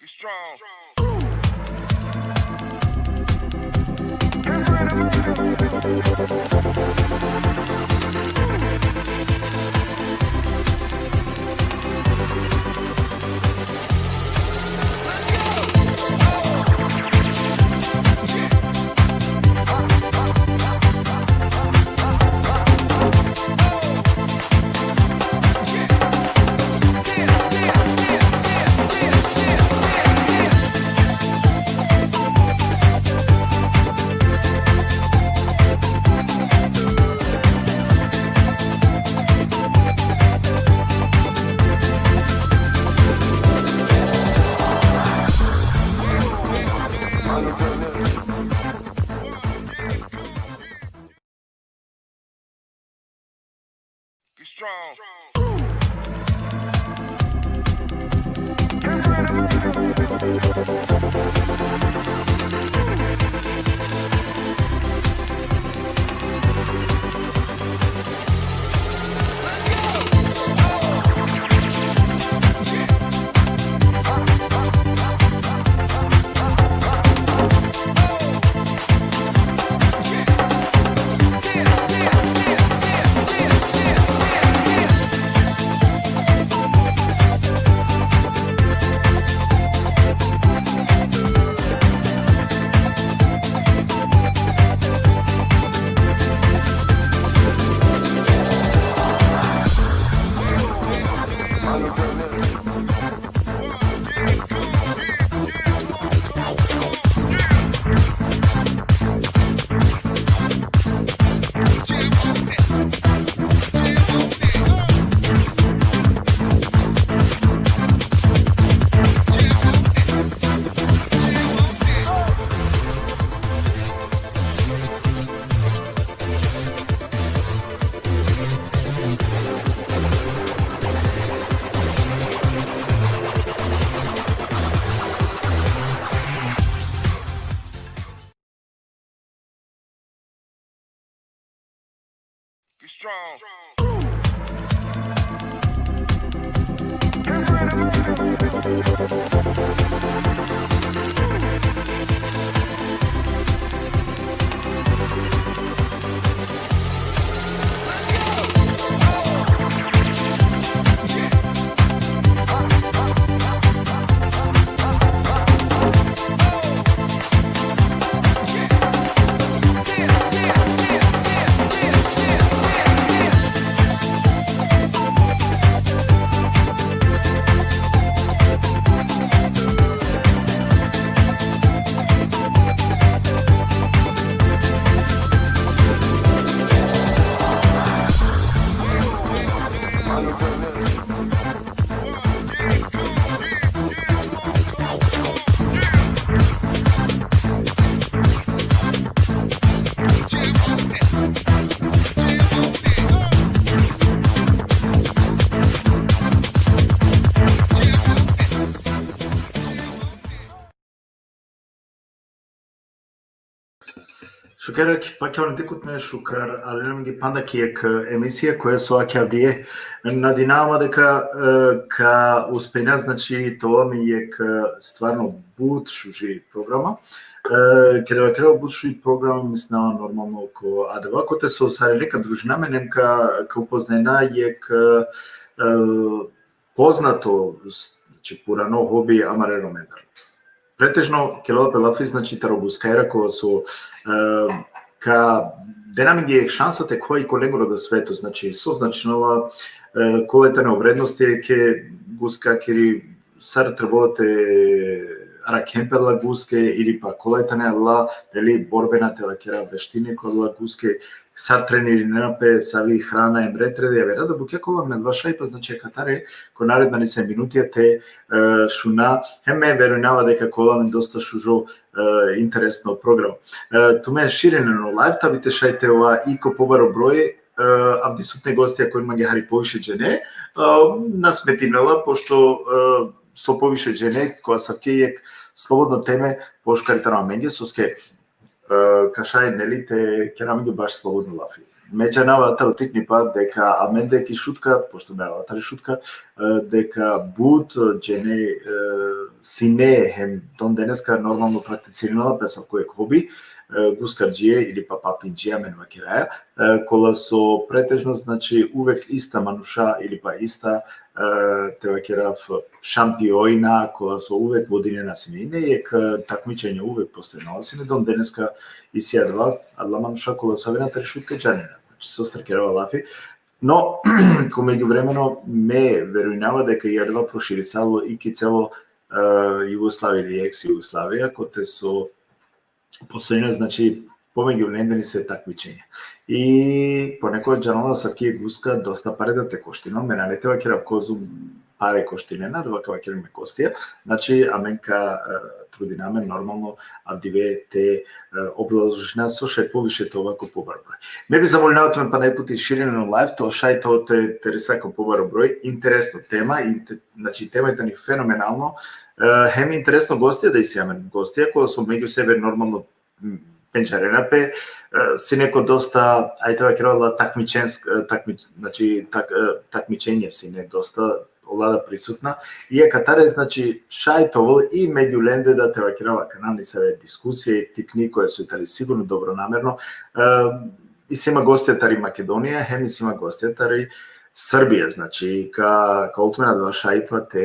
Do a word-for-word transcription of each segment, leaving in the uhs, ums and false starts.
Strong. Strong. Strong. Šukar, pakjavni dikutne, šukar, ali nam gi panda ki jekh, e, emisija koja so akavdie nadinama deka, e, ka uspejna, znači, te ovel amen jekh, e, stvarno but šuži programa. E, keda vakerav but šuži programa, mislinava normalno ko adava kote so sarine ka družina amen, em ka, ka upoznajna jekh, e, poznato, znači, purano hobi amare Romendar. Pretežno kerela pe lafi, znači, taro guska era, kola so, e, ka dena amenge jekh šansa te khova i ko lengoro da sveto, znači, so značinela, e, kola tane o vrednosti jekhe guskakiri, sar trebela te arakhen pe la guske, ili pa kola tane la, neli, borbena, te vakera, veštine kola guske, sar trenirinena pe, savi hrana, em bre, trede javera da bukja kola amen vašaj pa, znači, akatar, ko naredna nesave minutija te, e, šuna, hem me verujnava deka ka ovel amen dosta šužo, e, interesno programa. E, tumen širinena o live, ta bi te šaj te ova i ko pobaro broj, e, avdisutne gostija koj mange hari poviše džene, e, na smetinela, pošto, e, so poviše džene, ko asavke jekh slobodno teme, pošukar i tano amenge, soske, e, ka šaj, neli, te kera amenge baš slobodno lafi. Me džanava taro tikni pa deka amende ki Šutka, pošto me avatar i Šutka, e, deka but, e, džene, e, sine, hem don deneska normalno prakticirinela pe asavko jekh hobi, e, guskarđije ili pa papindžije, amen vakeraja, e, kola so pretežno, znači, uvek ista manuša ili pa ista, e, te vakerav, šampiona, kola so uvek vodinena sine. Ine jekh, e, takmičenje uvek postojnela sine, don deneska isi adava, adala manuša kola so avena tari Šutka džanena. Znači, sostar kerava lafi. No, ko međuvremeno, me verujnava deka i adava proširisalo i ki celo, e, Jugoslavija ili eks Jugoslavija, kote so postojnena, znači, pomeđu lendeni se takmičenja. I ponekod džanela asavki guska dosta pare da te koštinel, me nane te vakerav kozum pare koštinena, adava ka vakerav me gostija, znači, amen ka, e, trudina amen normalno avdive te, e, obrazložina so šaj poviše te ova ko pobaro broj. Me bi zamolinava tumen pana jekh puti širinen o live, to šaj te, te, te resa ko pobaro broj, interesno tema, inte-, znači, tema i tani fenomenalno, e, hem interesno gostija da isi amen, gostija kola so među sebe normalno, m, pendžarena pe, e, sine ko dosta, ajde te vakerav, takmičensk-, e, takmi-, znači, tak-, e, takmičenje sine dosta, ola da prisutna. I akatar, znači, šaj te ovel i među lende da te vakerav akana nesave diskusije, tikni, koja so tari sigurno dobronamerno. E, isi ma gostija tari Makedonija, hem isi ma gostija tari Srbija, znači, ka, ka ovel tumen adava šajipa te,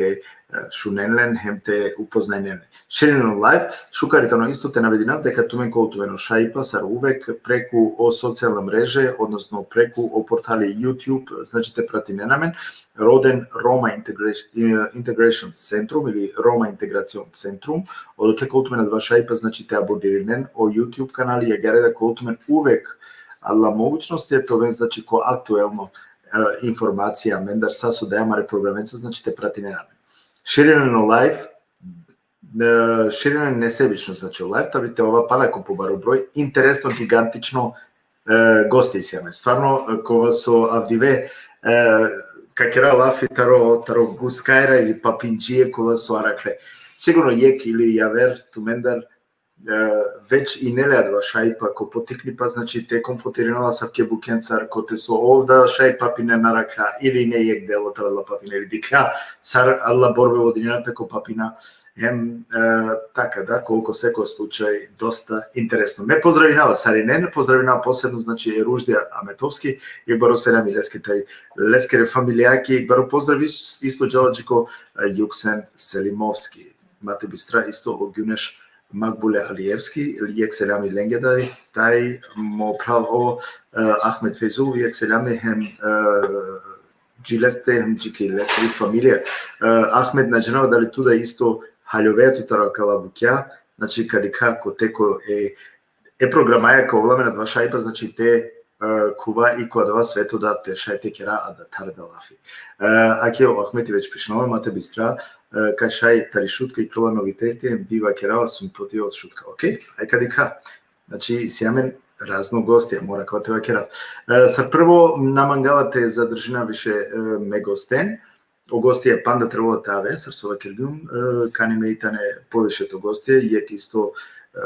e, šunen len, hem te upoznajnen len. Širinen o live, šukar i tano isto te navedinav deka tumen ka ovel tumen o šajipa sar uvek preku o socijalna mreže, odnosno preku o portali YouTube, znači, te pratinen amen, roden Roma Integra-, e, Integration Centrum ili Roma Integracion Centrum, odotle ka ovel tumen adava šajipa, znači, te abonirinen o YouTube kanali, agjaar da ka ovel tumen uvek adala mogućnosti, te oven, znači, ko aktuelno, e, informacija amendar sa so daja amare programenca, znači, te pratinen amen. Širinen o live, e, širinen nesebično, znači, o live, ta bi te ova pana ko pobaro broj, interesno, gigantično, e, gosti isi amen. Stvarno, e, kova so avdive, e, ka kera lafi taro, taro guskajra ili papindžije kola so arakhle. Sigurno jekh ili javer tumendar, e, već ine le adava šajipa ko potiknipa, znači, te konfrontirinela asavke bukjencar, kote so ov da šaj papine na arakhla, ili ine jekh delo taro adala papine, ili dikhlja sar adala borbe vodinena pe ko papina, hem, e, taka da, koliko seko slučaj, dosta interesno. Me pozdravinava sarinen, pozdravinava posebno, znači, e Ruždija Ametovski, i baro selami leske taj, leskere familijaki, baro pozdrav is-, isto džala dži ko, e, Juksen Selimovski. Ma te bistra isto o Gjuneš Makbule Alijevski, jekh selami lenge daj, taj mo phral o, e, Ahmed Fejzul, jekh selami hem, e, dži leste hem dži ki leskiri familija. E, Ahmed, na džanava dali tu da isto haljovea tu taro akala bukja, znači, ka dikha kote ko e, e programaja ka ovel amen adava šajipa, znači, te, e, khuva i ko adava sveto da te šaj te kera adatar da lafi. E, ake o Ahmeti već pišinela, ma te bistra, e, ka šaj tari Šutka ikljola noviteti, bi vakerava sum poti o Šutka. Okej, aj ka dikha. Znači, isi amen razno gostija, mora ka te vakerav. E, sar prvo, na mangava te zadržina više, e, me gosten. O gostija panda trebela te ave, sar so vakergjum, e, kani me i tane poviše to gostija, jekh isto, e,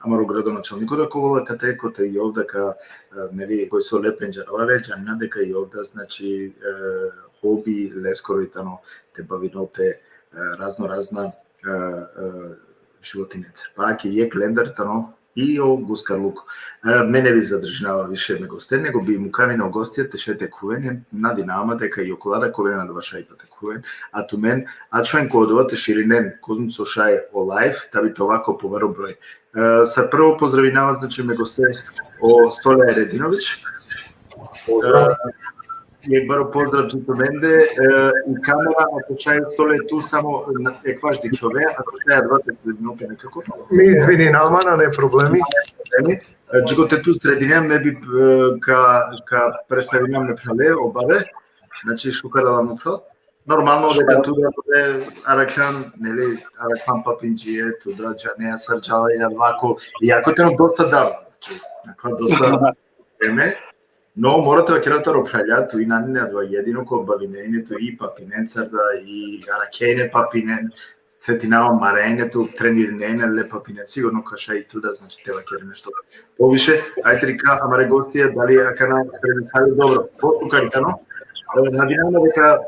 amaro gradonačalniko da ka ovel akate, kote i ov da ka, e, neli, koj so le pendžarela le, džanena deka i ov da, znači, e, hobi leskoro i tano te bavinol pe, e, razno razna, e, e, životinenca. Pa ake jekh lendar tano i o guskarluk. E, me ne bi zadržinava više me gosten, nego bi mukavina o gostija te šaj te khuven, nadinava ma deka i okola da ka oven adava šajipa te khuven, a tumen ačhoven ko odova te širinen, kozum so šaj o live, ta bi te ova ko pobaro broj. E, sar prvo pozdravinava, znači, me goste o Stole Eredinović. Pozdrav. E, jekh baro pozdrav dži tumende, e, i kamera, ako šaj, Stole, tu samo na, ekvaš dikhljove, ako šaj adava te sredinol pe nekako. Me izvininav ma, nane problemi. E, dži kote tu sredinea, me bi, e, ka, ka predstavinav me phrale, o Babe, znači, šukar lala mo phral. Normalno, deka tu da, e, arakhlan, neli, arakhlan papindžije, tu da džanea sar džala i adava ko, iako tano dosta davno, znači, nakla dosta vreme, no mora te vakerav taro phralja, tu i nane adava jedino ko bavine ine tu i papinencar da, i arakhea ine papinen, setinava, marena ine tu, trenirinea ine le papinen, sigurno ka šaj i tu da, znači, te vakere nešto poviše. Ajde, rika amare gostija, dali akana sredisali dobro, pošukar i tano. E, nadinava ma deka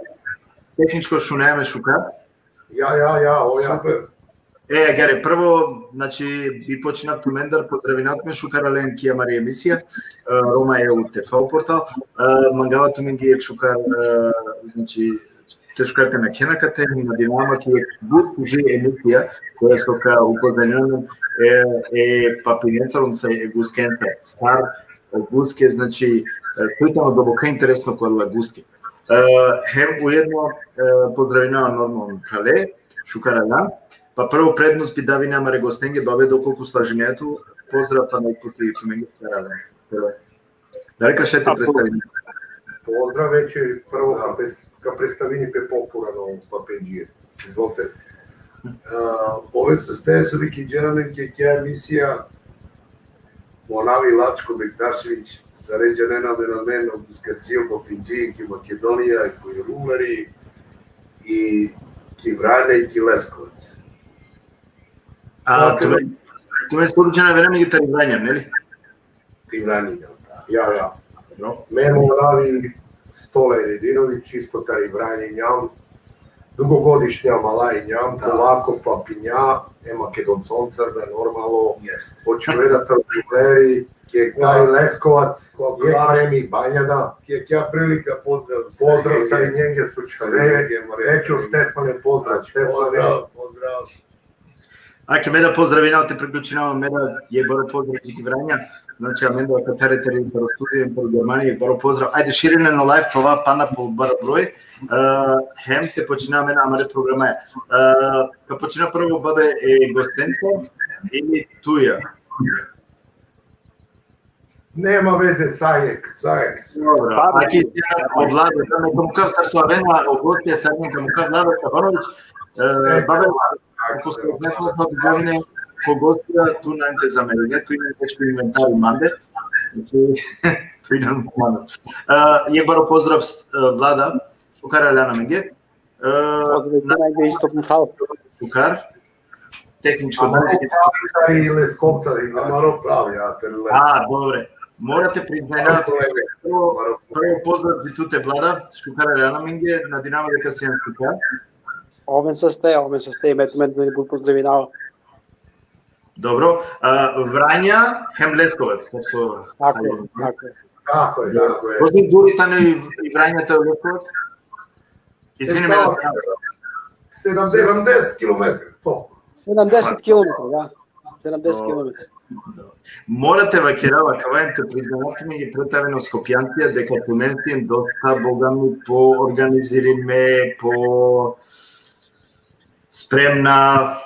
tehničko šunea me šukar. Ja, ja, ja, oja. Super. E, agjaar, prvo, znači, bi počinav tumendar, pozdravinav tumen, šukar alen ki amari emisija, e, Roma E U T V portal. E, mangava tumenge jekh šukar, e, znači, te šukar te nakhena kate, nadinava ma ki jekh but šuži emisija, koja so ka upoznajnel amen, e, e papinencar, odnosno e guskencar, sar o guske, znači, e, to i tano doboka interesno kola guske. E, hem ujedno, e, pozdravinav normalno prale, šukar alen, pa prvo prednost bi davinav amare gostenge, babe, dokolku slažinea tu, pozdrav, pa najputi tumenge šukar alen. Dali ka šaj te predstavine? Pozdrav, veće prvo ka pres-, ka predstavini pe popurano, pa pendžije. Izvolite. A, ove saste so vikinđera amen ki akaja emisija, mo anav i Lačko Bektašević, sare džanena amen, amen o guskarđija, o papindžija ki Makedonija, i ko Rulari, i ki Vranja, i ki Leskovac. A, tumen, tumen so džanena amen i tari Vranja, neli? Tari Vranja, da. Ja, ja. No. Me mo anav i Stola Eredinović, isto tari Vranja injam. Dugogodišnja mala injam, da. Polako papinja, e Makedonconcar da, normalno. Jest. Očigledno tari Rulari, ki taj Leskovac, ko je Vranja i Banja da. Ki akaja prilika pozdrav. Pozdrav sarinenge so čhave. Ećo Stefane, pozdrav, Stefane. Pozdrav, pozdrav. Ake, me da pozdravinav, te priključinav, me da jekh baro pozdrav ki Vranja. Znači, amen da katar tari, taro studio, taro Germanija, jekh baro pozdrav. Ajde, širinen o live, te ova pana po baro broj. E, hem te počina amen amare programaja. E, ka počina prvo, babe, e gostenca ili tuja? Nema veze, sajek, sajek. Dobro, aki o Vlado, da me ka mukhav sar so avena o gostija, sar me ka mukhav, Vlado Stefanović, e, babe, ako so avena, ko gostija, tu nane te zamerine, tu injan teško inventari mande, znači, tu injan mande. E, jekh baro pozdrav, e, Vlada, šukar alen amenge. E, pozdrav, na-, najde isto, hvala. Šukar. Tehničko danas. I Leskovca, i amaro pravi, ja, te Leskovca. A, dobre. Morate priznajna, prvo, prvo pozdrav di tute, Vlada, šukar alen amenge, nadinava deka sian šukar. Oven saste, oven saste, me tumen but pozdravinava. Dobro. A, Vranja hem Leskovac, tako. Tako je, tako je. Tako je, tako je. Koliko duri tano i, i Vranja te Leskovac? Izvini me. Sedamdeset kilometri, to. Sedamdeset kilometri, da. Sedamdeset kilometri. Mora te vakerava, kava hem te priznava, tumen i pretaveno Skopjancija, deka tumen sien dosta, bogami, po organizirime, po spremna,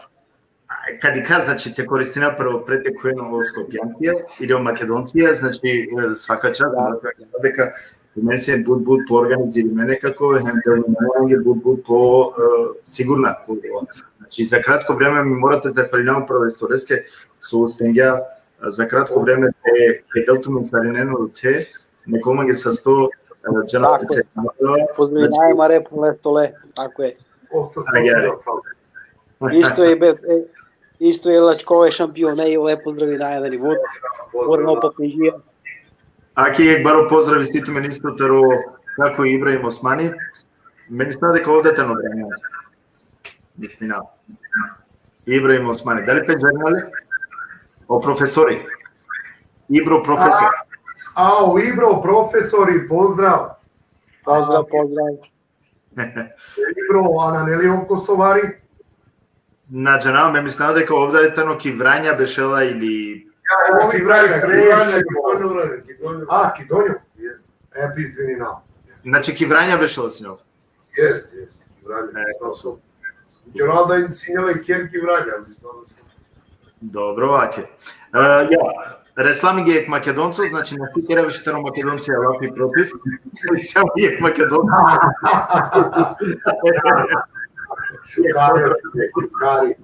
kad i ka, znači, te koristina prvo preteku eno o Skopjancija ili o Makedoncija, znači, e, svaka čast, da, deka tumen sien but, but po organizirime nekako, hem da tumen but, but po, e, sigurna, ko-, znači, za kratko vreme mi mora te zahvalinav prvo Leskovac, so uspengja, e, za kratko vreme te, te del tumen sarinen ote, nekoma ge sasto, e, džana. Tako je. Pozdravinav amare po Leskovac, tako je. Isto i be, e, isto i Lačkove šampione, i ole pozdravinaja, da ni but. Pozdrav. Ake jekh baro pozdrav isi tumen isto taro, kako, Ibrahim Osmani. Me mislinava deka ov da tano Vranja. Mislinava. Ibrahim Osmani. Dali pendžarina le? O profesori. Ibro profesor. A, a, o Ibro profesori, pozdrav. Pozdrav, pozdrav. Ibro, a nane li ov Kosovari? Na džanav, me mislinava deka ov da tano ki Vranja bešela ili... Ja, ja, ki Vranja, ki Vranja, ki Donjo Vranja, ki Donjo. A, ki Donjo? Yes. E, izvininav. Znači, ki Vranja bešela sine ov? Jest, jest, ki Vranja. E, Kosovari. Džanav da sine le kher ki Vranja, mislim. Dobro, ake. E, ja, resla amenge jekh Makedonco, znači, na ti kera više taro Makedoncija lafi protiv. Samo jekh Makedonco. Šukari, šukari.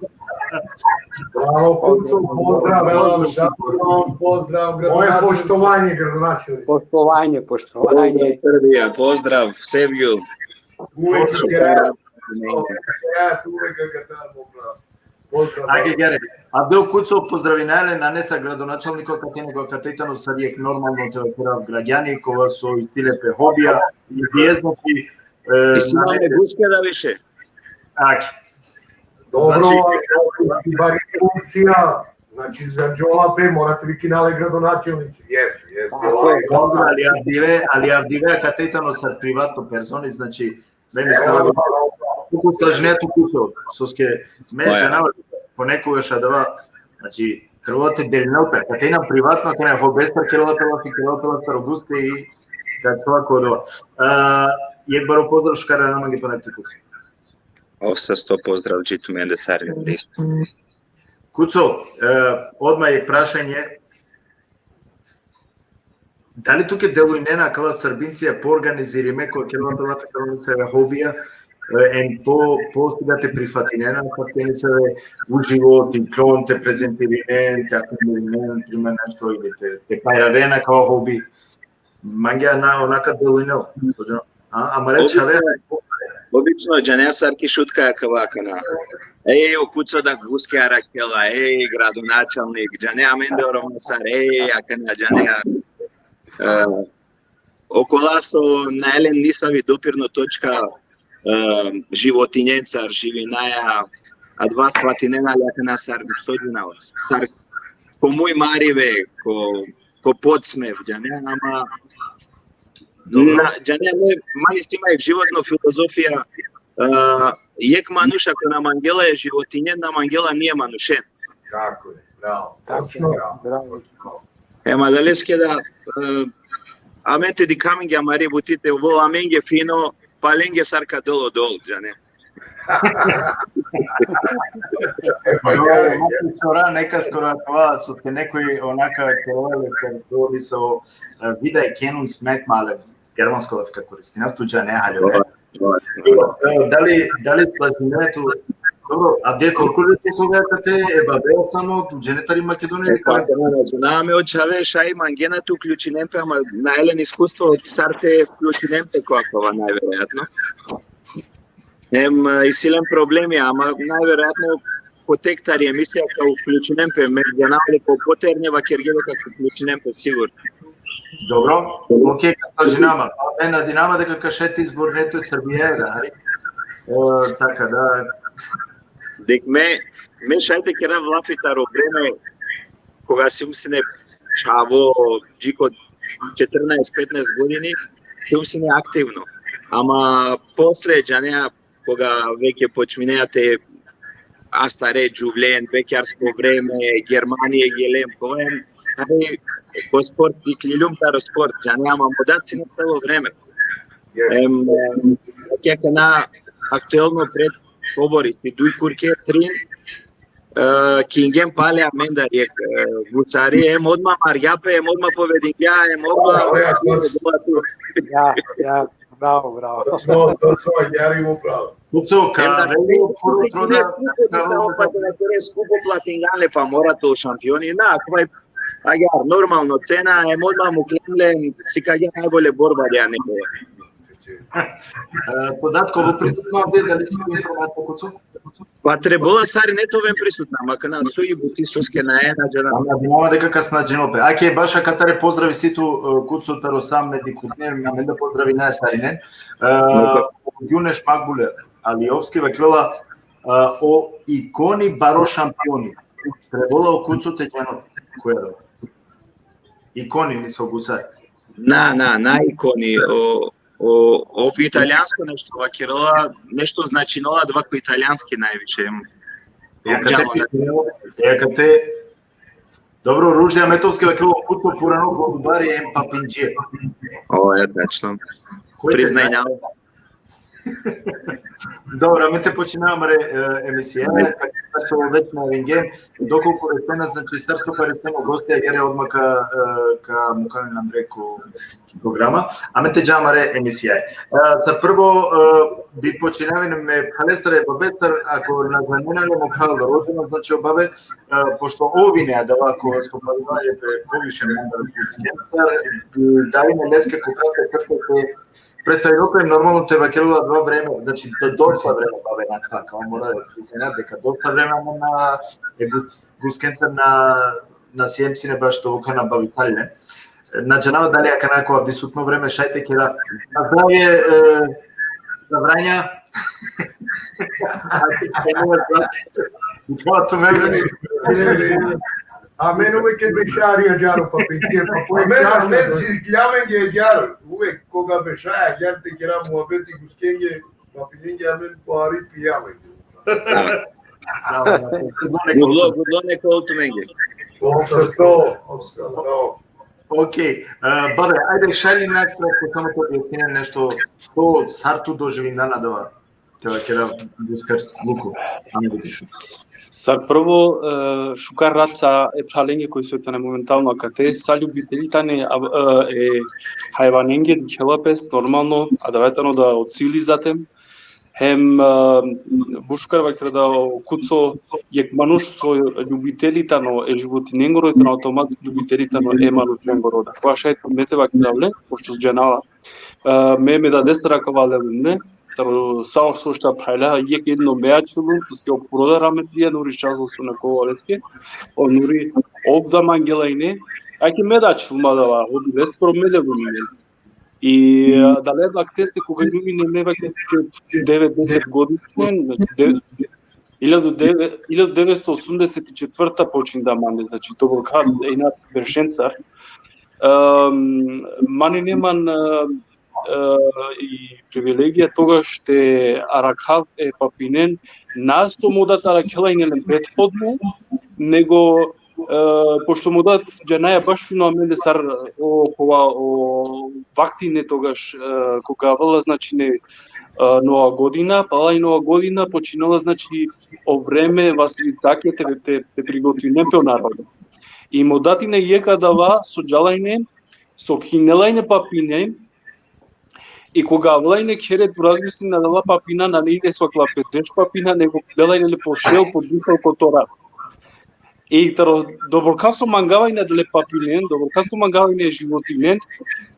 Bravo, Kuco, pozdrav. Bravo, Šaban, pozdrav, moje gradonačelnik. Poštovanje, gradonačelnik. Poštovanje, poštovanje. Pozdrav, Srbija, pozdrav, Sevgiju. Uvek. Pozdrav. Ja, tu uvek, Katar, pozdrav. Pozdrav. Ake, agjaar. Avdive o Kuco pozdravinaja le, nane sa gradonačelniko, kate, nego kate tano sar jekh, normalno, te vakerav, gragjani, kova so isi le pe hobija, i dije, znači, e, isi nane le guske da više. Ake. Dobro, Znači- ali bar funkcija, znači za Đola pe mora te vikinale gradonačelniče. Jeste, jeste. Tako je. Dobro, ali avdive, ali avdive akate tano sar privatno personi, znači, me mi stava, koliko slažine tu, Kuco, soske me Oja. džanava ponekogaš adava, znači, trebalo te delinel pe, akate inam privatno, akana hobestar kerela pe lafi, kerela pe lafi taro guske i da, tako da. A, jekh baro pozdrav šukar arakha mange pana tu, Kuco. Ov sasto pozdrav dži tumende sarinen isto. Kuco, e, odma jekh prašanje. Dali tuke delujnena akala Srbincija po organizirime, ko kerela pe lafi taro nesave hobija, e, em po, po stigla te prifatinena, fakteni save uživo, te iklon, te prezentirinen, te afirmirinen, trima nešto ili te, te pajrarena kao hobi. Mange na, onaka delujnela. A, amare čhave, Obično, džanea sar ki Šutka akava akana. Ej, o Kuco da guske arakhela, ej, gradonačelnik, džanea amende o Roma sar, ej, akana, džanea. E, okola so nane len nisavi dopirno točka, e, životinjencar, živinaja, adava svatinena le akana sar, so džanava, sar ko muj maribe, ko, ko podsmev, džanea, ama, Dobro. na, džanea, me, man isi ma jekh životno filozofija, e, jekh manuš ako na mangela e životinjen, na mangela ni e manušen. Tako je, bravo. Tako Točno, je, bravo. bravo. Točno. Ema adaleske da, e, amen te dikha amenge amari buti te ovel amenge fino, pa lenge sar ka dol odol, džane. E, pa Dobro, ja, mati čora neka skoro akava, so te nekoj onaka kerela le sar, to mi so, e, vida e kenun smek male, germansko lafika koristinav, tu džane, haljo, e. Dobro, e, dali, dali slažine tu, dobro, a de korkori tu koga kate, e babea samo, tu džene tari Makedonija, E, pa, na, na, na, me o čhave šaj mangena te uključinen pe, ama nane len iskustvo sar te uključinen pe ko akava, najverojatno. Em, e, isi len problemi, ama najverojatno ko tek tari emisija ka uključinen pe, me džanav le ko poterne vakergje deka ka uključinen pe sigurno. Dobro, okej, ka slažinama. Pa me nadinama deka ka šaj te izborine tu e Srbija, da, hari. E, taka da. Dek me, me šaj te kerav lafi taro vreme, koga sijum sine čhavo, dži ko četrnaest, petnaest godini, sijum sine aktivno. Ama posle, džanea, koga veke počminea te astare džuvlen, bekjarsko vreme, Germanija gelem, koga em, ali, ko sport, ikliljum taro sport, džanea, ama modat sine celo vreme. Jeste. Em, em, akana aktuelno pred kobor isi, duj kurke, trin, e, kingjem pale amendar jekh, e, gusari, em odma margja pe, em odma pobedingja, em odma Oja, točno. Ja, ja, bravo, bravo. Točno, točno, ja, upravo. Kuco, ka Em, da, veli puro troda, skupo, pa te na kere skupo platingan le, pa mora te ol šampioni. Na, akava, agjaar, normalno cena, em odma muklem le, sikavgja najbolje borba, ja, neko. E, podatko, ovo prisutno ovde, dali si informacija, Kuco? Pa trebela sarine te oven prisutna, ama kana so i buti, soske nae na džana. Ama dinama deka ka snađinol pe. Ake, baš akatar pozdrav isi tu, e, Kuco, taro sa me dikhutne, amen da pozdravinaja sarinen. E, Gjuneš Makbule Alijovski vakerela, e, o ikoni baro šampioni. Trebela o Kuco te džanol. Koja da? Ikoni, mi so gusar. Na, na, na ikoni, o, o, o italijansko nešto vakerela, nešto značinela adava ko italijanski najviše. E, akate, e, akate, dobro, Ruždija Metovski vakerela, Kuco purano golubari em papindžije. O, e, tačno. Koj te priznajnjava. Dobro, amen te počinava amare, e, emisija, tako da so već najavingjem, dokolku resena, znači, sar so ka resen o gosti, agjaar odma ka, e, ka mukanen andre ko programa, amen te dža amare emisija. E, sar prvo, e, bi počinavin me phralestar e babestar, ako na džanena le mo phral rođeno, znači, o babe, e, pošto ov ine adava ko so bavila pe poviše mandar guskencar, davin leske ko kratke crte te predstavinol pe, normalno te vakerol adava vreme, znači, da dosta vreme, babe, na, taka, mora da priznam deka dosta vreme amen na, e, gus-, guskencar na, na siem sine baš to kana bavisalne. Na džanava dali akana ko avdisutno vreme šaj te kera. Na zdravje, e, za Vranja. Hvala, to me već. A men uvek e bešari ađaro, pa pe, pa po amen, amen si kljamenge ađar, uvek koga bešaja ađar te kera muhabeti guskenge, pa pinenge, amen po ari pijamenge. Gudlo, gudlo neka ol tumenge. Opsasto, opsasto. Ok, e, babe, ajde, šaj li nakratko samo te objasnine nešto, so, sar tu doživindan adava, te vakera, Buskar, Luko, ame da pišu. Sar prvo, e, šukar rat sa e phralenge koji so tane momentalno akate, sa ljubiteli tane, a, e, e hajvanenge, dikhela pes, normalno, adava tano da o cili zatem, hem, e, but šukar vakera da o Kuco jek manuš so ljubiteli tano e životinengoro, tano automatski ljubiteli tano e manušengoro. Da, kova šaj me te vakerav le, pošto džanava. E, me, me dadestar akava lelum le, taro sa so šaj phralja, jek jedino me ačhilum, soske o puro da rahmetlija Nuri Šazl so na kova leske, o Nuri ov da mangela ine, ake me da ačhilum adava, o leskoro me lelum le. I, e, adale vakte ste koga ljubine me vakte devet, deset godišnjen, znači, de-, iljadu deve-, iljadu devetsto osamdeset i četvrta počinda mande, znači, to bilo kad, e, na beršencar. Em, man ine man, e, e, i privilegija togaš te arakhav e papinen, na so mo dad arakhela ine len prethodno, nego, e, pošto mo dad džanaja baš fino amende sar o, kova, o vaktine togaš, e, koga avela, znači, ine, e, Nova godina, pala i Nova godina, počinela, znači, o vreme Vasilicake te, te, te prigotovinen pe o narodo. I mo dad ine jek adava so džala ine, so kinela ine papinen, i koga avela ine khere, tu razmislin, adala papina nane ine so akala pe deš papina, nego lela ine le po šel, po dušel kotora. I taro, dobro ka so mangava ine adale papinen, dobro ka so mangava ine životinen,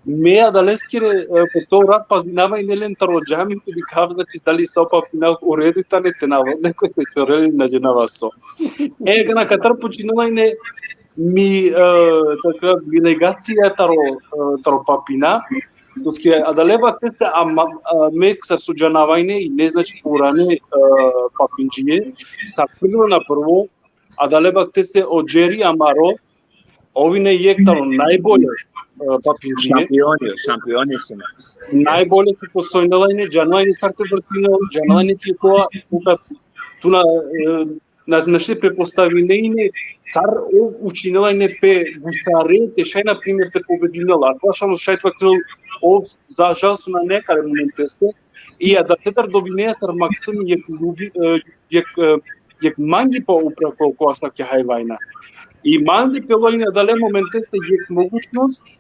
me adaleskere, e, kotora pazinava ine len taro džami, te dikhav, znači, dali sa papina u redu tane, te na avel neko te čorel, na džanava so. E, akana katar počinela ine mi, e, taka delegacija taro, e, taro papina, soske adale vakte ste, a ma-, a, me sar so džanava ine, ine, znači, purane, e, papindžie, sa prvo na prvo, adale vakte ste o Džeri amaro, ov ine jek taro najbolje, e, papindžie. Šampioni, šampioni sine. Najbolje so postojnela ine, džanela ine sar te vrtinel, džanela ine ki kova, tu na, e, na, našti prepostavine ine, sar ov učinela ine pe gusare, te šaj, na primer, te pobedinel. A kova šaj, šaj te vakerav, ov, za žal, so nane akale momenteste, i adaletar dobineja sar maksimi jek ljubi, e, jek, e, jek mangipa upro ko, ko asavke hajvajna. I mande pelo ine adale momenteste jek mogućnost,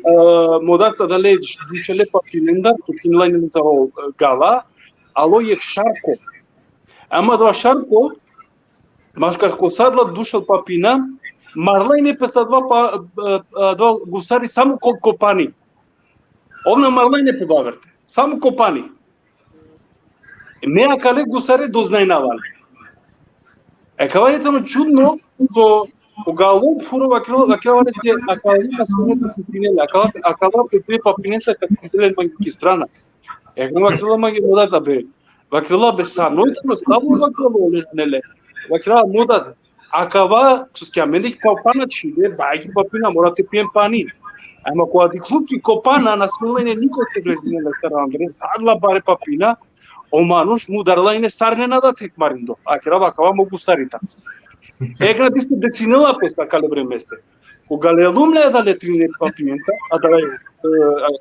e, mo dad adale dušele papinendar, so kinela ine taro, e, gava, alo jek šarko. Ama adava šarko, maškar ko sa adala dušel papina, marla ine pes adava pa, e, e, adava gusari samo ko, ko pani. Ov na marla ine pe baver te, samo ko pani. Me akale gusare doznajnava le. E, kava i tano čudno, so koga alo puro, vakela, vakela leske, akala na smene te se kinel, akala, akala pe dve papinenca ka skidel len mange ki strana. E, akana vakela mange mo dad, be. Vakela, be, sa noćno slabo vakela le, nele. Vakela mo dad, akava, soske amende ki pana čhide, bajgi papina, mora te pijen pani. Ama koga dikhlum ki ko pana na smela ine niko te vlezinel lestar andre, sa adala bare papina, o manuš mudarla ine, sar nane da te marindo. Vakela, akava mo gusari tano. E, akana isto desinela pes akale vremeste. Koga lelum le adale trine papinenca, adale, e,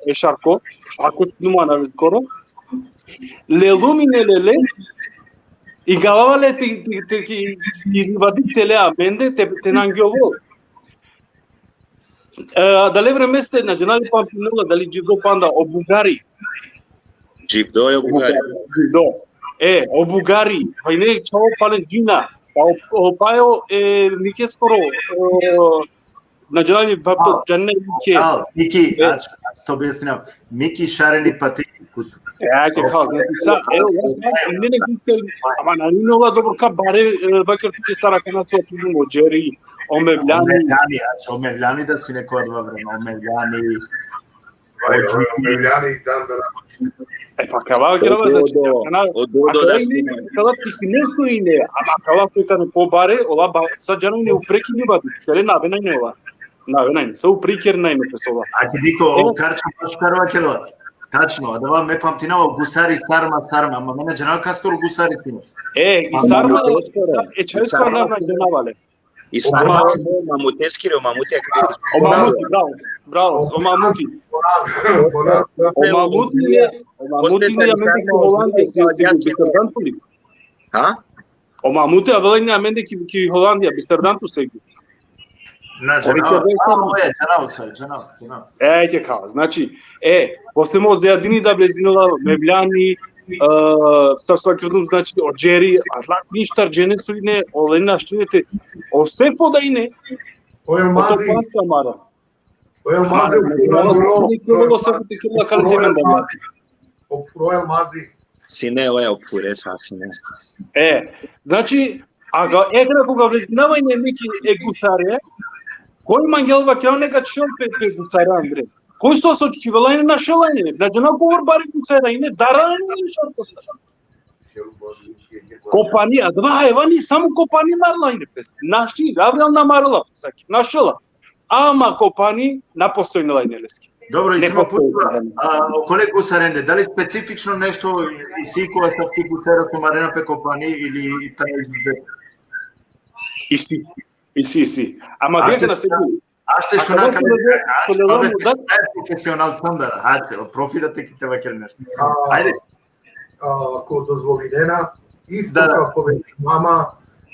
e šarko, šarko, numana leskoro, lelum ine lele, i gavava le te, te, te, ki, i vadi tele amende, te, te nangjovo. E, adale vremeste, na džanav li pamtinela, dali dživdo panda, o Bugari. Dživdo e o Bugari. Dživdo. E, o Bugari, pa ine čhavo pale džina, pa o, o pajo, e, Mikeskoro, e, na džanav li, pa, pa, džane Mike. Al, Miki, E. Ač, to objasninav. Miki šareni pati. E, ajde, kao, znači, sa, evo, ja sam, mene gusel, ama nane ine ola dobro ka bare, e, vaker tu sar akana so tu mo Džeri, o Mevljani. Mevljani, Ač, o Mevljani da sine ko adava vreme, o Mevljani. Pa je, oj, oj, Mevljani dan danas. E pa kava kjera, Od znači, Dodo, kana, od Dodo akala da ine, sine. Akala pisi ne su ine, ama akala koj tane pobare, ola ba, sa džano ine upre ki ne ba, kere na, ve na ine ola. Na, ve na ine, sa upre kere na ine pesola. A ki diko, o karčo paškarva kelo. Tačno, adava me pamtinava o gusari sarma, sarma, ama me na džanava kaskoro gusari sine. E, i A sarma, Mamuti, i sar-, e, i čavi sarma. Sarma na džanava le. I sarma o Mamuti, eskiri o Mamuti. O Mamuti, bravo, bravo, o Mamuti. O Mamuti ne, o Mamuti ne, amende ki Holandija, si, si, bisterdan tu li. Ha? O Mamuti avela ine amende ki, ki Holandija, bisterdan tu segi. Na, Oj, džanava, kjera, a, oja, džanava, sa, džanava, džanava. E, ke kao, znači, e, posle mo Zejadini da vlezinela, Mevljani, e, sa so krdum, znači, o Džeri, adla ništar džene su ine, ole našti ine te, o Sefo da ine, O o Elmazi, Topanska mara. o Elmazi, Nikolo Sefo te kila kale te menda. O pro Elmazi. Sine, oja, o pure sa sine. E, znači, a ga, e, kada koga vlezinava ine neki e gusare, koj mangel vakjera neka čel pe, pe gusare andre. Koj so so čivela ine našela ine, na džana kobor bare gusare ine, dara ine šar ko sa. Kopani, adava hajvani samo kopani marla ine pes. Našti, Gabriel na marla pes, našela. Ama kopani na postojnela ine leske. Dobro, i Ne samo postoji puta, problem. A, o kolege gusarende, da li specifično nešto isi kova sa ki gusara so marena pe kopani ili taj izuzet? Isi, isi, isi. Ama A gledaj što- na sebi. A što A su kada nakon, su da-, su da-, da- profesional sam da, hajde, o profi da te kite vaker nešto. Ajde. A, ako dozvolinena, isto Da, da. Ka povežinama,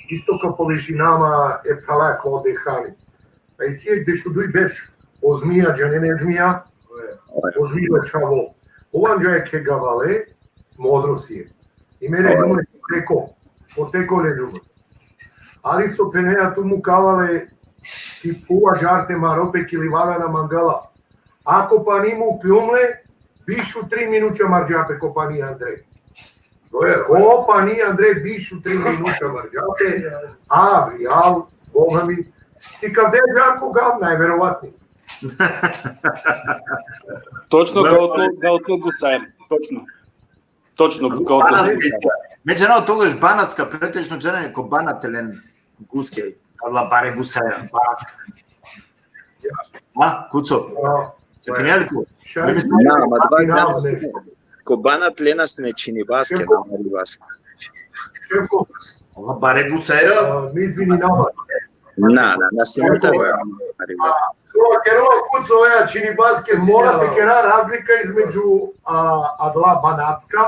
isto ka povežinama e phrala ko ode hrani. A isi e dešuduj berš, o Zmija, džanena e Zmija, o Zmija čhavo. Ova džaja ke gavale, modro si e. I mere ljumo poteko, poteko le ljumo. Ali so phenea tu mukava le, ki pua žarte maro pe ki livada na mangala. A kopani mukljum le, biš u tri minuća marđa pe kopani andre. Kopani andre biš u tri minuća marđa pe, a vrijal, Boga mi, si kavde Žarko gav, najverovatnije. Точно, Да. Гаутно, Гаутно Буцаем. Точно. Точно, Гаутно Banatska, Буцаем. me džanava togaš banatska, pretežno džanava ko banat len guske, adala bare gusara, banatska. A, Kuco? A, Setinea li tu? šaj- Ne mislim- Na, ma dva Naravno dana nešto. Ko banat lena sine činibaske, Šefko. na maribaske. Šefko, Ova bare gusara. a, mi izvinjava. Na, na, na sine Šefko. Maribaske. Sova kerela Kuco, ja, činibaske, mora te kera razlika između, a, adala banatska,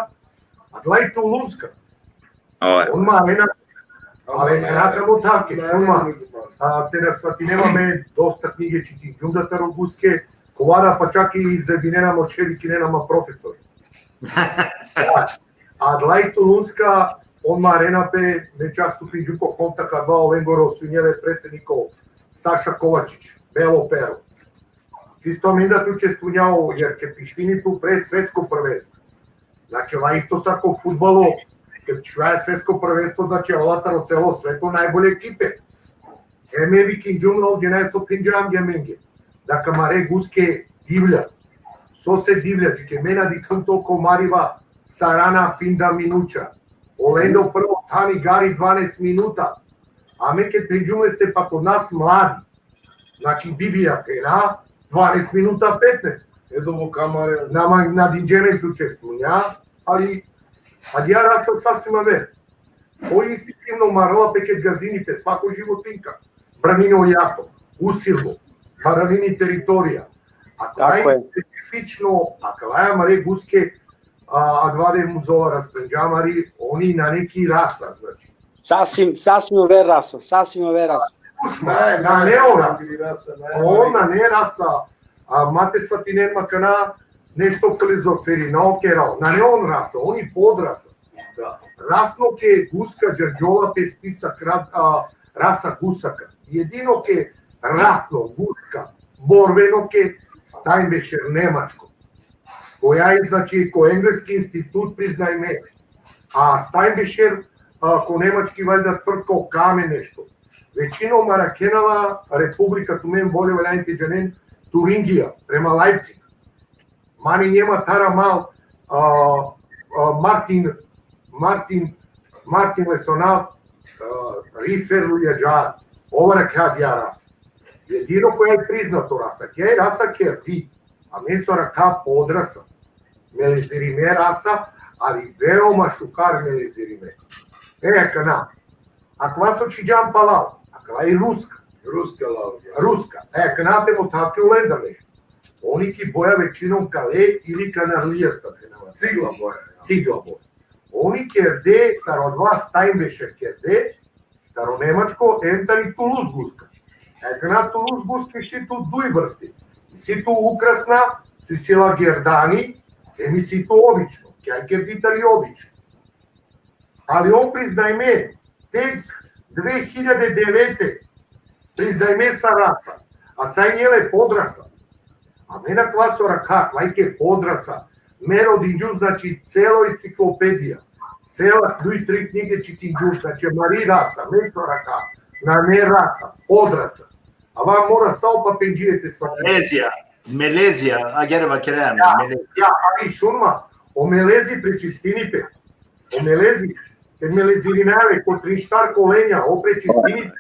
adala i tulumska. Oj. On ma arena, ali na kamo take, šuma. A, te na svatineva, me dosta knjige čitinđum da taro guske, kovara pa čak i zebinena mo čeri, kinena ma profesor. Adala i tulumska, on ma arena pe, me čak stupinđum ko kontakt, adava olengoro sunjele predsedniko Saša Kovačić, Belo Pero. Čisto mi da tu čestunjao, jer ke pišini tu pre svetsko prvenstvo. Znači, ova isto sa ko fudbalo, ke pišvaja svetsko prvenstvo, znači, ova taro celo sveto najbolje ekipe. Eme vikinđum na ovdje naj so pinđam amenge. Da ka mare guske divlja. So se divlja, dži ke me na dikhljum tolko mariba sarana pinda minuća. Olendo prvo tani gari dvanaest minuta. A me ke pinđum leste pa kod nas mladi. Znači, Bibija pena, dvanaest minuta, petnaest. Edo vo kamare. Nama nadinđe me tu čestunja, ali, ali ja rasa sasvim aver. O instinktivno marela pe ked gazini pe svako životinka. Branini o jako, usilno, branini teritorija. Ako Tako je je. Specifično, ako je amare guske, a, adava de muzola rasprenđam, ali oni na neki rasa, znači. Sasvim, sasvim aver rasa, sasvim aver rasa. Na, na, ne on rasa. On na ne rasa, a ma te svatinen ma kana nešto filozoferina, okej, na ne on rasa, oni podrasa. Da. Rasno ke guska đerđola pe spisak ra-, a, rasa gusaka. Jedino ke rasno guska, borbeno ke Steinbecher nemačko. Koja je, znači, ko engleski institut priznajme. A Steinbecher, a, ko nemački valjda tvrtko kame nešto. Većinom arakhenela republika, tumen bolje valjani te džanen, Turingija, prema Leipzig. Mani njema tara mal, a, a, Martin, Martin, Martin Lesonal, a, Riser Lujađar, ov arakha dija rasa. Jedino koja je priznato rasa, kja je rasa kerdi, a me so arakha podrasa. Melezirime rasa, ali veoma šukar melezirime. E, akana, akava so čhiđam palal, akava i ruska. Ruska lavđa. Ruska. E, akana te mothav ki Ulenda meš. Oni ki boja većinom kale ili kanarlija sta phenava. Cigla boja. Cigla boja. Oni kerde, taro adava Steinbecher kerde, taro nemačko, em tari Toulouse guska. E, akana Toulouse guske isi tu duj vrsti. Isi tu ukrasna, so isi la gerdani, em isi tu obično. Kja kerdi tari obično. Ali on priznajme tek dve hiljade devete, priznajme sa rasa, a sa inje le podrasa. A me akava so arakha, akava ke podrasa, me rodinđum, znači, celo enciklopedija, cela duj, tri knjige čitinđum, znači, mari rasa, me so arakha, nane rasa, podrasa. Ava mora sa o papenđije te svatinel. Melezija, Melezija, agjaar vakerea me, Ja, Melezija. Ja, ali šun ma, o melezi prečistini pe. O melezi, ked melezirinaja le ko trin štar kolenja, o prečistini pe.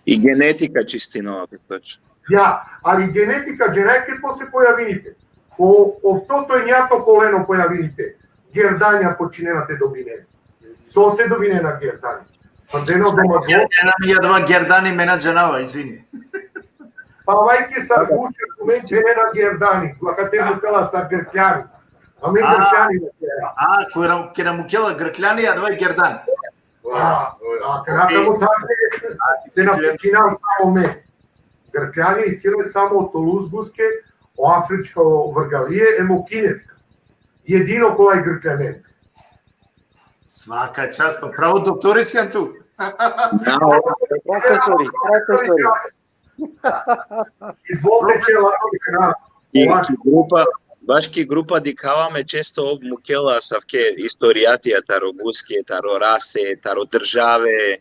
I genetika čistinela pe, točno. Ja, ali genetika, džanaja ked posle pojavini pe. O, o oftoto, enjato koleno pojavini pe. Gerdanja počinena te dobinen. So se dobinena gerdanja? Pa dena o domazo. Ja, ja, ja, adava gerdani me na džanava, izvini. Pa vajke sa guša, tumen džanena gerdani. Akate mukela sa grkljani. A me A. Grkljani na kera. A, kera, kera mukela grkljani, adava je gerdan. A, a, akana tamo tako, se na počinal samo me. Grkljani isi le samo o Toulouse guske, o afričko vrgalije, em o kineska. Jedino kola i grkljanenca. Svaka čast, pa pravo doktori sian tu. Da, profesori, profesori. Izvolite, Čela, na I, i grupa, baš ki grupa dikhava me često ov mukela asavke istorijatija taro guske, taro rase, taro države.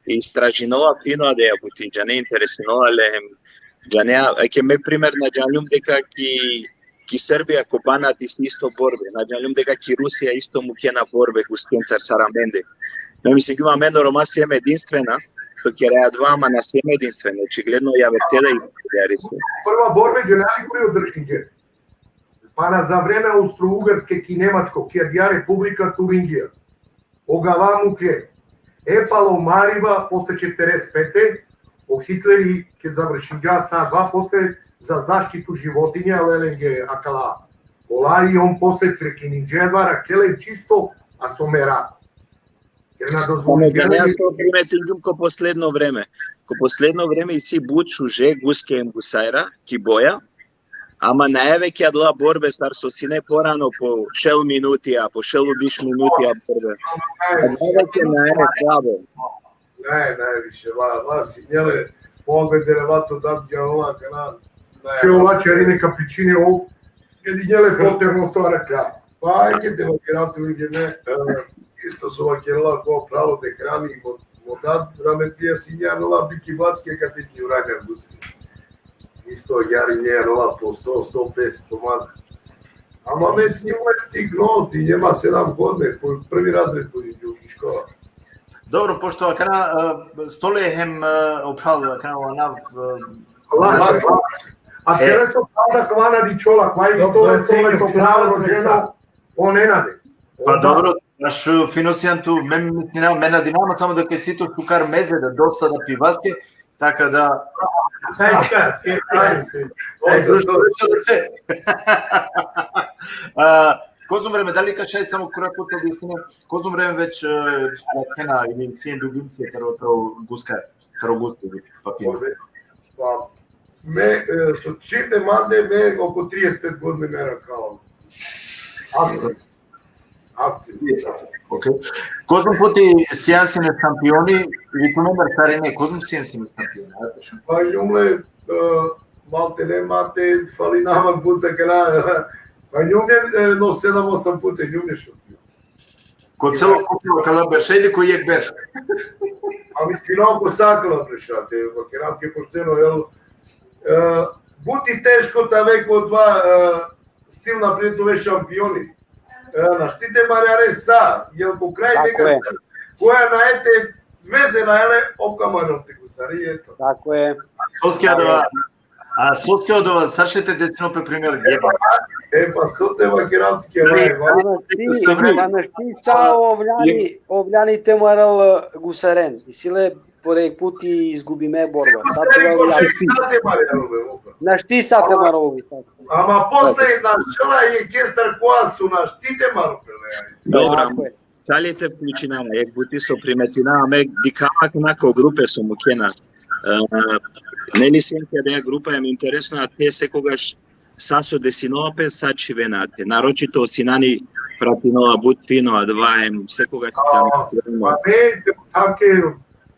Istražinela fino adaja buti, džane, interesinela le hem. Džane, eke me primer na džanljum deka ki, ki Srbija ko Banat isi isto borbe, na džanljum deka ki Rusija isto mukena borbe guskencar sar amende. Me mislingjum amen o Roma siem edinstvena, so keraja adava, ama na siem edinstvena, očigledno javerte da i jarise. Prva borbe, džanea li kuri održinđe? Pa na za vreme Austro-Ugarske ki Nemačko, ki adija Republika Turingija. Ogava mukle. E palo mariba posle četrdeset pete, o Hitleri ked završinđa sa adava, posle za zaštitu životinja, lelenge akala. Ola i on posle prekininđe adava, arakhe len čisto, a so merak. Jer na Samo dozvolinđe da ne le- so primetingjum ko posledno vreme. Ko posledno vreme isi but šuže guske em gusajra, ki boja, ama nae aveke adala borbe sar so sine porano po šel minutija, po šel u biš minutija borbe. Adava ke nae, slabo. Ne, ne, više, va, va, si njele, poglede, va to dat ga ova, kana, ne. Če ova čerine kapičine, o, jedinjele poterno so arakha. Pa, ajde, te vakerav tu, ige me, e, isto so vakerela ko pravo te hrani, mo, mo dad, rahmetlija, si nja, nola bi ki vaske kate ki uranja guske. Isto, jari nje, nola po sto, sto peset komada. Ama me si nje tikno, ti njema sedam godine, po prvi razred po škola. Dobro, pošto akana, e, stole hem, e, o phral, akana o anav, e, Allah, Allah. A kere so pada kvana di čola, kva isto le so, so pravo rođeno, o Nenade. Pa dobro, baš, e, fino sian tu, me, me, me nadinama samo da ke si tu šukar meze, da dosta da pivaske, taka da. Osam sto. A, kozom vreme, dali ka šaj samo kratko te objasnine, kozom vreme već, e, arakena ili sien dugim si taro, taro guska, taro guska, pa pino. Pa, me, e, so čim te mande, me oko trideset pet godine me arakava. Aktivno. Aktivno. Ok. Kozom puti sian sine šampioni, ili tumendar sarine, kozom sian sine šampioni? Ajde, šampioni. Pa njum le, e, malte ne mate, falinava puta kana. Pa njum je, e, no sedam, osam puta, njum je šampion. Ko celo Kosovo, kala berša ili ko jek berš? A mislim, oko sakala, brešate, vakerav ke pošteno, jel, e, but i teško te ave ko adava, e, stil, na primer, tumen šampioni. E, našti te marjare sa, jel ko kraj... Tako neka je. Koja na ete veze na ele, opka marel te gusari, eto. Tako je. Soske adava, a soske odova, sa šaj te desino pe primer, e pa, e pa, so te vakerav tuke, vaj, vaj. Pa našti, sa vreme, pa našti sa ovljani, ovljani te marel gusaren. Isi le po jek puti izgubime borba. Sa te marel, sa te marel, vaj. Našti sa te marel, vaj. Ama posle našela jekestar kova so našti te marel pe, vaj. Dobro. Tako je. Šaj li te vključinava, jek buti so primetinava, me dikhava akana ko grupe so mukhena. E, neli, siem ki adaja grupa, em interesno, a te sekogaš sa so desinela pe, sa čhivena te. Naročito si nani pratinela but fino, adava em sekogaš... A, tano, pa me, te, ake,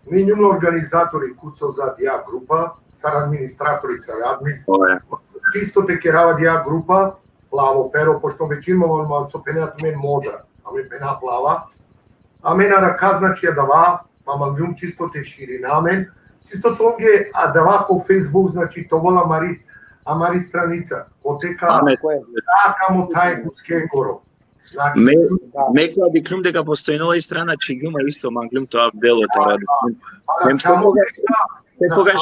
mi injum organizatori kuco za adaja grupa, sar administratori, sar admin. Oja. Čisto te kerava adaja grupa, plavo pero, pošto većinom, ma so phenena tumen modra, a me phena plava. Amen arakha, znači, adava, ma manglum čisto te širina amen. Čisto tumen adava ko Facebook, znači, te ovel amari, amari stranica. Kote ka... Amen. Sa ka mothav e guskengoro. Znači, me, da, me kova dikhlum deka postojnela i strana, čhigjum, a isto manglum te ovav delo taro. Em samo sekogaš, sekogaš,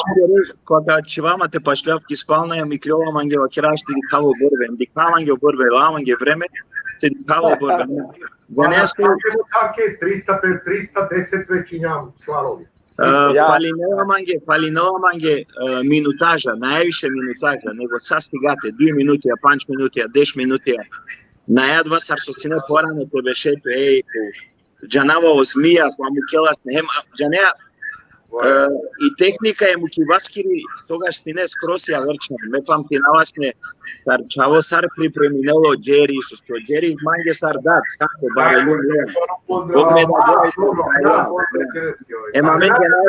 kova ka čhivav ma te pašljav ki spalna, em ikljola mange, vakerav: šaj te dikhav o borbe, em dikhav mange o borbe, la mange vreme te dikhav o borbe. Džanea so, trista pe, trista deset već injam članovi. E, ja, falinela mange, falinela mange, e, minutaža, najviše minutaža, nego sa stigate, duj minutija, pandž minutija, deš minutija. Nae adava sar so sine porane te beše tu, ej, tu. Džanava o zmija, kova mukhela sine, hem, a, džanea, e, i tehnika e mukhibaskiri, togaš sine skroz javer čhane. Me pamtinava sine, sar čhavo sar pripreminela o Džeri, Isus, o Džeri mange sar dad, kako, bare lum, le. Bog me da, dobro, dobro, dobro. Ema me džanav,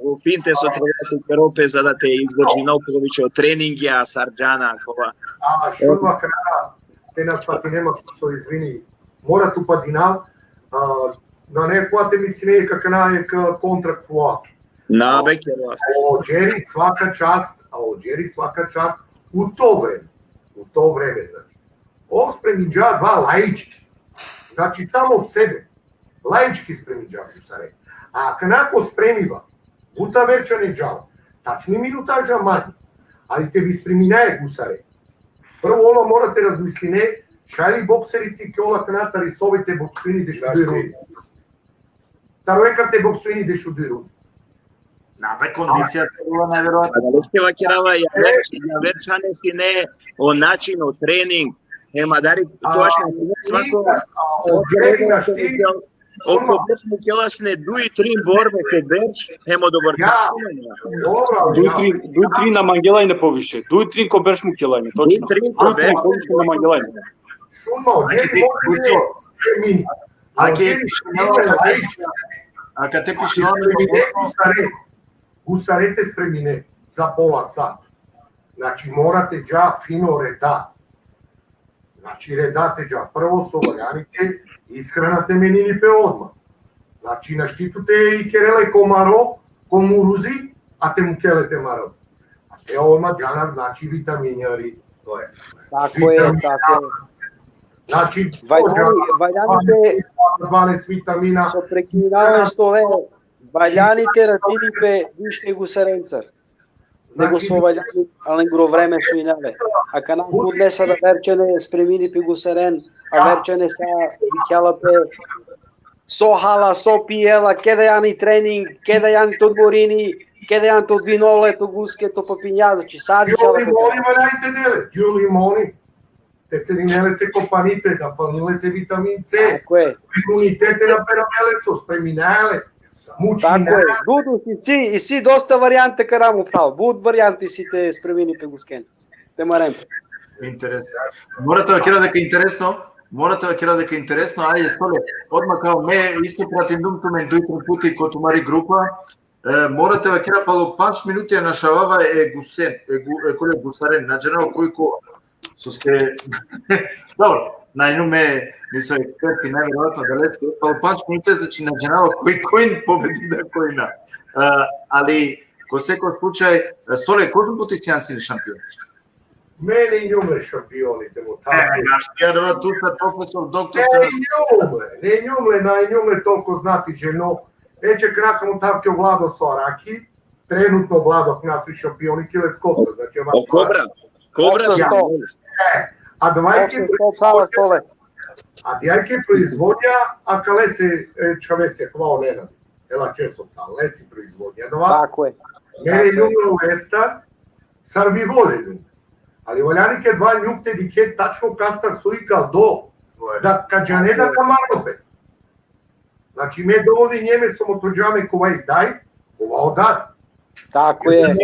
o finte so treba te kero pe, za da te izdržina poviše o treningja, sar džana, kova. A, šun ma, krana, te na svatine ma, so, izvini, mora te upadinav, a, na neko, a te misline, akana, e, kontra kova. Na, be, kjera. O Džeri svaka čast, a o Džeri svaka čast u to vreme, u to vreme, znači. Ov spreminđa adava laički. Znači, samo od sebe. Laički spreminđa gusare. A akana ko spremiba, but aver čhane džal, tačni minutaža manje. Ali te bi spreminaja gusare, prvo ola mora te razmisline, šaj li bokseri te iklol akana tari sobe te boksuini dešuduj rundi. Taro ekar te boksuini dešuduj rundi. Na, be, kondicija te ovel neverovatno. Pa da, leške vakerava, javer, javer čhane sine o način, o trening, hem adari, to aš na sine svako, o, o, o, o, o, o, o, o, ko berš mukhela sine duj trin borbe ko berš, hem odobor. Ja, dobro, duj trin, duj trin na mangela ine poviše. Duj trin ko berš mukhela ine, točno. Duj trin ko berš poviše na mangela ine. Šun ma, o Džeri, a kate pišinela, a kate pišinela, gusare, gusare te spremine za pola sat. Znači, mora te dža fino reda. Znači, reda te dža. Prvo so valjani te, ishrana te menini pe odma. Znači, našti tu te ikere le ko maro, ko muruzi, a te muke le te maro. A te odma džana, znači, vitaminjari. To je. Tako je, tako je. Znači, valjani, valjani te, dvanaest vitamina. So prekinava, so le, valjani te ratini pe više gusarencar nego so valjani, a lengoro vreme so injale. Akana but nesave aver čhane spremini pe gusaren, aver čhane sa dikhela pe so hala, so pijela, keda jani trening, keda jani te odmorini, keda jani te odvino le to guske, to papinja, znači sa dikhela pe. Juli moni, valjani te dele, juli moni. Te cedine lese ko pani, te da falini lese vitamin C. Tako je. Imunitet te naperine le, so spremine le. Mučine le. Tako je. Dudu, isi, isi dosta varijante, kara mo phral. But varijanti isi te spremini pe gusken. Te maren pe. Interesno. Mora te vakera deka interesno. Mora te vakera deka interesno. Ajde, Stole, odma, kao, me isto pratindum tumen duj trin puti ko tumari grupa. E, mora te vakera, palo pandž minuti našavava e gusen, e gu-, e kole gusaren, na džanava koj ko. Soske, dobro, na inum me, nisam eksperti, najverovatno da leske, palo pandž minuti, znači, na džanava koj koj pobedinđa, koj na. E, ali, ko seko slučaj, e, Stole, kozom puti sian sine šampion? Me ne injum le šampioni te mo E, naš ti adava tu sa profesor, doktor. Ne injum le, ne injum le, na injum le toliko znati ženo. Eče krakamo tavke o Vlado Soraki, trenutno Vlado, knasu šampioni ki Leskovca, znači, O Kobra, Kobra Osam sto. E, a dvajke Osam sto, prava stole. A djajke proizvodnja, a kale se, e, čhave se hvao Nenad. Ela često ta, lesi proizvodnja. Dova, Tako je. mere ljume u Estar, sar bi vole ljume. Ali valjani ke dva njuk te dikhe tačno kastar so i kal do, da ka džane da ka marlo pe. Znači, me dovolni njeme so mothođame kova i daj, kova o dad. Tako je.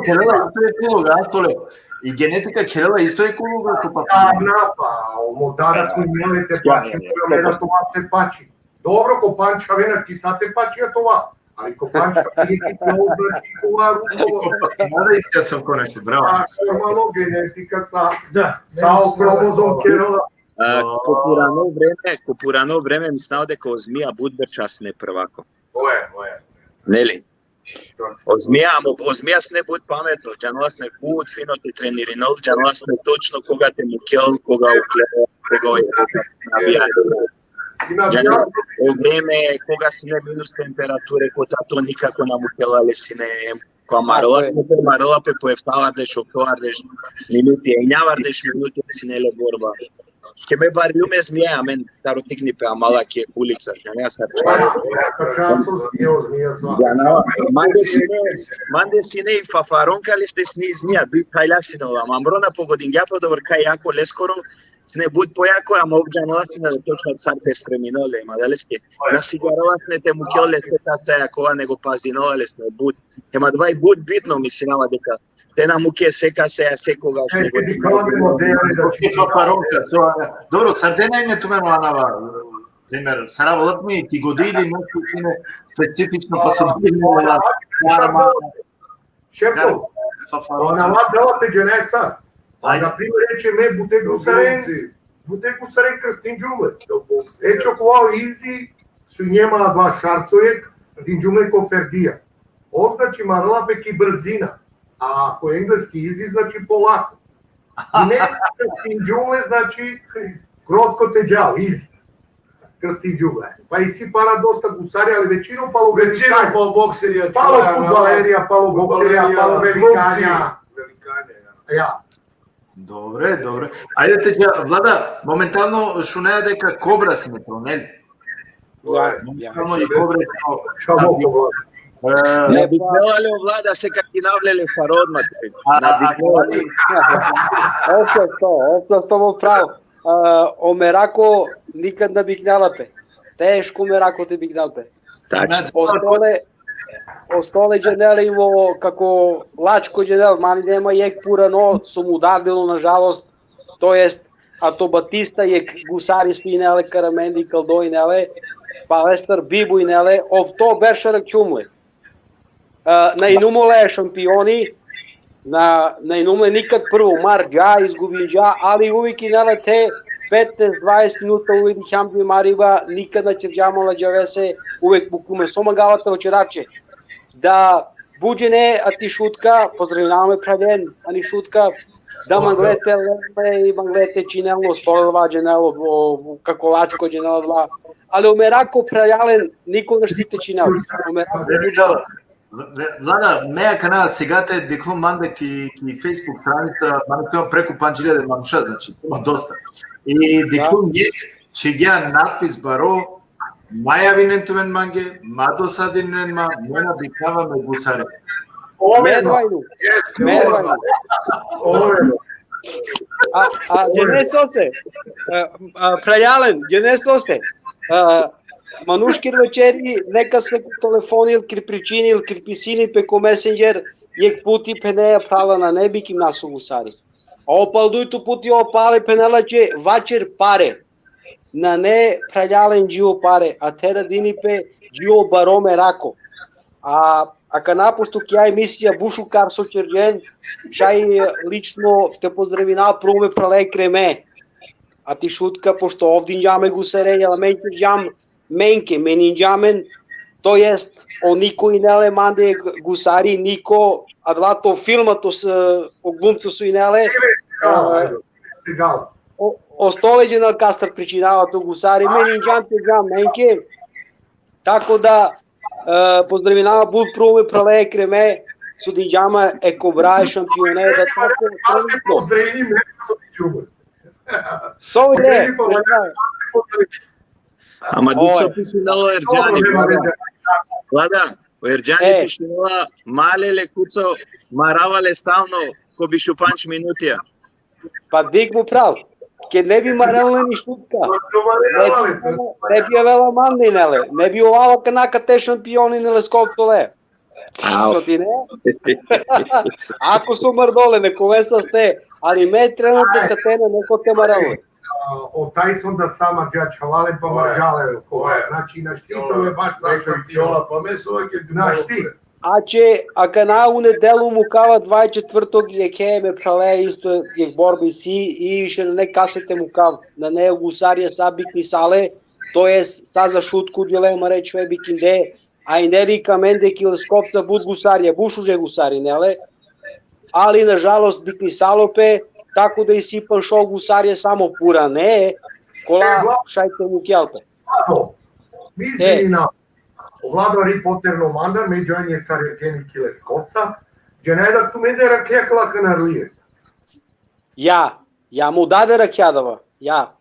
Khelela isto jek uloga, Astole. I genetika khelela isto jek uloga, ko pa. Sarna pa, o mo dada ko mele te pači, ko mele to te pači. Dobro, ko panč avena ki sa te pači, a tova. Ali ko panč avena ki to, znači, kova ruko. Mora isto sam konačno, bravo. A normalno genetika sa, Da. sa o kromozom khelela. A, ko purano vreme, ko purano vreme, mislinava deka o zmija but berčasne prvako. Oje, oje. Neli? O zmija, amo, o zmija sine but pametno, džanola sine but fino te trenirinol, džanola sine točno koga te mukel, koga uklel, koga je, koga navija. Džanola o vreme, koga sine minus temperature, ko tato nikako na mukela le sine, ko marola sine, marola pe po eftavar deš, oftovar deš minuti, enjavar deš minuti sine le borba. Ke me barljume zmija, amen, taro tikni pe amala ke ulica, džanea sar. Mande sine, mande sine i fafaron kale ste sine i zmija, bi kajla sine ola. Mamrona pogodingja pa dobro kaj jako leskoro, sine but pojako, ama ov džanola sine da točno sar te spremino le, ma da leske. Na sigarola sine te mukjo le se ta sa jakova, nego pazinola le sine but. Ema dvaj but bitno, mislinava deka te na muke seka se, a sekogaš, nego Fafaronka, so, dobro, sar te na ine tumen anava, primer, sar avolat mi ki godi ili nešto sine specifično pa so dine. Šefko, ona va dela te džanesa. A, na primer, reče me, bute gusaren, bute gusaren krstinđum le. Eče okova izi, su njema dva šarcojek, dinđum le ko ferdija. O, znači, marela pe ki brzina. A ko engleski izi, znači, polako. I me krstinđum le, znači, krotko te džal, izi. Krstinđum le. Pa isi pana dosta gusari, ali većinom palo velikanja. Većinom po bokserija, Palo fudbalerija, palo bokserija, palo velikanja. Velikanja, ja. Ja. Dobre, dobre. Ajde te dža, Vlada, momentalno šunaja deka Kobra sine to, neli? Ja, ja. Momentalno i Kobra to. Šamo ko Vlada. E, Na biknela le o Vlada se ka kinavle le sar odma. A, Na a, biknela le. Osam sto, osam sto, mo pravo. A, o merako nikad na biknela pe. Teško merako te biknel pe. Tačno. Znači, Ostale, ostale dženele ivo kako lačko dženel, mani nema jek purano, so mu dadilo, nažalost, to jest, a to Batista jek gusari so inele karamendi kaldo inele, pa lestar bibu inele, ov to berš arakćum le. A, na inum ole šampioni, na, na inum le nikad prvo, mar dža, izgubinđa, ali uvek inele te petnaest, dvadeset minuta uvek dikhjam dži mariba, nikad na ćerđam ala džavese, uvek bukume. So mangava te vaćerav će da buđene, a ti Šutka, pozdravinava me phralen, ani Šutka, da mangle te lele i mangle te činel, stolva dženel, o, kako lačko dženel, ali o merako, phralalen, niko našti te činel. O merako Vlada, me akana sigate dikhlum mande ki, ki Facebook stranica, mande sima preku pandž iljade manuša, znači, sima dosta. I dikhlum jek, čhigja natpis baro, ma javinen tumen mange, ma dosadinen ma, me na biknava me gusare. Medvajnu. Medvajnu. A, a, džene sose, a, a, phralalen, džene sose, a, manuš ked vaćeri, neka se ko telefoni ili ked pričini ili ked pisini pe ko Messenger, jek puti phene, phrala, nane bikim naso gusari. A o pal dujto puti o pale phenela će vaćer pare. Nane, phralalen, dži o pare, a te radini pe dži o baro merako. A, akana pošto ki ja emisija but šukar so ćerđen, šaj lično te pozdravina prvo me phrale kraj me. A ti Šutka, pošto ov dinđa me gusare, jel amen ćerđam menke, meninđa amen, to jest, o Niko ine le mande gusari, Niko, adava to filma, to s-, o glumco so ine le, Steven Seagal, ajde, Seagal. o, o Stole džanel kastar pričinava to gusari, me ni džan te džan menke, tako da, e, pozdravinava but prvo me phrale kreme, so dinđa ma e Kobra e šampione, da tako trenutno. Pozdravini me, so ti džubo. So ine, Pozdravini, ne znam. Ama dok Oj. so pišinela o Erdžani, Dobro, nema veze. Vlada, o Erdžani E. Pišinela, male le kuco, marava le stalno, ko bišu panč minutija. Pa dik mu prav. Ked ne bi marela ni Šutka, ne bi, ne bi avela mande ine le, ne bi ovela kana kate šampioni ine Leskovco le. So ti ne? Ako so mardole, nek ove saste, ali me trenutno kate na neko te marela. A, o Tyson da sama džač havale pa Oje. marđale kova. Oje. Znači, našti to me baš Neko zašto i kjola, pa me so uvek je Našti. Ače, akana u nedelu mukava dvadeset četvrtog jekhe me phrale isto jekh borba isi i više nane kase te mukav, nane gusarija sa biknisale, to jest sa za Šutku dile ma reč me bikinde, a ine le ka mende ki Leskovca but gusarija, but šuže gusari, nele? Ali, nažalost, biknisalo pe, tako da isi panšo gusarija samo purane, kola šaj te mukjal pe. Vlado, mi izvinina. O Vlado ari poterno mandar, me džanje sar Evgeni ki Leskovca. Džanaja da tumende rakhlja kala kanarlijesta. Ja, ja, mo dade rakhlja adava, ja.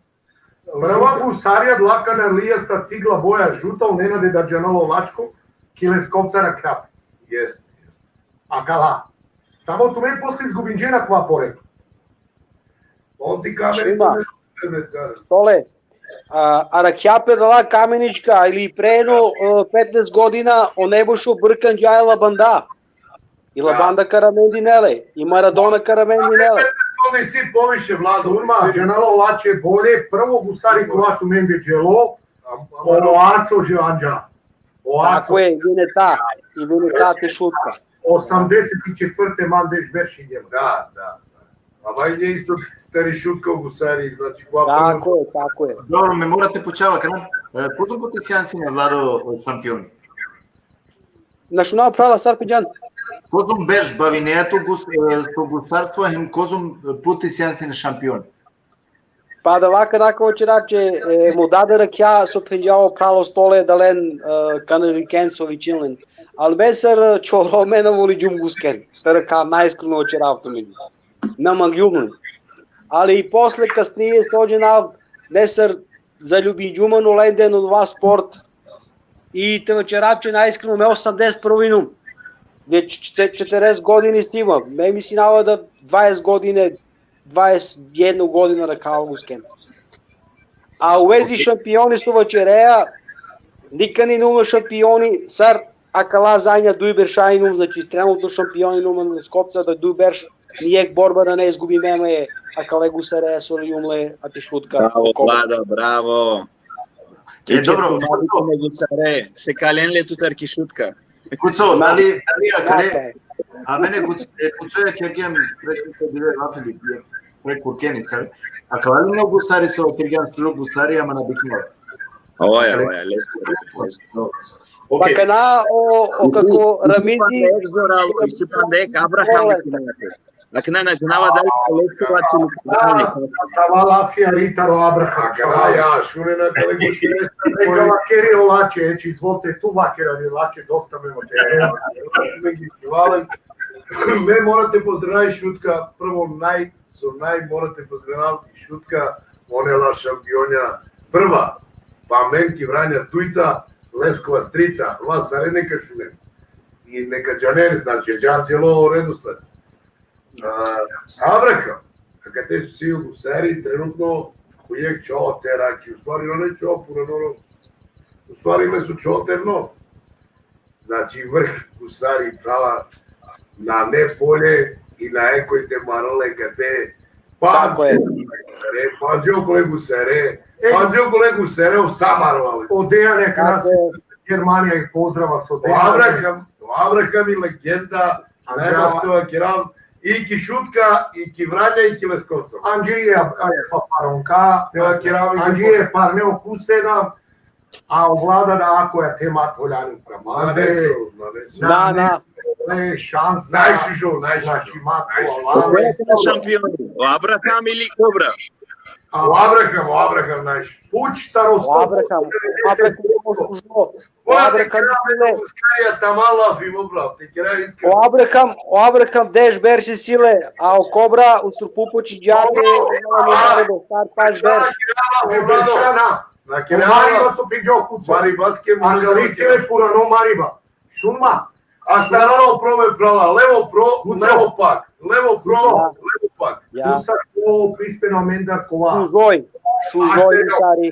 Prva gusarija dla kanarlijesta cigla boja žuta, o Nenade da džanel o Lačko, ki Leskovca rakhlja. Jest, jest. Akala. Samo tumen posle izgubinđena kva pored. On ti kamerica Šima. Ne, ne, da. Stole, a, a rakhlja pe dala Kamenička ili pre jedno, e, petnaest godina, o Nebojšo Brkan džaja Labanda. I Labanda ka ramendi, nele, i Maradona ka ramendi, nele. On isi poviše, Vlado. Šuma, džanel o Lače bolje, prvo gusari kova tumende dželo, o Aco džanđa. O Aco. Tako je, i Vineta, i Vineta te Šutka. Osamdeset četvrte mandeš berši njema. Da, da, da. A vaj je isto tari Šutka o gusari, znači, kova Tako je, tako je. Dobro, me morate počava, kana? E, kozom puti sijan sine, Vlado, šampioni? Na šuna prala sar pe džan. Kozom berš bavinea tu gus-, e, to gusarstvo, hem kozom puti sijan sine šampioni? Pa da vaka nako očerav će, e, mo dade rakhlja so phenđa o pralo Stole da len, e, kanaliken so vičin len. Al me sar, e, čoro me na voli džum gusken. Sar ka najiskreno očerav tumen. Na mangjum len. Ali i posle kasnije so džanav, me sar zaljubinđum man olende, odova sport. I te očerav će najiskreno, me osamdeset prvo inum. Već če-, četrdeset godini si ima. Me mislinava da dvadeset godine, dvadeset jedna godina rakhala gusken. A u vezi šampioni so vaćerea, nikad ni num šampioni, sar akala zadnja duj berša inum, znači trenutno šampioni inum Leskovca da duj berš, ni jek borba da ne izgubime, me akale gusare so li umle, a ti Šutka. Bravo, Kobe. Vlada, bravo. E, dobro, Nego sare, se kalen le tutar ki Šutka. Kuco, dali, dali, a kale, Tako je. a mene kuc-, e, kuco ja kergem preko dive vafili, preko Kenis, kale. A kale no gusari so kergem, stružo gusari, ama na bikno. Oja, oja, let's go, let's go. Pa kana o, o kako Ramizi, Isi pande ek Abraham. Akana na džanava dali Leskovac ili Kobani. Tava lafija ritar o Abraham. Akala, ja, šune na kale gusari. Neka vakeri o Lače, eći, izvolite, tu vakera li Lače, dosta me vakeri. Hvala. Me morate pozdraviti Šutka, prvo naj, so naj morate pozdraviti Šutka, one la šampionja prva, pa amen ki Vranja dujta, Leskovac trita, vas sare neka šunen. I neka džanen, znači, džan dželo o redosled. A, Abraham, a kate su si u gusari trenutno, ko jek čoter, a ki u stvari one čopur, ono, u stvari me su čoterno. Znači, vrh gusari prava, nane polje i na ekoj te marole kate. Pa, Tako je. Re, panđo kole gusare, panđo kole gusare, o sa marole. O Dejan neka nas Tako je. Germanija i pozdrava so O Dejan. Abraham, o Abraham i legenda, Anđela. najmastova kirav, i ki Šutka, i ki Vranja, i ki Leskovca. Anđi je, a, pa paronka, Te va kirav i Anđi je parne o kuseda, A o Vlada da ako ja te mat holjani upra mande. Da, da. Ne šansa. Najšužo, najšužo. Znači, mat Najšužo. holjani. Ko je šampioni? O Abraham ili Kobra? O Abraham, o Abraham najšužo. Puč taro O Abraham, o Abraham je šužo. O Ora te Abraham kera je me Guskari, ja tamo lafi, mo bro, te kera iskreno. O Abraham, o Abraham deš berš isi le, a o Kobra u strupu počiđate, o narodo, star paš berš. Bršana. Na O kera Mariba so piđo kuco. Maribaske A gari si le furano Mariba. Šun ma. A starano pro me prala, levo pro, Kuco. Levo pak, levo pro, Kuco. Levo pak. Ja. Tu sa o prispeno amendar kova. Šužoj, šužoj Gusari.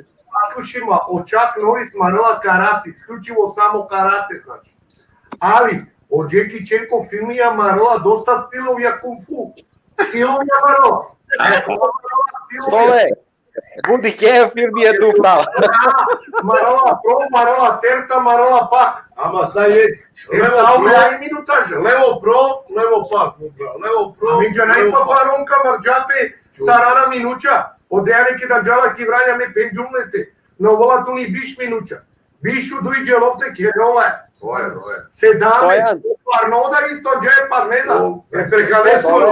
Slušaj ma, o Chuck Norris marela karate, isključivo samo karate, znači. Ali, o Jackie Chan ko filmija marela dosta stilovja kung fu. Stilovja marela. Stilovja. Stole, budi ke filmija tu prava. Marela pro, marela terca, marela pak. Ama sa je, E, levo sa pro, uja i minutaža. Levo pro, Levo pak, mo bro, Levo pro. A mi džanaj Levo pa pak. Faronka marđape, sarana minuća, o dejane ki da džala ki Vranja me pendžumle se, no vola tu ni biš minuća. Biš u duj dželov se kjerola. Oje, oje. Sedamnaest, Stojan. Parnoda isto dže Parneda. E perhaneskoro,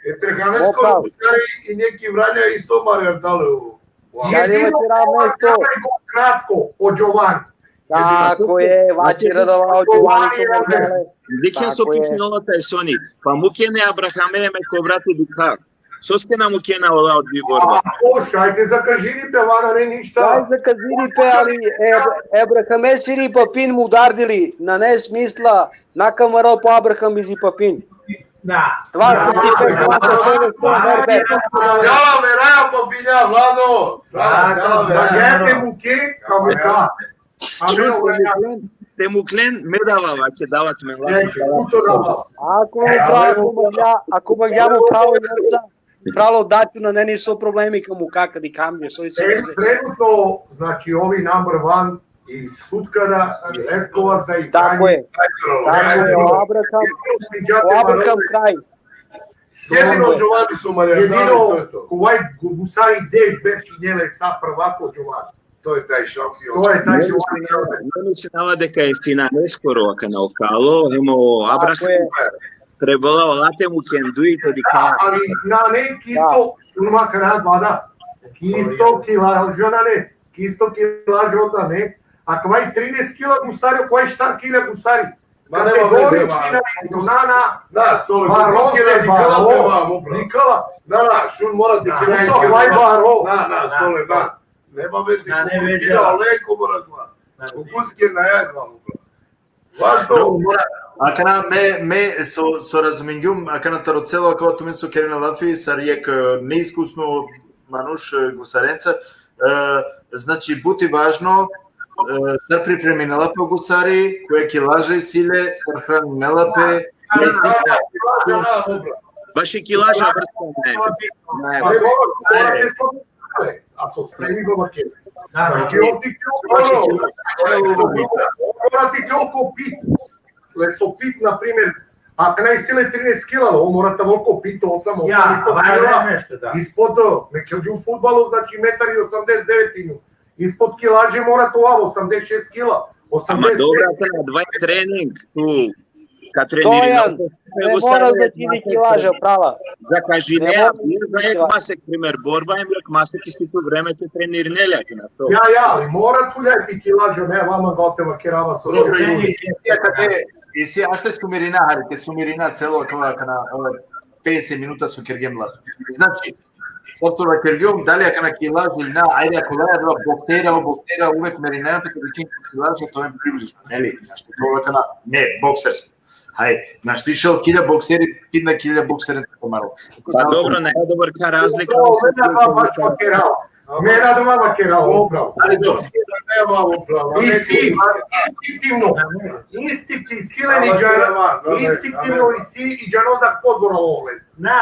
e perhaneskoro, Opa. Guskari i neki Vranja isto marjardale u. Ja ne vaćerav nešto. Kratko, o Giovanni. Tako je, vaćera da o Giovanni so mangale. Dikhen so Tako je. Pišnola taj Soni. Pa mukene Abrahame me Kobra te dikha. Soske na mukena ola o duj borba? A, o, šaj te zakažini pe, vana ne ništa. Daj zakazini pe, ali e, Abrahame siri papin mudardili, na ne smisla, na kamaro po Abraham izi papin. Da. Tvar ti pe, tvar ti pe, sto merbe. Čala veraja po pinja, Vlado. Čala, čala veraja. Magete muke, kamuka. Šun, te muklen, te muklen, me dava vake, davat me la. Neće, kuco dava. Ako, ako mangja, ako mangja mo pravo, pravo daću, na ne niso problemi, kamu kaka di kambi, so i se Trenutno, znači, ovi number one i Šutkara, i Leskovac, da i Tako je. Tako je, o Abraham, o Abraham kraj. Jedino Giovanni su marjardale, Jedino to je to. Kuvaj Gusari deš berš njele sa prvako Giovanni. To je taj šampion. To je taj Ne Giovanni. mislim, ne mislim nava deka e sine neskoro akana o Kalo, hem o Abraham Tako je. trebala ola te muken duj te dikha. Ali na ne isto, šun ma kana vada. Isto kilaža na ne, isto kilaža na ne. A kvaj trinaest kila Gusari, kvaj štar kila Gusari. Ma nema veze, ma. Čina, na, na. Da, Stole, Baro Guskari se, dikala baro. Te vam, upravo. Nikala. Da, da, šun mora te Da, kira Kuco, iskreno. kvaj baro. Da, da, Stole, da. Nema veze, Da, ne ko veze. kira, leko mora gva. Ko Guske na ja gva, upravo. Vasto. Dobro, mora, akana me, me so, so razumingjum, akana taro celo akava tumen so kerena lafi, sar jek, e, neiskusno manuš, e, Gusarenca, e, znači, but i važno, e, sar pripreminela pe o Gusari, koja kilaža isi le, sar hraninela pe, Da, da, da, da, upravo. Baš i kilaža vrsta ne. Ne, Pa dobro, mora Ajde. te so-, a so spremi baba ke. Da, Znači, da. on ti ključ, mora ti ključ ko pit. Le so pit, na primer, a kaj si le trinaest kila, on mora te volko pit, osam, osam Ja, i po valjda kila. Nešto, da. Ispod, me kelđu fudbalu, znači, metar i osamdeset devet inu. Ispod kilaže mora te ovel osamdeset šest kila. Ama Osamdeset dobra, te na dvaj trening, tu, ka Stojan, trenirina. ne mora da ti ni kilaža, prava. Zakažine, Ne mora a za jek masek, primer, borba, em jek masek isti tu vreme te trenirinel, na to. Ja, ja, ali mora tu ljaj pi kilaža, ne, vama ga te vakerava so. Dobro, i, i, i, akate, i si, ašte sumirina, hari, te sumirina celo akava akana, e, pedeset minuta so kergjem lafi. Znači, sad so vakergjum, dali akana kilaž ili na, ajde, ako laja dava boksera, o boksera uvek merina, te kada kin kilaž, to je približno, neli? Znači, to akana, ne, boksersko. Haj, znači, ti šel kilja bokseri, kidna kilja bokseri, tako malo. Pa dobro, ne, dobro, ka razlika. Upravo, me na dava baš vakerava. Me na dava vakerava, upravo. Ali dobro, nema upravo. I si, instinktivno, instinktivno, si le ni džana, instinktivno i si i džano da pozora oles. Na,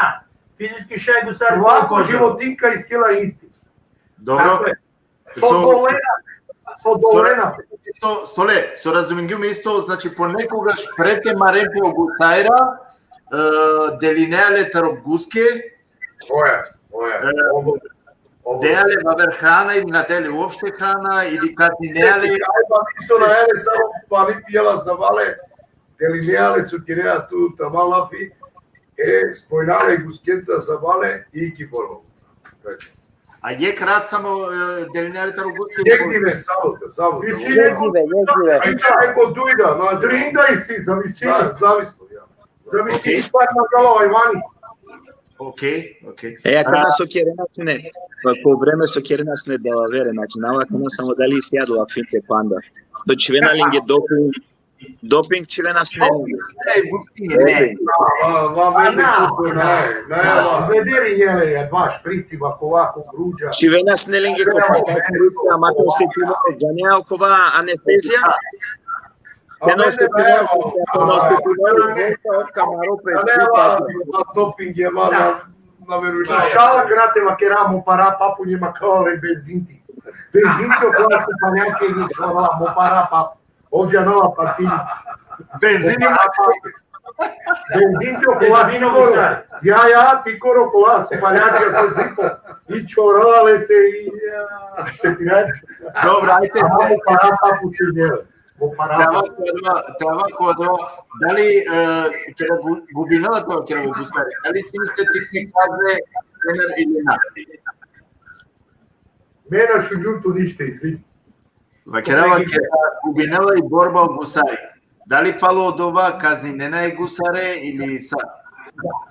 fizički šaj Gusari. Svako životinka i sila instinkt. Dobro. Tako je. So dolena, so dolena. Isto, Stole, so razumingjum isto, znači, ponekogaš pre te maren pe o Gusajra, e, delinea le taro Guske, Oja, oja. e, Dea le vaver hrana ili na dea le uopšte hrana ili kazninea le? Ajde, pa isto na jele, samo pa ni pijela sabale, delineja le so kerea tu tama lafi, e, spojna le guskenca sabale i ki bolo. A jekh rat samo, e, delineja le taro guske? Jekh dive, samo, samo. Jekh dive, jekh dive. A i sa neko dujda, na, trinda isi, zavisi. Da, zavisno, ja. Zavisi, okej, stvar na galo ajvani. Okej, okej. E, akana so kerena sine, pa ko vreme so kerena sine da vere, znači, nava akana samo dali isi adava finte panda. To čhivena lenge doping, doping čhivena sine lenge. Ne, ne. Va, va, mende kuto na, na, na, vederi njele, ja, dva šprici, ba kova, ko gruđa. Čhivena sine lenge ko panda šprici, ama to se ti džanea kova anestezija. Te no se ti, te no se ti, kamaro pe. Doping je, ma, na, na verujna. Inšala, grate, vakera, mo para papu nje ma kava le benzinti. Benzinti okola so paljače ni čhorala, mo para papu. Ovdje nova partija. Benzini ma. Benzinti okola, ti koro. Ja, ja, ti koro okola so paljače so zipo. I čhorala le se i, ja, se ti radi. Dobro, ajde. Mo para papu se njel. Te ava ko adava, te ava ko adava, dali, e, kera gu-, gubinela to, kera gusare, dali si se tikni kaze, trener ili na? Me na šunđum tu ništa, izvini. Vakerava, kera gubinela i borba o gusare. Dali palo odova kazninena e gusare ili sa?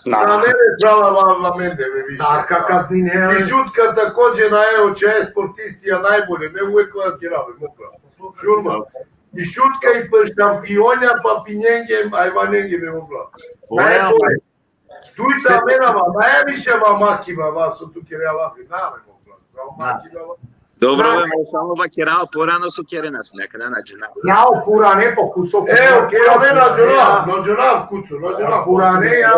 Na. Na mene, prava, va, va mende, me više. Sa ka kaznine. I Šutka takođe na, evo, čaje sportistija najbolje, me uvek kova kera, me mokla. Šurma. I Šutka i pa šampionja, pa pinjenge, ajvanenge, me mokla. Najbolje. Tu i ta mena, va, najviše, va, makiba, va, so tu kere lafi, na, me mokla. Samo makiba, va. Dobro, be, mo samo vakerava, porano so kerena sine, neka na džanav. Ja, o purane po kuco. E, o purane na džanav, na džanav kuco, na džanav. Purane, ja.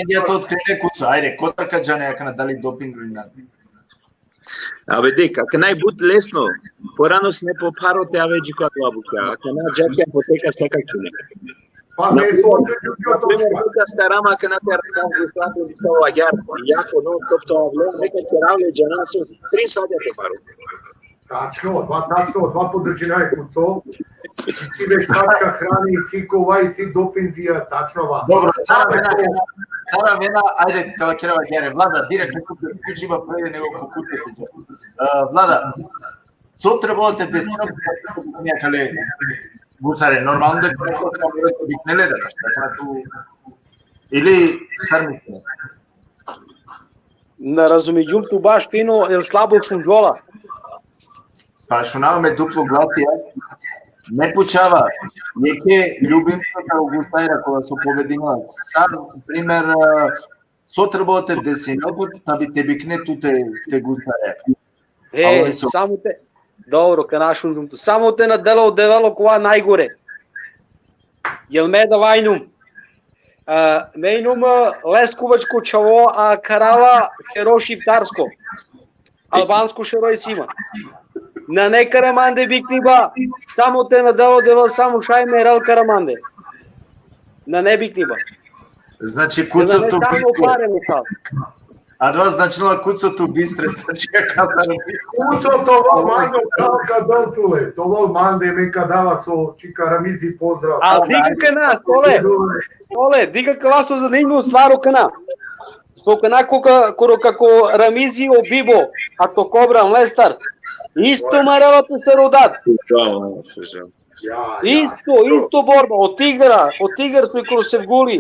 Ja to otkrine kuco, ajde, kotar ka džane akana dali doping ili na. Abe, dek, akana i but lesno, porano sine po pharo te ave dži ko adava bukja, akana dža ki apoteka, sa ka kine. Pa me so, na primer, neka starama akana te arakhav gusare, neka o agjar, jako non stop te avle, neka kerav le džanav so, tri satja te paro. Tačno, va, tačno, va podržinaja kuco. Isi veštačka hrani, isi kova, isi dopinzija, tačno, va. Dobro, sar avena, sar avena, ajde, ka kerava agjar, Vlada, direktno, kuće, kuće ima prvi nego po kuće. E, Vlada, so trebalo te desi, nekale gusare, normalno da, ili sar misline? Na razumiđum tu baš fino, el slabo šunđola. Pa šunava me duplo glasija. Me pučava, jekhe ljubimco taro gusarja kola so pobedinela, sar primer, e, so trebalo te desinel, ta bi te bikne tute, te gusare. E, samo te, dobro, ka našun tu. Samo te na dela o Devel okova najgore. Jel me da vajnum? A, me inum, a, leskovačko čhavo, a karava šero šiptarsko. Albansko šero isi ma. Nane karamande bikniba, samo te na dela o Devel, samo šaj me rel karamande. Nane bikniba. Znači, kuco tu bistre. Adava značinela kuco tu bistre, znači, ja ka... Kuco, te ovel mande, ka dal tule, te ovel mande, me ka dava so čika Ramizi pozdrav. A dikh akana, Stole, Stole, dikh akava so zanimljivo stvar akana. So akana ko ka, koro kako Ramizi o bibo, a to kobra mlestar, isto marela pe sar o dad. Isto, isto borba, o tigra, o tigar so i koro Sevguli,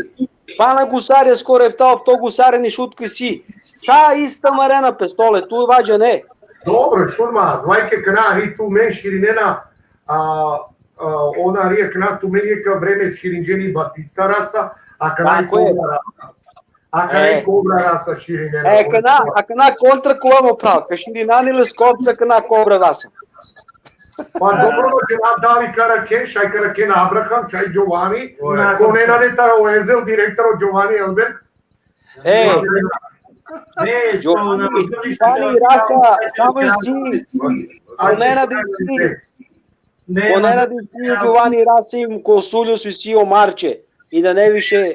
pana gusare skoro efta ofto gusare ni Šutka isi. Sa ista marena pe, Stole, tu vađa ne. Dobro, šurma, dvajke akana i tu me širinena, a, a, ona ri akana tu me jekh vreme širinđeni Batista rasa, a akana i kobra rasa. A akana i kobra rasa širinena. E, akana, akana kontra kova mo phral, ka širina ni Leskovca, akana kobra rasa. Pa dobro, no, džanav dali ka arakhen, šaj ka arakhen Abraham, šaj Giovanni, ko nena deta o Ezel, direktor o Giovanni Elbert. E, Giovanni, Giovanni rasa, samo isi, ko nena desi, ko nena desi Giovanni rasa, ko sulju so isi o Marče, i da ne više,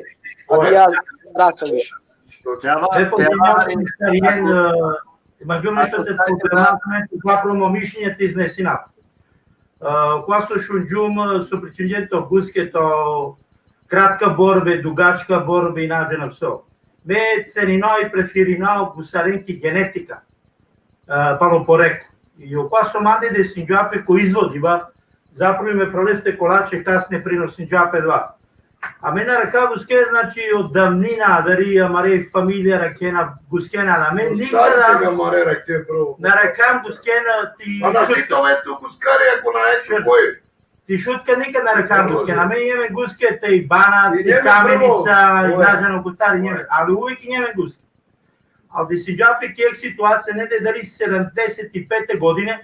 a ja rasa više. Te ava, te ava, Imam nešto te zapravo mišljenje te iznesina. Uh, kova so šunđum, so pričinđe to guske to kratka borbe, dugačka borbe i nađena pso. Me cenino i preferino gusaren ki genetika, uh, palo poreklo. I okova so mande desinđa pe ko izvodiba, zapravo me proleste kolače kasne prinosinđa pe dva. A me na rakha guske, znači, od davnina, dari amare familija rakhena guskena, na me nikada Ostarte ga mare rakhe, bro. Na rakha guskena ti A na ti to me tu guskari ako na eto koj. Ti Šutka nikad na rakha guskena. A me jeme guske te i Banac, i Kamenica, i nađeno kotar jeme. Ali uvijek jeme guske. Ali desinđa pe ki jek situacija, negde dali sedamdeset i pete godine,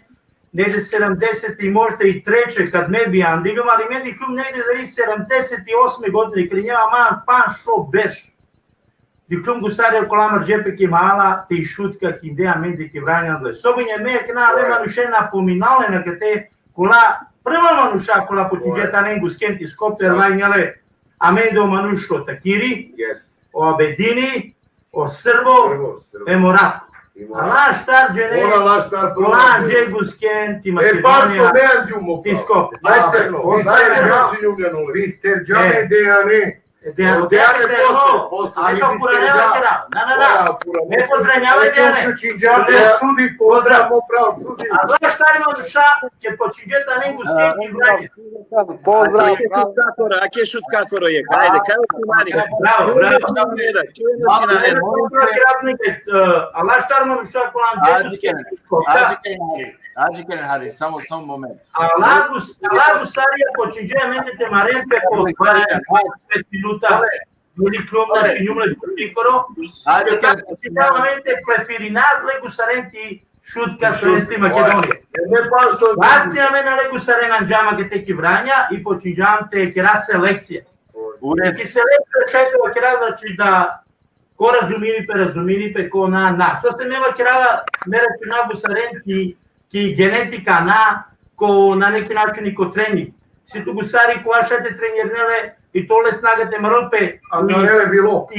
negde sedamdeset i možda i treće, kad me bi andiljum, ali me dikhljum negde dali sedamdeset i osme godine, krenjava man pan šov berš. Dikhljum gusari okola amar džepe ki mala, te i Šutka kinde amende ki Vranja. Sobinje me kna ale manuše napominale na kate kola, prva manuša kola počinđe te anen gusken ti Skopje, lajnjale, amende o manuš o Takiri, o Abedini, o Srbo, em o Ratko. Ala štar džene, kola anđe gusken ti Makedonija, ti Skopje. Najsterno, najsterno. Vister džane dejane. Dejane posle, posle. Ali to puraneva kera. Na, na, na. Me pozdravnjava dejane. Sudi, pozdrav, mo prav, sudi. A gledaš taj manuša, ke počinđe te anen gusken ti Vranja. Pozdrav. Ake Šutkakoro, ake Šutkakoro je. Ajde, kaj ti mani? Bravo, bravo. Čujemo si na Allah štar manuša kola anđe gusken ti Skopje. Ađi keren hari, samo, samo moment. Ala gus-, ala gusarija počinđe amende te maren pe ko dvadeset pet minuta. Ili klub, znači, njumle šutikoro. Ajde, te preferina le gusaren ti Šutka, to jest ti Makedonija. Vasti amen ale gusaren anđam akate ki Vranja i počinđam te kera selekcija. Ki selekcija šaj te vakera, znači, da ko razumini pe, razumini pe, ko na, na. Soske me vakerava, me računava gusaren ki, ki genetika, na ko na neki način i ko trening. Si tu gusari kova šaj te trenirinel le i te ole snaga te marol pe i,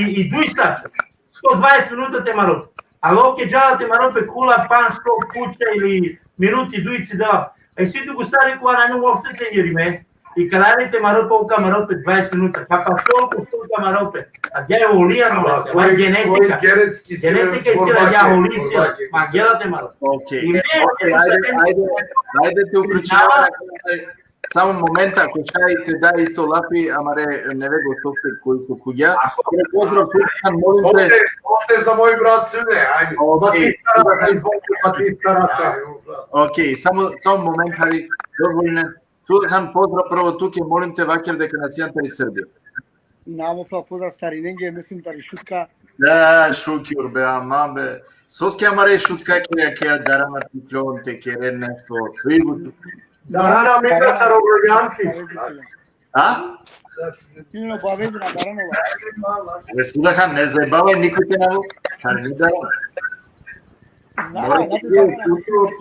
i, i duj sača. Sto dvadeset minuta te marol pe. Ali ov ke džala te marol pe kula, pan šov puča ili minuti duj ci dela. A si tu gusari kova nane uopšte trenirime. I ka lari te marol pe, ov ka marol pe dvadeset minuta. Ka pašol ko sto ka marol pe. A dja je olija, no, ma genetika. Genetika i sila dja oli sila. Ma gela te marol. Okej. Okej, ajde, ajde, ajde te uključinava. Samo momenta, ako šaj te da isto lafi, amare neve gostovke koj so kugja. Pozdrav, Sultan, molim te. Ovde, ovde za moj brat Sule, ajde. Batista Rasa, izvolite, Batista Rasa. Okej, samo, samo moment, hari, dozvoline. Sultan, pozdrav prvo tuke, molim te, vaker deka na sijan tari Srbija. Namo pa pozdrav starinenge, mislim tari Šutka. Da, šukjur be, ama be. Soske amare Šutka kere, kere darana piklon te kere nešto. Darana mika taro Rojanci. A? Ino bavedina darana. Ve Sultan, ne zajebavaj nikoj te navo. Šar ni darana. Mora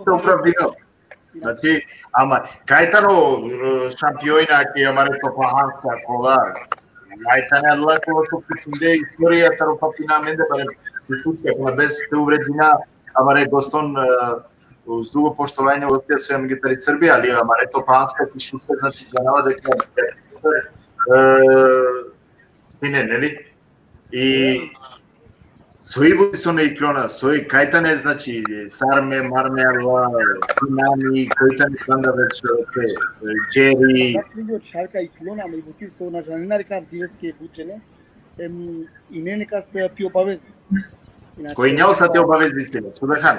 te opravdina. Znači, ama, kaj tano, e, šampiona ki amare topahanska kola, kaj tane adala kola so pišinde istorija taro papina amende, barem Šutka, na bez te uvredina amare goston, e, uz dugo poštovanje, od te so amenge tari Srbija, ali amare topahanska ki Šutka, znači, džanava deka, e, sine, neli? I soj buti so na iklona, soj kaj tane, znači, sarme, marme, ala, sinani, koj tane kanda već, te, džeri. Kako je čarka iklona, me buti so na džanina reka diveske bučene, em, i ne neka se ti obavez. Koj njao sa te obavez disile, Sudahan.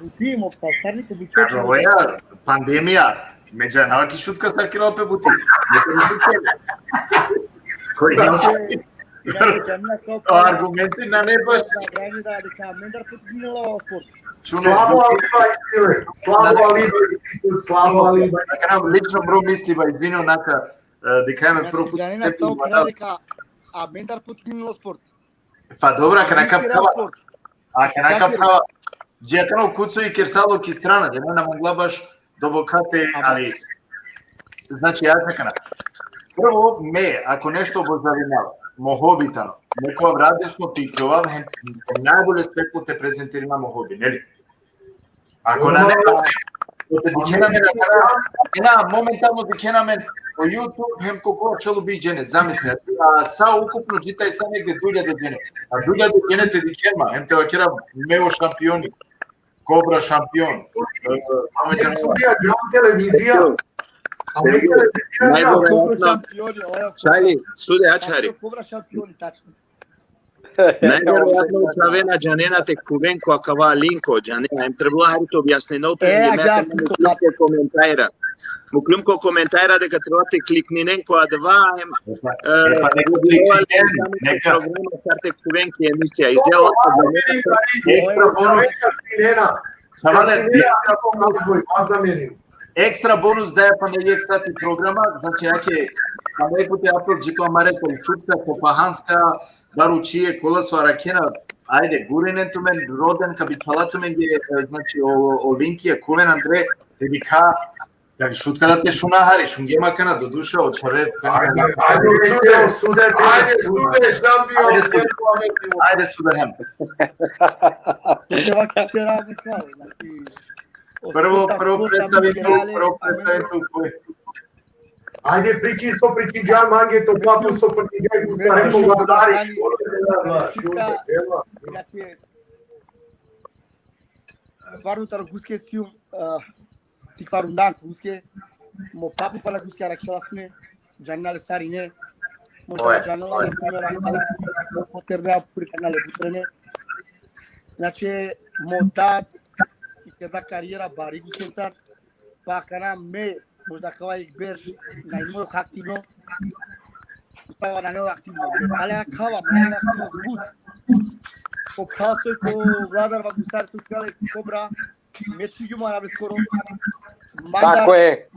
Buti mo pasarni ko bučene. Ovo je pandemija, me džanava ki Šutka sar kela pe buti. Me to Šutka. Koj njao sa. Argumenti nane baš. Slabo aliba, slabo aliba, slabo aliba. Lično bro misliba, izvini, onaka, e, dikhaja me prvo put. Džanina sa ukrale ka, amendar put minilo sport. Pa dobro, akana ka prava. Akana ka prava. Dži akana kuco i kersalo ki strana, da ne na mangla baš dobokate, ali, znači, ja akana. Prvo, me, ako nešto obožavinava, mo hobi tano. Neko radosno te džovav hem najbolje svetlo te prezentirina mo hobi, neli? Ako na, ne, te dikhena amen, na, momentalno dikhena amen o YouTube, hem ko ko čelo bi džene, zamisli. A sa ukupno dži taj sa negde duj hiljade džene. A duj hiljade džene te dikhen ma, hem te vakera me o šampioni. Kobra šampion. E, ame džanela. Sudija, džan televizija. Sergio, Sergio, najbolje Kobra šampioni, oja. Šali, sude, ačhari. Kobra šampioni, tačno. Najverovatno čhave na džanena te khuven ko akava linko, džanena, em trebela hari te objasnina pe, e, agja, ko komentara. Muklum ko komentara deka trebela te klikninen ko adava, em, e, pa, e, pa neka klikninen, samo neka programa sar te khuven ki emisija. Izgleda ekstra bonus. Samo ne, ekstra bonus daja pana jekh sati programa, znači, ake, pana jekh puti apel dži ko amare tari Šutka, ko Pahanska, Baručije, kola so arakhena, ajde, gurinen tumen, roden, ka bičhala tumen, e, znači, o, o linki, e, khuven andre, te dikha, ka Šutka te šuna hari, šungjem akana, do duša, o čhave. Ajde, ajde, sude, sude, ajde, sude, šampion, ajde, sude. Ajde, sude hem. Prvo, prvo predstavim tu, prvo predstavim tu, koj. Ajde, priči so priči džan mange to papu so priči džan ku sare ko vladari. Stvarno taro guske sium, e, ti kvarundan guske, mo papu pana guske arakhela sine, džanena le sarine, mo džanena le, na primer, poterne, a puri kana le butrene. Znači, mo dad, i keda karijera bari guskencar, pa kana me, možda kava jekh berš, na inum aktivno, stava na aktivno. Me pale na kava, me na aktivno zbut. O phral soj ko Vladar va gusar so kale Kobra, me čhigju ma na skoro. Tako je.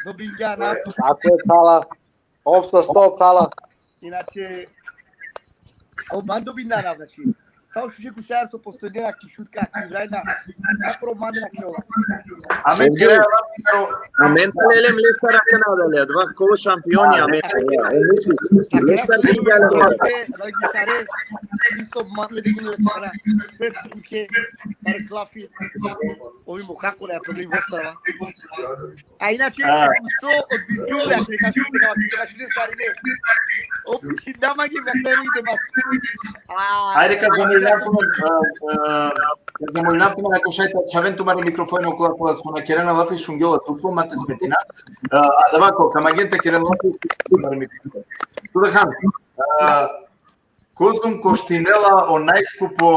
Dobingja na. Tako je, pala. Ov sa sto, pala. Inače, o, man dobingja na, znači. Sa o šuže gusar so postojnela ki Šutka, ki Vrajna. Sa prvo man na kjola. Amen kere, amen ta lelem lestar akana dale, adava ko šampioni, amen. Lestar dingja le. Dale gusare, isto man me dingja lestar. Pet buke, tari klafi. Ovi mo kako na problem, ostava. A inače, so od Biđule, ako neka šute, neka šute sarine. Opiši da mange, me ne ide bas. Ajde, ka zamolinav tumen, e, e, ka zamolinav tumen, ako šaj te čhaven tumare mikrofoni okola, kola so na kerena lafi, šungjola tuko, ma te smetina. E, adava ko, ka mangen te keren lafi, tumare mikrofoni. Sudehan, e, Kozum koštinela o najskupo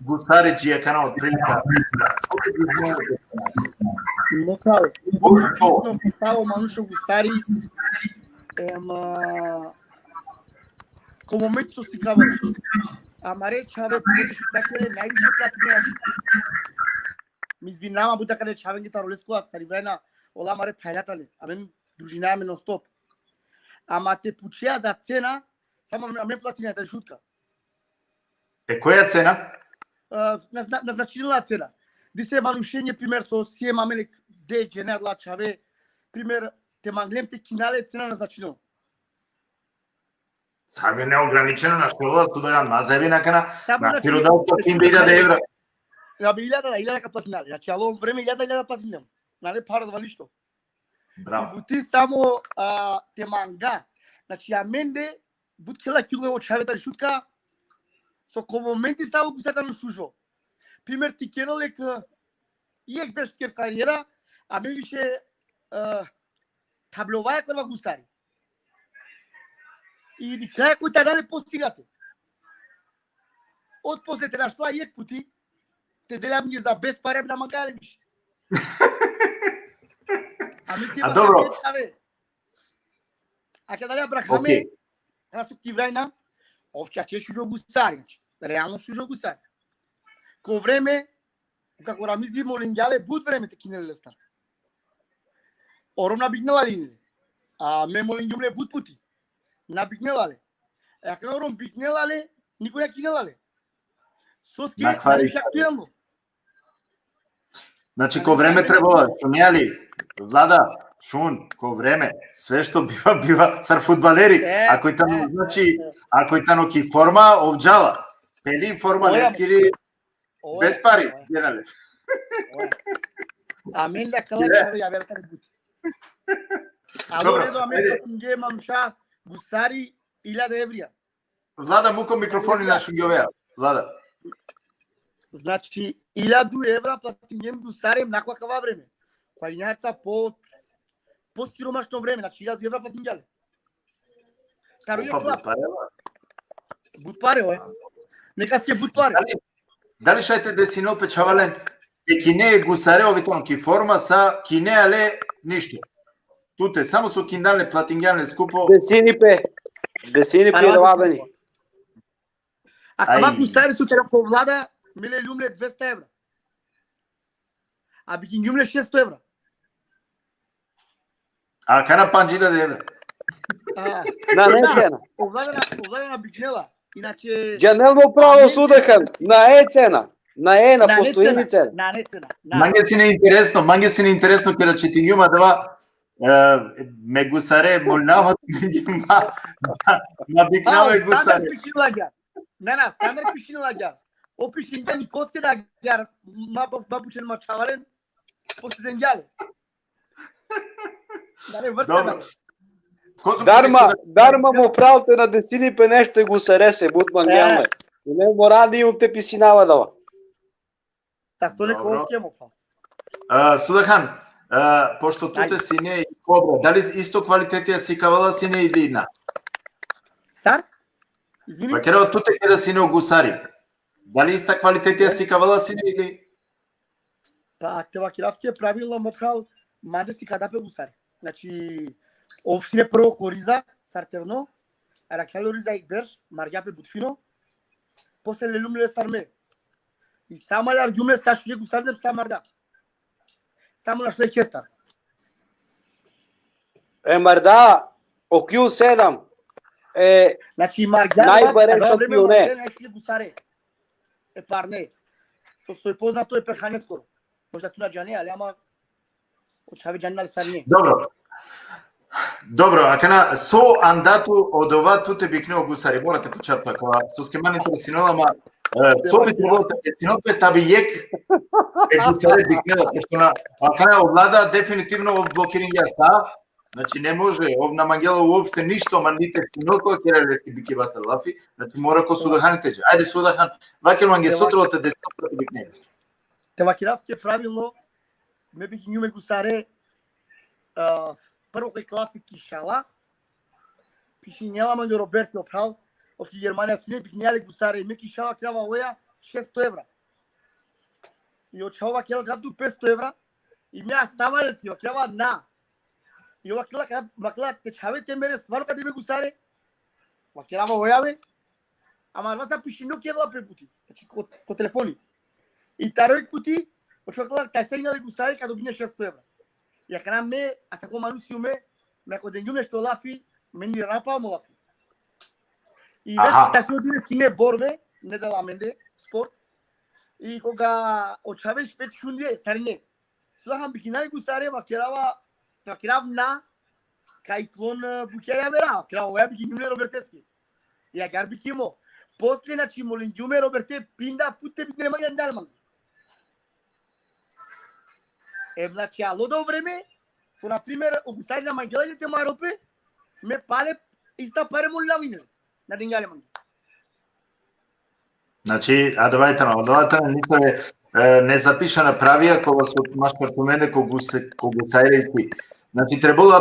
gusari dži akana otprilika? Neka, bitno, sa o manuš o gusari, em, a, ko momenti so sikava. Amare čhave podiš takere najviše platinea. Mi izvinava, but akare čhavenge taro Leskovac, tari Vrajna, ola amare phajla tane. Amen družina amen non stop. Ama te pučea za cena, samo amen platinea tari Šutka. E, koja cena? E, na, na, naznačinela cena. Dise manušenge, primer, so siem amen de džene adala čhave, primer, te manglem te kina le, cena naznačinela. Sar bi neograničeno našti ola, so da, ma zebin akana, samo na, znači, tiro da to, znači, hiljada evra. Ja bi hiljada, hiljada ka platinel. Znači, alo vreme hiljada, hiljada platinel. Nane para adava ništo. Bravo. I buti samo, a, te manga. Znači, amende, but khela kilo o čhave tari Šutka, so ko momenti sa o gusari tano šužo. Primer, ti kerel jekh, jekh berš tari karijera, amen više, e, tablovaja ko adava gusari. I dikhaja koj tano le postigate. Otposle te našla jekh puti, te dela amenge za bes pare, na manga le više. A mi si, a dobro. A keda le Abrahame, okej, kana so ki Vrajna, ov čače šužo gusari, znači, realno šužo gusari. Ko vreme, kako Ramizi molingja le, but vreme te kinel lestar. O Rom na bignela le ine. A me molingjum le but puti. Na bignela le. E akana o Rom bignela le, nikoj na kinela le. Soske, na, na više aktuelno. Znači, ko vreme trebela, šunea li, Vlada, Šun, ko vreme, sve što biva, biva, sar fudbaleri. E, Ako i tano, e, znači, e, e. Ako i tano ki forma, ov džala. Peli forma Oja, leskiri, oja, bez pari, oja, generalno. oja. Amen la kala Dire. Čave, javer tani but. Alo, Dobro, redo, amen ajde. Platinge, manuša, gusari, iljada evrija. Vlada, muko mikrofoni na šungjovea. Vlada. Znači, iljadu evra platingjem gusarem nakon akava vreme. Koja injarca po, po siromašno vreme, znači iljadu evra platingjale. Taro Opa, iljadu but pare, va. But pare, oj. Nekaske but pare. Dali, dali šaj te desinol pe, čhavalen, te kine gusare, ovi ton ki forma, sa kine ale ništo. Tute, samo so kindan le, platingjan le skupo. Desini pe, desini pe Parava da desini vadani. pe. Akava Aj. gusari so tera po Vlada, me leljum le dvesta evra. A bikingjum le šesto evra. A kana pandžida evra. A, Na ne da, cena. o Vlada na, o Vlada na bikinela. Inače, Džanel mo pravo, amen Sudahan, na e cena. Na e, na na ne postojini cena, cena. na ne cena, na. Mange sine interesno, mange sine interesno keda čitingjum adava, e, me gusare, molnava, ma, ma biknava A, e gusare. Standard pišinela agjar. Na, na, standard pišinela agjar. O pišingja nikoske da agjar, ma, ma, ma bučen ma čhavalen, posle dengjale. Dale, vrsta Dobro. da. Ko so Darma, potpisao- darma mo pral te na desini pe nešto e gusarese, but mangjam E. le. Ne mora ni un te pisinava dava. Sa sto neko Dobro. okej mo pa. A, Sudahan, a, pošto tute Ajde. sine i Kobra, dali isto kvalitetija sikavela sine ili na? Sar? Izvini? Pa kera tute keda sine o gusari. Dali ista kvalitetija sikavela sine ili? Pa te vakirav ke pravilno, mo pral, mande sikada pe gusari. Znači, ov sine prvo ko Riza, sar terno, arakhela o Riza jek berš, margja pe but fino, posle leljum lestar me. I samo largjum le sa šuje gusari, sa marda. Samo našle kestar. E marda, o Q sedam. E, Znači, margja Najbare adava vreme šampione. Margja našle gusare. E parne. To so je poznato e Perhaneskoro. Možda tu na džane, ali ama o čhave džanena li sar ne. Dobro. Dobro, akana so anda tu odova tute bikne o gusari, mora te pučav tako, soske man interesinola ma, e, so bi trebalo te interesinola pe, tabi jek e gusare biknela, pošto na, akana o Vlada definitivno ov blokiringja sa, znači ne može, ov na mangela uopšte ništo, ma ni te sinola ko kera leske biki bastar lafi, znači mora ko Sudahani te dža. Ajde Sudahan, vaker mange so trebalo te desi te bikne. Te vakirav ke pravilno, me bikingjum e gusare, a, prvo kaj klafi ki šala, pišinela mange Roberti o pral, ov ki Germanija sine, bikinela e gusare, me ki šala krava oja šesto evra. I o čhavo vakela krav tu petsto evra, i me astava le si, vakela na. I o vakela, vakela te čhave te mere, stvarno kade me gusare, vakela oja ve, ama arva sa pišino ke vla pe puti. Znači, ko, ko telefoni. I taro jek puti, o čhavo vakela, kaj se injale gusare, ka dobine šesto evra. I akana me, asako manuš sium me, me ako dengjum nešto lafi, me ni rapa mo lafi. I već Aha. Tašno dire sine borbe, ne dela mende, sport. I koga o čhave špet šundje, sarine. Sudahan, bikinea li gusare, vakerava, vakerav na, kaj klon, e, bukja javera, vakerav, oja bikingjum le Roberteske. I agjaar bikimo. Posle, znači, molingjum e Roberte, pinda pute bikne mange, dal mange. E, znači, alo da o vreme, so, na primer, o gusari na mangela le te marol pe, me pale ista pare molinav ine. Na dingja le mange. Znači, adava i tano, adava i tano, nisave, e, nezapišana pravija, kola so maškar tumende ko guse-, ko gusari isi. Znači, trebalo,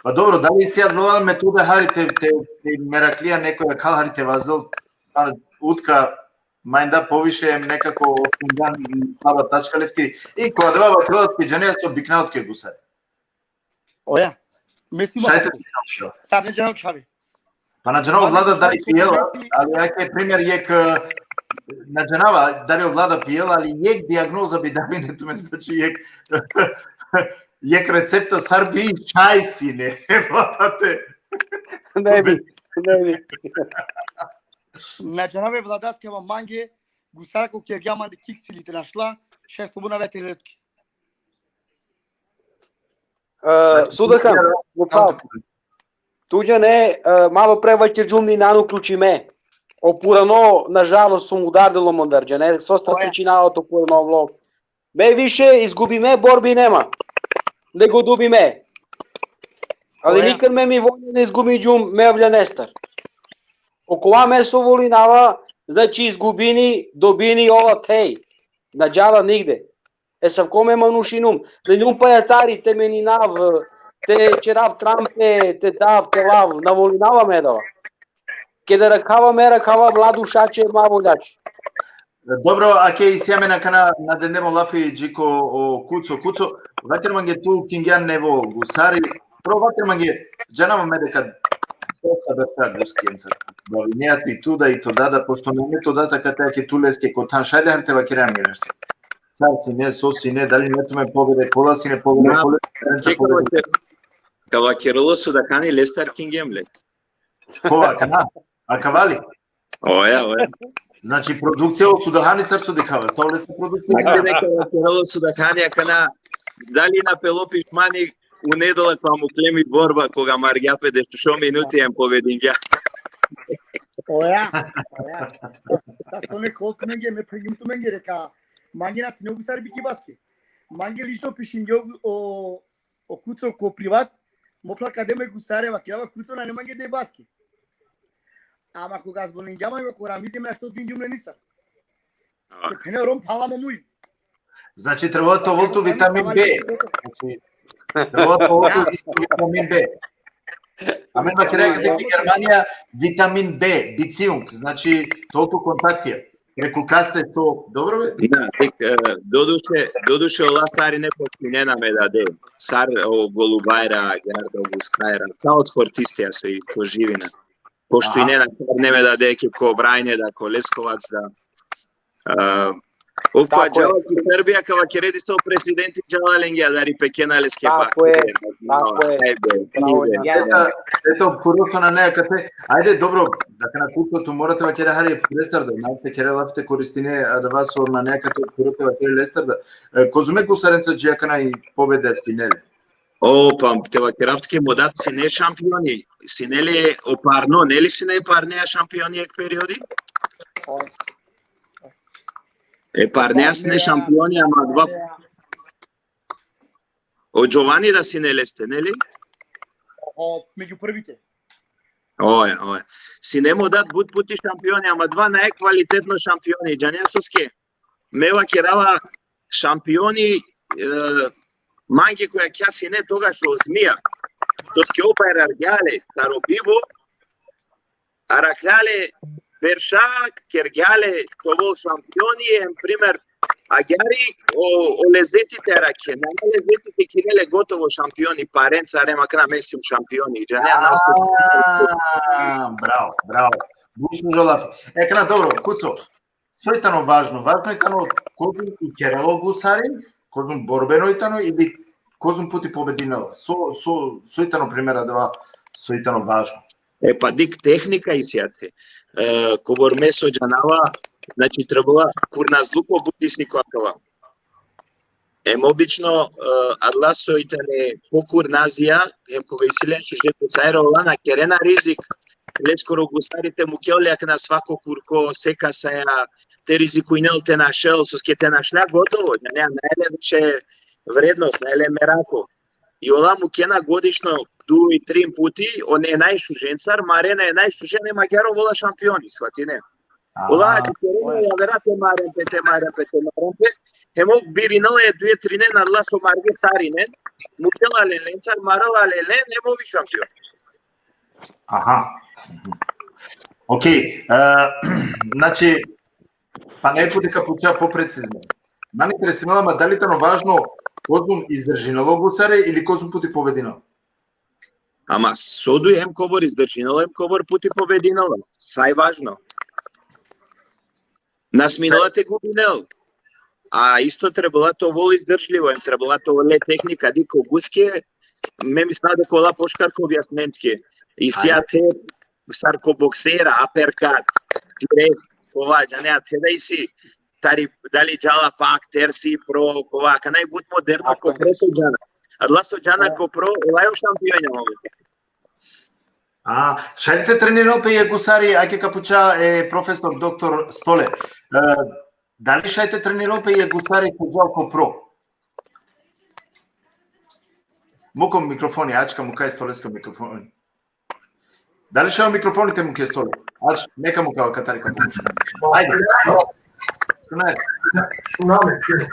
pa dobro, dali si adala metode hari te, te, te meraklija nekoja kal hari te vazdel, a, utka, ma inda poviše, nekako, pindan i slaba tačka leskiri. I ko adava vakerela, te džanea so bikna otke gusari. Oja. Mislim, Šaj te sar ne džanel čhave. Pa na džanava Valjda Vlada bi dali sad pijela, trebalo ti- ali ajde primer jek, e, na džanava dali o Vlada pijela, ali jek dijagnoza bi da bi ne tumen, znači jek, jek recepta sar bi čaj sine, Vlada te. Ne bi, ne bi. Na džanava e Vladaske, ama mange, gusara ko kergja mande kiks ili te našla, šaj slobodna ve te letki. E, Sudahan, upravo. Tu džane, e, malo pre vakerđum ni nane uključime. O purano, nažalost, sum udardilo mandar, džane, sosta pričinava to purano vlog. Me više izgubime borbi nema, nego dobime. Ali nikad me mi volja ne izgubinđum me avljanestar. Okova me so volinava, znači, izgubini, dobini, ola thej. Na džala nigde. E, savko me manušinum. Lenđum pajatari te meninav, te ćerav trampe, te dav, te lav, na volinava me adava. Keda rakhava me, rakhava mladu šače, ma voljače. Dobro, ake, isi amen akana, na dendem o lafi dži ko o Kuco. Kuco, vaker mange, tu kingjan nevo gusari, pro vaker mange, džanava me deka dosta berša guski enca bavinea ti, tu da i to dada, pošto nane to dada kate, ake tu leske ko than, šaj le han te vakere mange nešto. Sar sine, so sine, dali ine tumen pobede, kola sine pobede, kola diferenca pobede. Ka vakerol o Sudahani, lestar kingjem le. Kova, akana? Akava li? Oja, oja. Znači, produkcija o Sudahani sar so dikhava, sa olesna produkcija. Akana ka vakerol o Sudahani, akana, dali na pelo pišmani u nedela kova mukle mi borba, koga margja pe dešušo minuti em pobedingja. Oja, oja. Sa, sa so me kol tumenge, me phengim tumenge, reka, mange na sine o gusari biki baske. Mange lično pišingja o, o Kuco ko privat, mo phral, kade me gusare, vakerava Kuco, nane mange de baske. Ama koga zvolingja mange ko Ramizi, me ašto dinđum le nisar. A. Te phene, rom, phala mo muj. Znači, trebela te ovol tu vitamin B. Znači, trebela te ovol tu isto vitamin B. Amen vakeraja kate ki Germanija vitamin B, Beziehung, znači, te ovol tu kontaktija. Preku kaste so, dobro be? Da, tik, e, doduše, doduše ola sar ine poštuinena me dade. Sar o Golubajra, Gerardo Guskajra, sa o sportistija so i ko živina. Poštuinena, sar ine me dade, ke ko Vranje da, ko Leskovac da. E, ov kova džala ki Srbija, ka vakere disavo presidenti džala lenge, adari pekena leske. Tako je, tako je. Ajde, bravo, ajde. Eto, puro so nane akate. Ajde, dobro, da, akana Kuco, tu mora te vakere hari lestar da, na te kere lafi te koristine adava so nane akate, puro te vakere lestar da. E, kozom gusarenca dži akana i pobeda sine le? O, pa te vakerav tuke, mo dad sine šampioni, sine le o parno, neli sine parnea šampioni jekh periodi? E, parnea sine šampioni, ama adava. O Giovanni da sine leste, neli? O, među prvite. Oja, oja. Sine mo dad but puti šampioni, ama adava najkvalitetno šampioni, džanea soske? Me vakerava šampioni, e, mange koja kja sine togaš o Zmija. Soske ov bajrargja le taro bibo, arakhla le berša, kergja le te ovol šampioni, em primer, agjaar o, o lezeti te arakhe, nane lezeti te kine le gotovo šampioni, parencar, em akana me sijum šampioni, džanea, na. A, bravo, bravo. But šužo lafi. E, akana, dobro, Kuco, soj tano važno? Važno i tano kozom i kerela o gusari, kozom borbeno i tano ili kozom puti pobedinela? So, so, soj tano primer adava, soj tano važno? E, pa dik, tehnika isi ate. E, kobor me so džanava, znači, trebela, kurnazluko but isi ko akava. Em obično, e, adala soj tane pokurnazija, em koga isi len šuže gusajra, ola na kerena rizik, leskoro gusari te mukel le akana svako kurko, sekasaja, te rizikujnel te našel, soske te našlja gotovo, nane, nane le više vrednost, nane le merako. I ola mukena godišno duj, trin puti, one najšužencar, marena e najšužen, em agjaar ovola šampioni, shvatine. Ola, a, ti kerena javera te maren pe, te maren pe, te maren pe. Hem ov birinela e duje trinen adala so marge sarinen, mukela le lencar, marela le len, hem ov i šampion. Aha. Okej, e, znači, pana jekh puti ka puča poprecizno. Mane interesinela ma dali tano važno kozom izdržinela o gusari ili kozom puti pobedinela? Ama so duj, hem kobor izdržinela, hem kobor puti pobedinela. Sa i važno. Na sminela te gubinel. A isto trebela te ovol izdržlivo, em trebela te ovol le tehnika, dik, o guske, me misla deka ola pošukar ka objasnen tuke. Isi ate sar ko boksera, uppercut, direkt, kova, džane, ate da isi, tari, dali džala pak, tersi, pro, kova, akana i but moderno, ko treso džana. Adala so džana ko pro, ola o šampioni. A, šaj te trenirol pe e gusari, ake ka puča e profesor doktor Stole. E, dali šaj te trenirol pe e gusari ko džal ko pro? Muko mikrofoni, ačka muka e Stolesko mikrofoni. Dali šaj o mikrofoni te muke, Stole? Ač, neka muka katari ka puča. Ajde. Šunaj. Šuname, fino.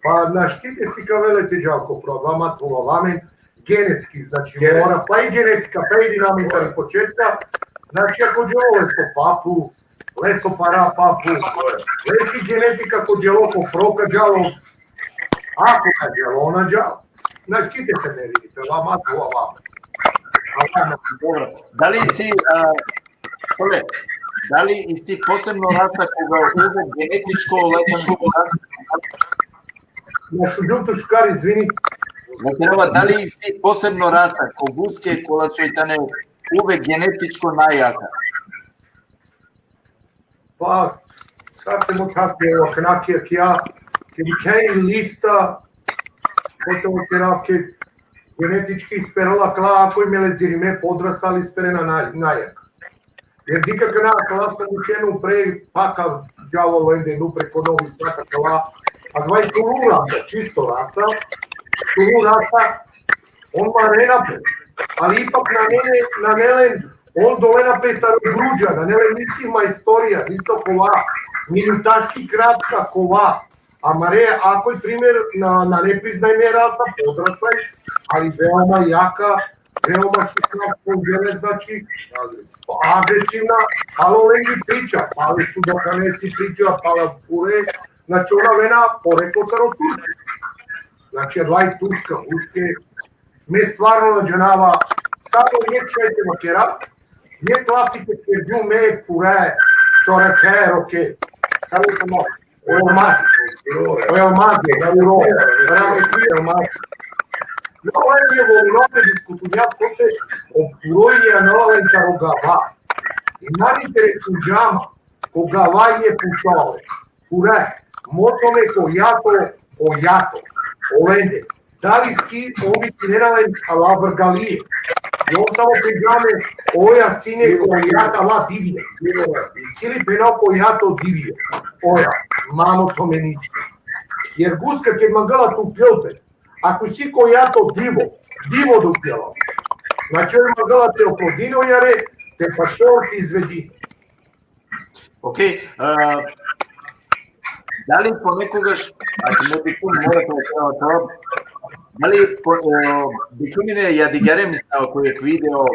Pa našti te sikavele te džal ko pro, adava ma te hovava amen, genetski, znači, mora, pa i genetika, pa i dinamika i početka, znači, ako dželo leso papu, leso para papu, lesi genetika ko dželo ko pro ka džalo, ako ka dželo, na džal. Našti te treniri, te adava ma te hovava amen. Dobro. Dali isi, a, Stole, dali isi posebno rasa koga uvek genetičko letan? Na šunđum tu šukar, izvini. Znači, dali isi posebno rasa ko guske kola soj tane uvek genetičko najjaka? Pa, sar te mothav pe, o, akana ki, ki ja, ki dikhea i lista, kote o kerav ke genetički isperela kala, ako i melezirime podrasali isperena na, najjak. Jer dikh akana kala so dikhena upre, pa ka džal olende upre ko Novi Sad kala, adava i tulu rasa, čisto rasa, tulu rasa, on marena pe, ali ipak nane, nane len, on dolena pe taro gruđa, nane len nisi majstorija, nisi okova, minutaški kratka kova, a mare, ako i primer, na, nane priznajme rasa, podrasaj, ali veoma jaka, veoma šukar, spongele, znači, agresivna, alo lengi priča, pale su da kanesi priča, pala pure, znači, ona avena poreklo taro Turci. Znači, adava i turska guske, me stvarno na džanava, samo jekh šaj te vakera, jekh lafi te kerđum me pure, so rekhe, roke, samo, samo, o Elmazi, o Elmazi, da, uro, rahmetli Elmazi. No, oj, me volino te diskutunja, ko se o puroj je anala len taro gava. I mani interesinđa ma, ko gava je pučale. Pure, mo tome ko jato, ko jato. Olende, dali si, ovi tinena len ala vrgalije. I on samo priđa me, oja sine ko jato ala divija. Isi li pena ko jato divija? Oja, mano tome nič. Jer guska ked mangela te uplel pe, ako si ko jato divo, divo da upljela. Znači, oj mangela te oplodini o jare, te pašol te izvedini. Okej, a, dali ponekogaš, a, ne bi tu mora te, a, to, dali po, e, dikhljum ine jadigare, mislam, ko jekh video,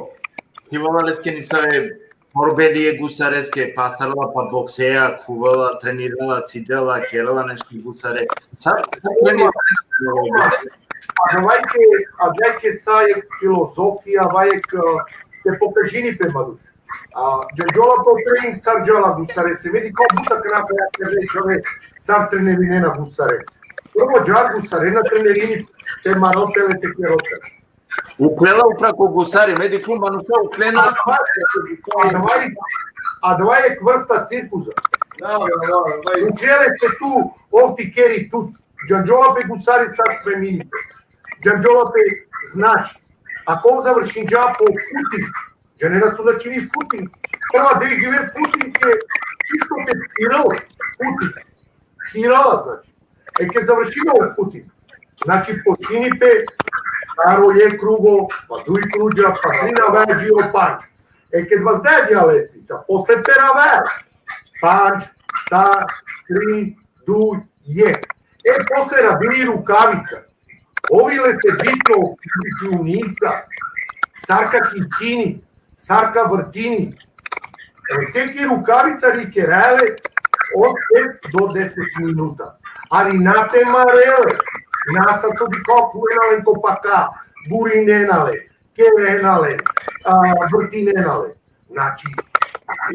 ki vala leske nisave borbeli e gusareske, pa astarela, pa boksea, khuvela, trenirela, cidela, kerela nešto gusare. Sar, sar trenirela? Adava ke, adava ke sa jekh filozofija, adava jekh, e, te pokažini pe manuš. A, džanđola pe o trening sar džala gusare, se vidi kao buta kana pe ja te reč, ove, sar trenirinena gusare. Prvo džal gusare na trenirini, te marol pe le, te kerol pe le. Uklela upra ko gusari, me dikhljum manuša uklena. Adava, adava, adava jekh vrsta cirkuza. Da, da, da, da. Uklele se tu, ov ti keri tut. Džanđola pe gusari sar spremini pe. Džanđola pe, znači, ako ov završinđa po footing, džanena so značini footing, prva deš dive footing je čisto te phirel, footing. Phirela, znači. E, ked završini o footing, znači, počini pe taro jekh krugo, pa duj kruđa, pa trin, avaja dži o pandž. E, ked vazdaja dija lestvica, posle pera avaja pandž, štar, tri, duj, jekh. E, posle radini rukavica. Ovi lese bitno, krunica, sar ka kicini, sar ka vrtini. E, tek i rukavica ri keraja le od pet do deset minuta. Ali na te marel le, na sar so dikha, khuvena len ko paka, burinena le, kerena le, a, vrtinena le. Znači,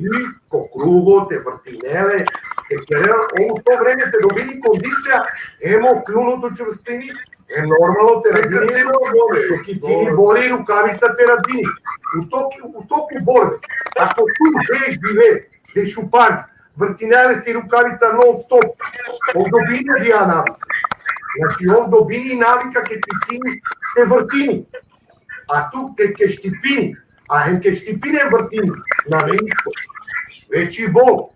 i ko krugo te vrtine le, te kere le, u to vreme te dobini kondicija, em o kljun te učvrstini, em normalno te radini, te kicini bori, rukavica te radini. U toku, u toku borbe, ako tu deš dive, dešupandž, vrtine le si rukavica non stop, ov dobini dija navika. Znači, ov dobini navika ke picini, te vrtini. A tu ke, ke štipini, a hem ke štipini hem vrtini, nane isto. Veći bol.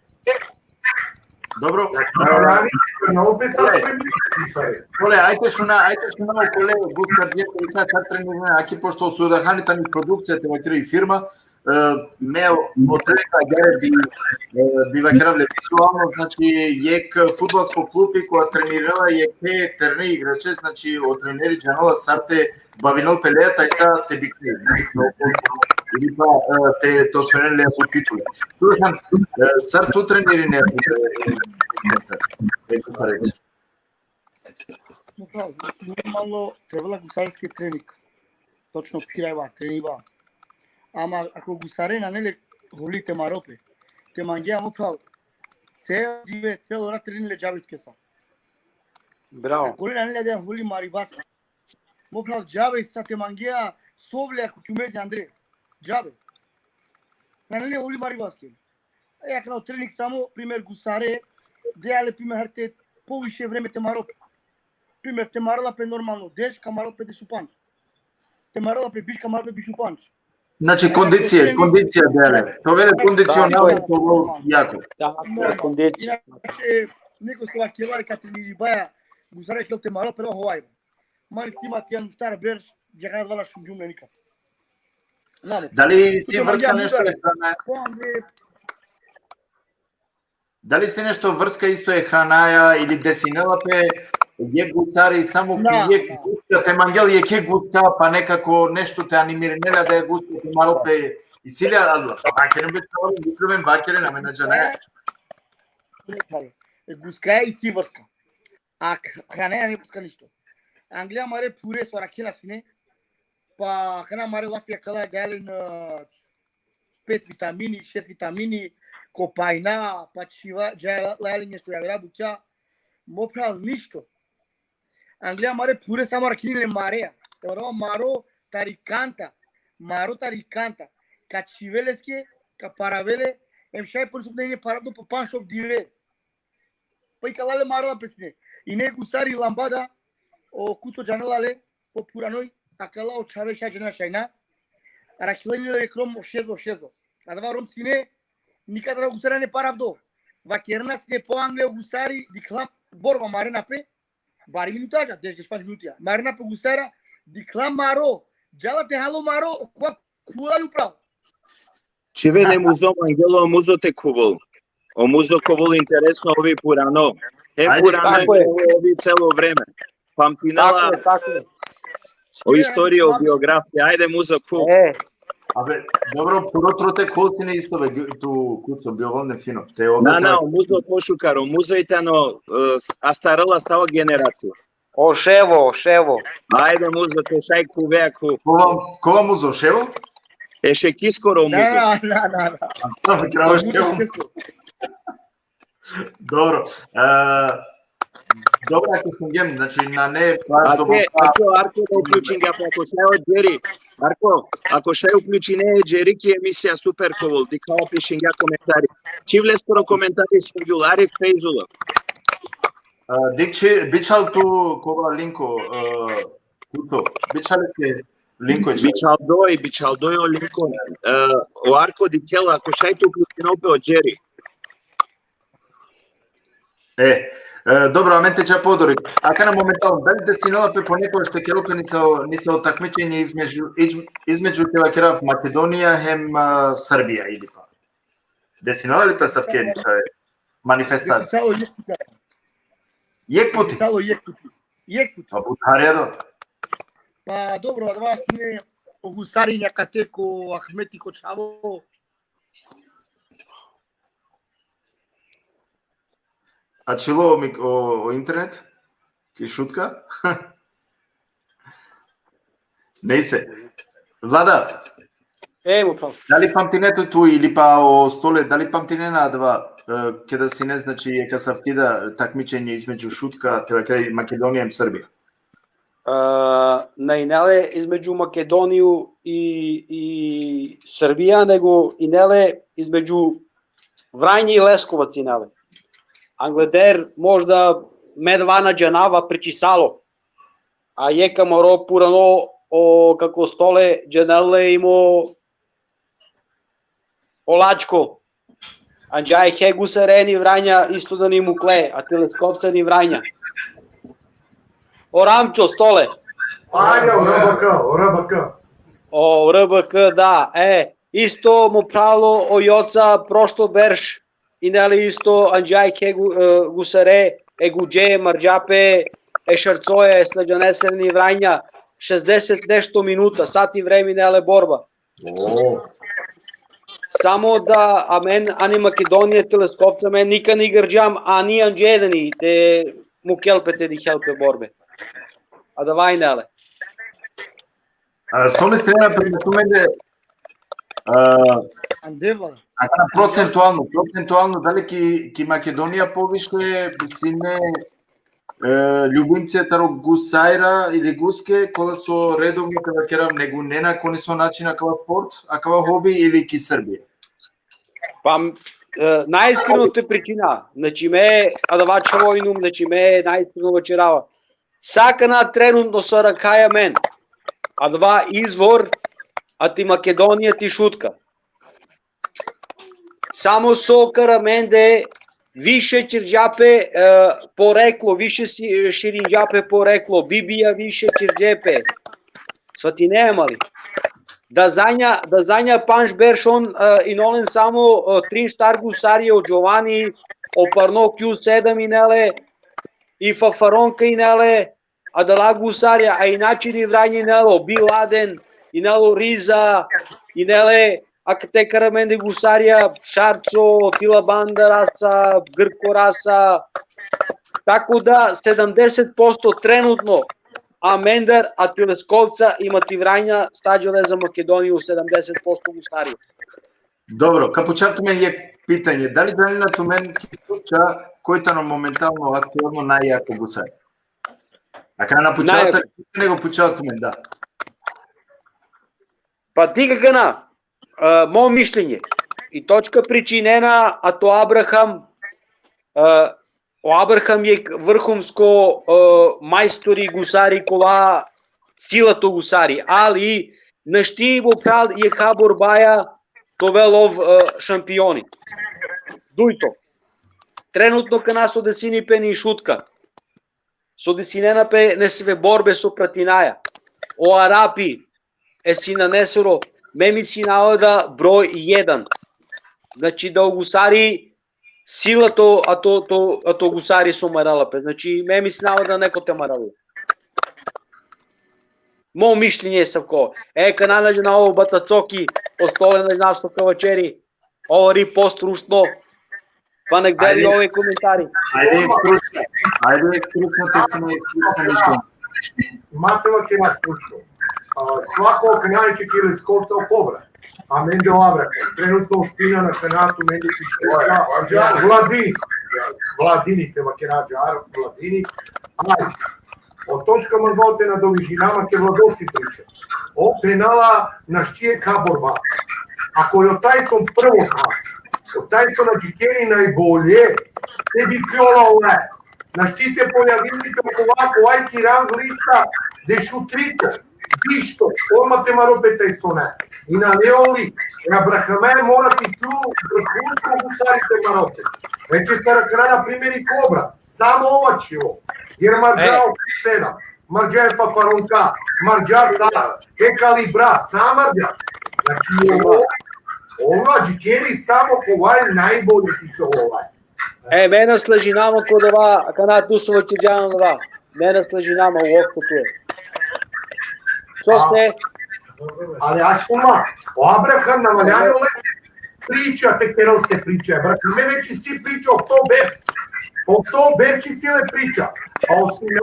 Dobro. Znači, nane, na opet sa Ole. Spremni, sare. Ole, ajde šuna, ajde šuna okole, Guskar, gdje te ika sad trenirina, aki pošto su odahani tani produkcija, te vakeri firma, e, me odreka gare bi, e, bi vakerav le vizualno, znači, jek fudbalsko klubi koja trenirela jek te terne igrače, znači, o treneri džanela sar te bavinel pe leja, taj sa te bikne. Ili pa, e, te, te osvojinel leja su titule. Slušam, e, sar tu trenirine, e, e, e, e, e, Normalno, trebela gusarski trening. Točno phirajba, treniba. Ama ako gusare nane le holi te maro pe, te mangea, mo phral, cel dive, celo rat trenile džabe tuke sa. Bravo. Ako le nane le holi maribaske, mo phral, džabe sa te mangea, sovle ako kjumezi andre. Džabe. Nane le holi maribaske. E, akana o trening samo, primer, gusare, dea le, primer, harte poviše vreme te maro pe. Primer, te marela pe normalno deš, ka marela pe dešupandž. Te marela pe biš, ka marela pe bišupandž. Znači, kondicije, kondicija, dele. To vele kondicionalno, Tako je. To jako. Tako je, kondicija. Inače, neko so vakela ka treniribaja, gusare kel te maro, prvo hovajba. Mani sima ti anustar berš, džaga dvala šungjum nikad. Namo. Dali si Tuke vrska mangea nešto mudar. E hrana, Pamle, dali si nešto vrska isto E hranaja ili desinela pe, jek gusari samo Na, jek na. Guska, te mangel jek Guska, pa nekako nešto te animirinela da e Guska te maro pe, isi li adala? Pa vakeren be, čalo, ljubljuben, vakeren, ame na džanaja. E, Guska isi vrska. A k-, hrana nane vrska ništo. Anglija mare pure so arakhena sine, pa akana mare lafi akala galen, e, pet vitamini, šest vitamini, kopajna, pa čhiva, dža-, lajali nešto javera bukja, mo phral ništo. Anglija mare pure samo arakhini le marea. Te maro, maro tari kanta, maro tari kanta. Ka čhive leske, ka parave le, em šaj po nisuk ne paravdo po panšov dive. Pa i kala le marela pe sine. Ine gusari lambada, o Kuco džanela le, po puranoj, akala o čhave šaj džana šaj na. Arakhela ine le jek rom o šezo, šezo. Adava rom sine, nikad adava gusari nane paravdo. Vakerena sine po angle o gusari, dikhla borba marena pe, bari minutaža, deš, deš panš minutija. Marena pe gusara, dikhla maro, džala te halo maro, kova kula ju pravo. Čhive le Muzo, mangela o Muzo te khuvol. O Muzo khuvol interesno, ovi purano. Hem Ajde, purano, tako je. Ovi celo vreme. Pamtinela Tako je, tako je. o istorija, o biografija. Ajde, Muzo, khuv. E, Abe, dobro, puro trote khol sine isto be, tu Kuco, bi ovel ne fino. Te obe Na, te- na, o Muzo pošukar, o Muzo i tano, e, astarela sa o generacija. O Ševo, o Ševo. Ajde, Muzo, te šaj khuve, khuv. Kova, kova Muzo, Ševo? E šekiskoro o Muzo. Na, na, na, na. Dobro, kravo Ševo. Dobro. E, dobro, ako šungjem, znači, nane baš Ako, dobro. ako Arko da uključingja, ako šaj o Džeri, Arko, ako šaj uključine Džeri ki emisija Super Kovol, dikhava, pišingja komentari. Čhiv leskoro komentari, Sergio Larif, Fejzulo. E, dikh, bičhal tu kova linko, e, Kuco, bičhal leske linko. Bičhaldoj, bičhaldoj o linko. E, o Arko dikhela, ako šaj te uključine pe o Džeri. E, e, dobro, amen te ča podorik. Akana momentalno, dali desinela pe ponekogaš te kerel pe nisavo, nisavo takmičenje između, iz-, između, te vakerav, Makedonija hem, a, Srbija ili pa? Desinela li pe asavke, nisave manifestacije? Desisalo jek puti. Jek puti? Desisalo jek puti. Jek puti. Pa but harja do. Pa dobro, adava sine o gusari, njakate ko Ahmeti, ko čhavo. Ačhilo o mik-, o, o internet? Ki Šutka? Nejse. Vlada, E, mo phral. dali pamtine tu, tu ili pa o Stole, dali pamtine na adava, e, keda sine, znači, jek asavki da takmičenje između Šutka, te vakerav, Makedonija hem Srbija? E, na ine le između Makedoniju i, i Srbija, nego ine le između Vranje i Leskovac ine le. Angleder možda me adava na džanava, pričisalo. A jekh amaro purano, o, kako Stole džanel le, imo o Lačko. Anđa jekhe gusare ni Vranja, isto da ni mukle, a ti Leskovca ni Vranja. O Ramčo, Stole. Ajde, o R B K, o R B K. O R B K, da, e, isto mo phral o Joca prošlo berš, ine le isto anđa jekhe gu-, e, gusare, e guđe, marđa pe, e šarcoja, e sledžanesere ni Vranja, šezdeset nešto minuta, sati vreme ine le borba. O, Samo da amen, ani Makedonija, ti Leskovca, amen nikad ni grđam, ani anđe da ni te mukel pe te dikhel pe borbe. Adava ine le. A, s ove strane, prema tumende, a, Andeva. a, procentualno, procentualno, dali ki, ki Makedonija poviše sine, e, ljubimce taro gusajra ili guske, kola so redovno, ka vakerav, negunena ko neso način akava sport, akava hobi, ili ki Srbija? Pa, e, najiskreno te pričina, znači me, adava čhavo inum, znači me, najiskreno vaćerava. Sa akana trenutno so arakhaja amen, adava izvor, a ti Makedonija, ti Šutka. Samo so akana amende više ćerđa pe, e, poreklo, više si, širinđa pe poreklo, Bibija više ćerđe pe. Svatinea ma li? Da zadnja, da zadnja pandž berš on, e, ine len samo, e, trin štar gusarija, o Džovani, o Parno Q sedam ine le, i Fafaronka ine le, adala gusarija, a inače ni Vranja ine le, o Bin Laden, ine le o Riza, ine le, akate akana amende gusarija, Šarco, Tila Bandarasa, Grkorasa. Tako da, sedamdeset posto trenutno amendar, a ti Leskovca, ima ti Vranja, sa đole za Makedoniju, sedamdeset posto gusarija. Dobro, ka pučav tumen jekh pitanje. Dali džanena tumen ki Turčija koj tano momentalno aktuelno najjako gusar? Akana na pučav, Najjako. Nego pučav tumen, da. Pa dikh akana, e, mo mišljenje, i točka pričinena, a to Abraham, e, o Abraham jekh vrhunsko, e, majstori gusari, kova sila to gusari, ali našti mo phral jekha borbaja te ovel ov, e, šampioni. Dujto. Trenutno akana so desini pe ni Šutka. So desinena pe nesave borbe so pratinaja. O Arapi, e sine nesoro, me mislinava da broj jedan. Znači da o gusari sila to, a to, to, a to gusari so marela pe. Znači, me mislinava da neko te marela. Mo mišljenje, Savko. E, kana na džanav o Batacoki, o Stole na džanav so ka vaćeri, ov i postručno, pa nek deli Ajde. Ove komentari. Ajde, stručno. Ajde, stručno, te smo stručno mišljenje. Ma te vakera stručno. A, svako akana, znači, ki Leskovca o Kobra. Amende o Abraham. Trenutno o sine akana tumende ki Šutka. Vladini. Vladini, te vakera ađahar, Vladini. Ajde. O točka mangava te nadovežinav ma ki Vladosi priča. Ov phenela našti jekha borba. Ako o Tyson prvo tha, o Tyson adžikeri najbolje, te bi kjola ola. Našti te pojavini pe kova, kova i ki rang lista dešutrito, bišto, odma te marol pe Tysone. I na le oli, e Abrahame mora te tu vrhunsko gusari te marol pe. Veće sar akana, na primer, i Kobra, samo ova čilo. Jer marđa, e, o Sena, marđa e Fafaronka, marđa sa, e Kalibra, sa marđa. Znači, ovo, ova adžikeri samo kova i najbolje ti to ovaj. E, me na slažinava ko dova, akana tu so vaćerđan dova. Me na slažinava uopšte tu. So ste? Ali a šun ma, o Abraham na valjani ole priča, te kerel se priča. Abraham, me veći si priča, oktober. Oktober si si le priča. A o sine,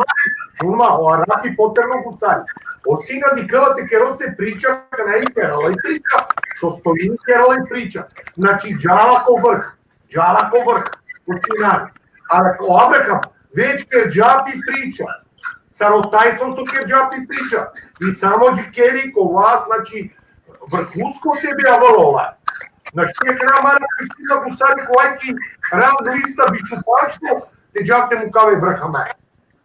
šun ma, o Arapi poterno gusari. O sine dikela te kerel se priča, kana i kerela i priča, so stojini kerela i priča. Znači, džala ko vrh. Džala ko vrh, ko sine. A o Abraham već kerđa pi priča. Sar o Tyson so kerđa pi priča. I samo adžikeri kova, znači, vrhunsko te bi avela ola. Znači, akana mara Kristina gusari kova i ki rang lista bišupašto, te džav te mukav e Abrahame.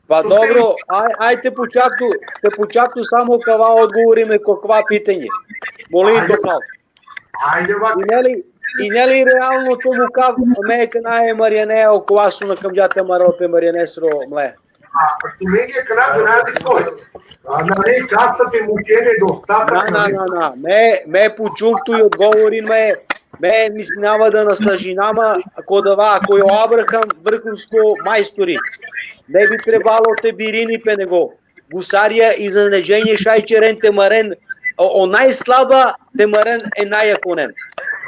Pa dobro, aj, aj te pučav tu, te pučav tu samo kava odgovori me ko kava pitanje. Molim to pravo. Ajde, vak. I neli, i neli realno te mukav me kana e Marjane, okova so nakamđa te maral pe Marjanesro mle. A, tumenge kana džanate soj. A, na ne kasa te mukene dostatak. Na, na, na, na. Me, me pučum tu i odgovorin me, me mislinava da na slažinama, ko dava, koj o Abraham vrhunsko majstori. Ne bi trebalo te birini pe nego. Gusarija iznenađenje šaj ćeren te maren, o, o najslaba te maren e najjakonen.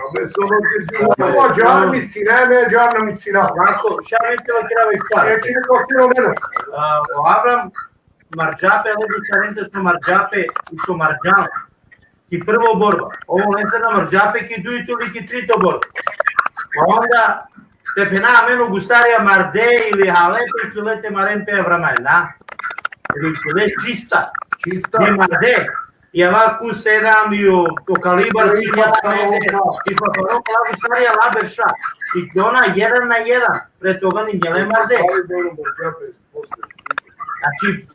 Abe, so no te džu, ađar misina, me ađar na misina. Lako, šaj me te vakerav jekh stvar. E, čini ko kiro meno. A, o Avram marđa pe, ale gusarente so marđa pe, i so marđa ki prvo borba. Ovo lenca na marđa pe ki dujto ili ki trito borba. Pa onda te phena amen o gusarija marde ili hale pe, i tule te maren pe Avrame, na? Ili tule čista. Čista. Ne marde. I ava Q sedam i o, o kalibar, i fafano, i fafano, ava gusarija la berša. I ona jedan na jedan. Pre toga ni njele marde. Znači,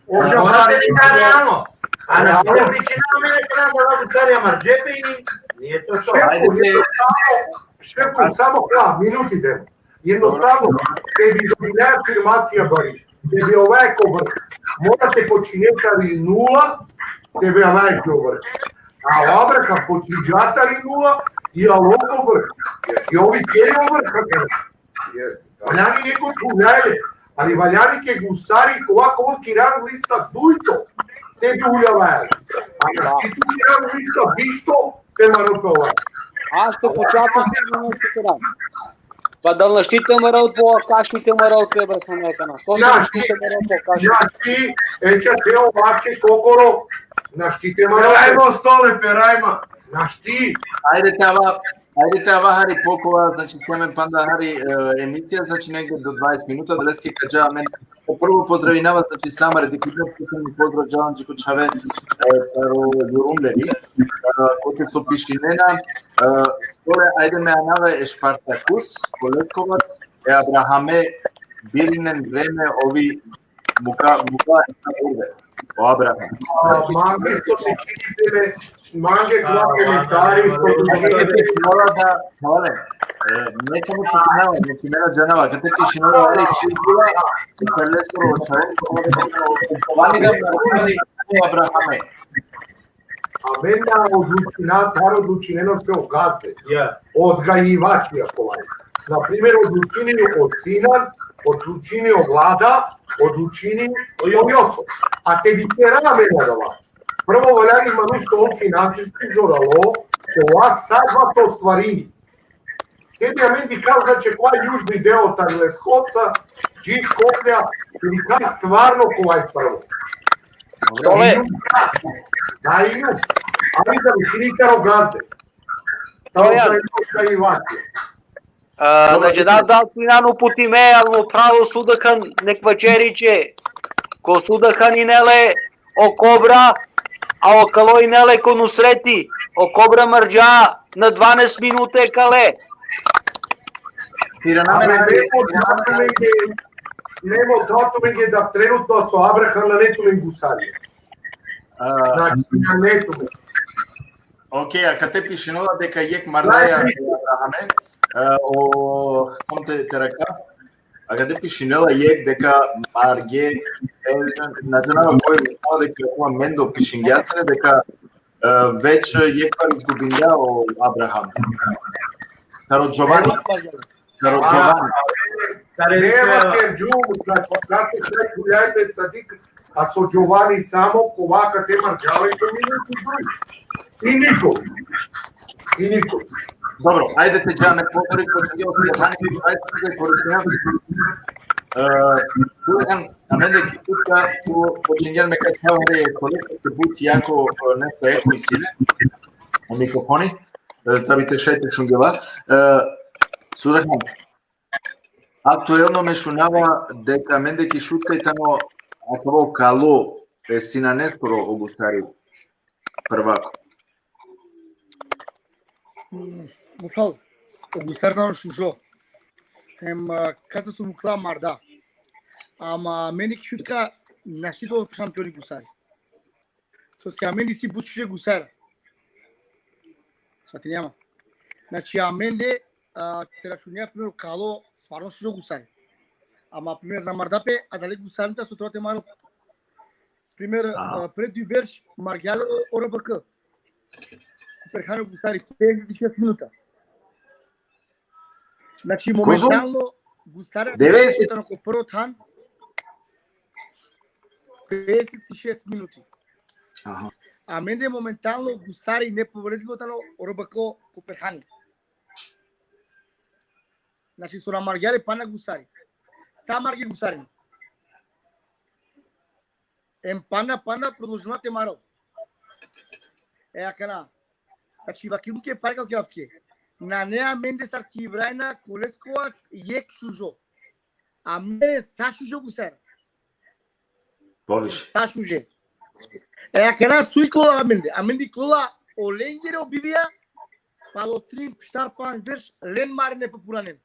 ona te realno. A na što pričina mene kada da ava gusarija marđe pe i nije to to. Šefko, samo, šefko, samo dva minuti demo. Jednostavno, te bi dobila afirmacija bari, te bi ovaj ko vrh, mora te počine tari nula, te bi ovaj ko vrh. A o Abraham počinđa tari nula, i alo ko vrh. I ovi te o vrh. Jeste. Valjani neko te uljajle, ali valjani ke gusari kova ko ki rang lista dujto, te bi uljavajle. A našti tu ki rang lista bišto, te maro pe ovaj. A što počato si na nešto te rang. Pa dal našti te maral po Akaši, te maral pe Abrahame kana? So našti te maral po Akaši? Našti, eća te o vače kokoro, našti te maral. Perajma, stole, perajma. Našti. Ajde te ava, ajde te ava hari pokova, znači, s amen panda hari, e, emisija, znači, negde do dvadeset minuta, adaleske ka dža amen. Prvo pozdravinava, znači, sa amare dikutne, posebno pozdrav džavan dži ko čhave, e, taro Jurumleri, e, kote so pišinena, e, stole, ajde me anava e Špartakus, ko Leskovac, e Abrahame, birinen vreme, ovi muka, muka, e, urde. O Abraham. A, mange so pišinite me, mange kova komentari so pišinite. Hvala da, hvala. E, ne samo pišinava, znači, mena džanava, kate pišinava, ali čigula, i Karleskoro, vani da, Abrahame. Amen na odlučina, taro odlučinena so o gazde. Ja. Odgajivači, ako vali. Na primer, odlučini o sinan, odlučini o vlada, odlučini o joco. A te bi tera amen adava. Prvo valjani manuš to finansiski zoralo, kova sa adava te ostvarini. Te bi amen dikha, znači, kova južni deo tari Leskovca, dži Skoplja, dikha stvarno kova prvo. Stole. Da, i ljub. Ali da visini taro gazde. Stojan. Da, i ljub, da, i vati. A, znači, da, da, tu inan uputime, ali pravo Sudahan nek vaćeri će, ko Sudahan inele o Kobra, a o Kalo inele ko Nusreti, o Kobra marđa na dvanaest minute kale. Tirana me, nemo, nemo, nemo, da trenutno so Abraham na netu me gusari. Znači, na netu me. Ok, a kate pišinela deka jek mardaja Abrahame, e, o, kom te, te raka? A kate pišinela jek deka marge, e, na džanava koj, deka kova mendo pišingja sine, deka, e, već jek par izgubingja o Abraham. Taro Giovanni. Taro Giovanni. Nema kerđum, znači, kako šaj guljaj me sadik, a so Giovanni samo kova kate marđale ko minuti drugi. I niko. I niko. Dobro, ajde te džane pozori, počinjamo sa Giovanni, ajde te koristimo. E, Sulehan, amen da ki tutka, počinjamo me kaj čhavare, koliko te but jako, e, nešto eho i sine, o mikrofoni, e, da bi te šaj te šungeva. E, Sulehan, aktuelno me šunava deka mende ki Šutka i tano akavo Kalo, e, sinaneskoro o gustari prvako. Mm, Mukhal, o gustari tano šužo. Em, a, kasa so mukla marda. Ama mende ki Šutka našti te ol šampioni gusari. Soske amende isi but šuže gusara. Svatinea ma. Znači, amende, a, te računea, primer, kalo, stvarno šužo gusari. Ama, primer, na marda pe adale gusarinte so treba te marel. Primer, a, pre duj berš margja le o R B K. Perhano gusari, pedeset i šest minuta. Znači, momentalno, gusara, devedeset, ko prvo than, pedeset i šest minuti. Aha. Amende momentalno gusari nepovredljivo tano o R B K ko Perhani. Znači, so na margja le pana gusari. Sa margja gusari. Em pana, pana, prodolžinela te marel. E, akana. Znači, vakergjum tuke, pare kal kjafke. Nane amende sar ki Vrajna, ko Leskovac, jekh šužo. Amende sa šužo gusara. Poviše. Sa šuže. E, akana so iklola amende. Amende iklola olengere o bivija, palo trin, štar, pandž berš, len marine pe puranen.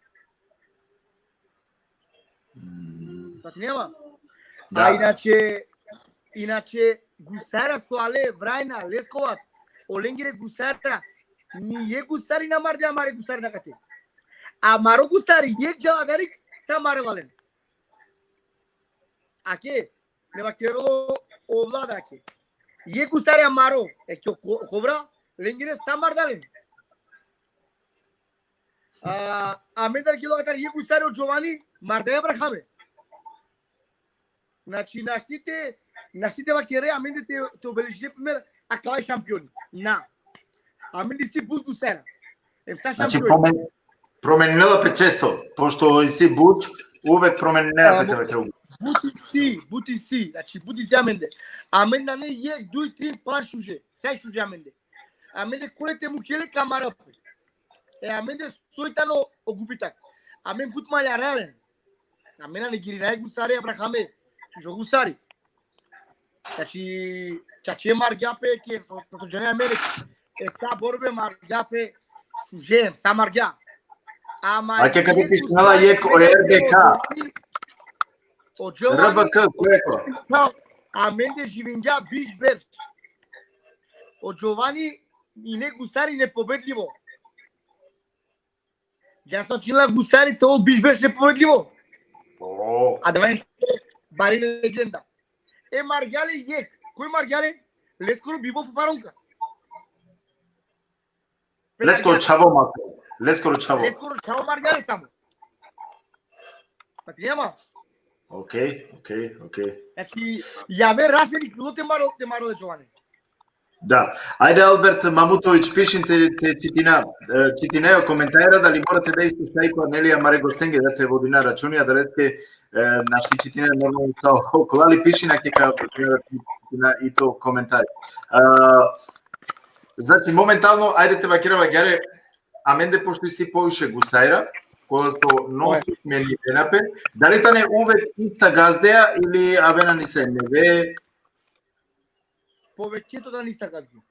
Mm. Svatinea ma? Da. A inače, inače, gusara so ale Vrajna, Leskovac, olengere gusara, ni jekh gusari na marde amare gusari nakate. Amaro gusari, jekh džala darik, sa marela len. Ake, ne vakerela o Vlada ake. Jekh gusari amaro, e, ko-, ko-, kobra, lengere sa marda len. A, amendar gelo akatar jekh gusari o Džovani, marda e Abrahame. Znači, našti te, našti te vakere, amende te, te obeležine, primer, akava i šampioni. Na. Amende isi but gusara. Em sa šampioni. Znači, promen-, promeninela pe često, pošto isi but, uvek promeninela pe, te vakere. But isi, but isi, znači, but isi amende. Amende nane jekh, duj, trin, pandž šuže. Sa šuže amende. Amende kole te mukele ka marel pe. E, amende soj tano o gubitak. Amen but maljara len. Amen nane girinaja gusari, Abrahame. Šužo gusari. Znači, čače margja pe, ke so, so, so džane amende. E, sa borbe margja pe, šuže, sa margja. Ama ake kate pišinela jekh o R B K. O Džovani, R B K, koj ko? Amende živingja biš berš. O Džovani ine gusari nepobedljivo. Džan so činela gusari te ol biš berš nepobedljivo. O. Adava ine bari legenda. E, margja le jekh. Koj margja le? Leskoro bibo faronka. Leskoro čhavo ma. Leskoro čhavo. Leskoro čhavo margja le samo. Svatinea ma? Okej, okej, okej. Znači, javer raseri kilo te marel, te marel e Džovane. Da. Ajde, Albert Mamutović, pišin te, te čitina, e, čitinaja o komentara, dali mora te da isto šaj ko Anelija amare gostenge, da te vodina računi, adaleske, e, našti čitinaja normalno sa okola, ali pišin ake ka vodina računi, čitina i to komentari. E, znači, momentalno, ajde te vakerav agjaar, amende pošto isi poviše gusajra, kola so non stop menjinena pe, dali tane uvek ista gazdeja ili avena nisave neve? Povećeto tane ista gazdeja.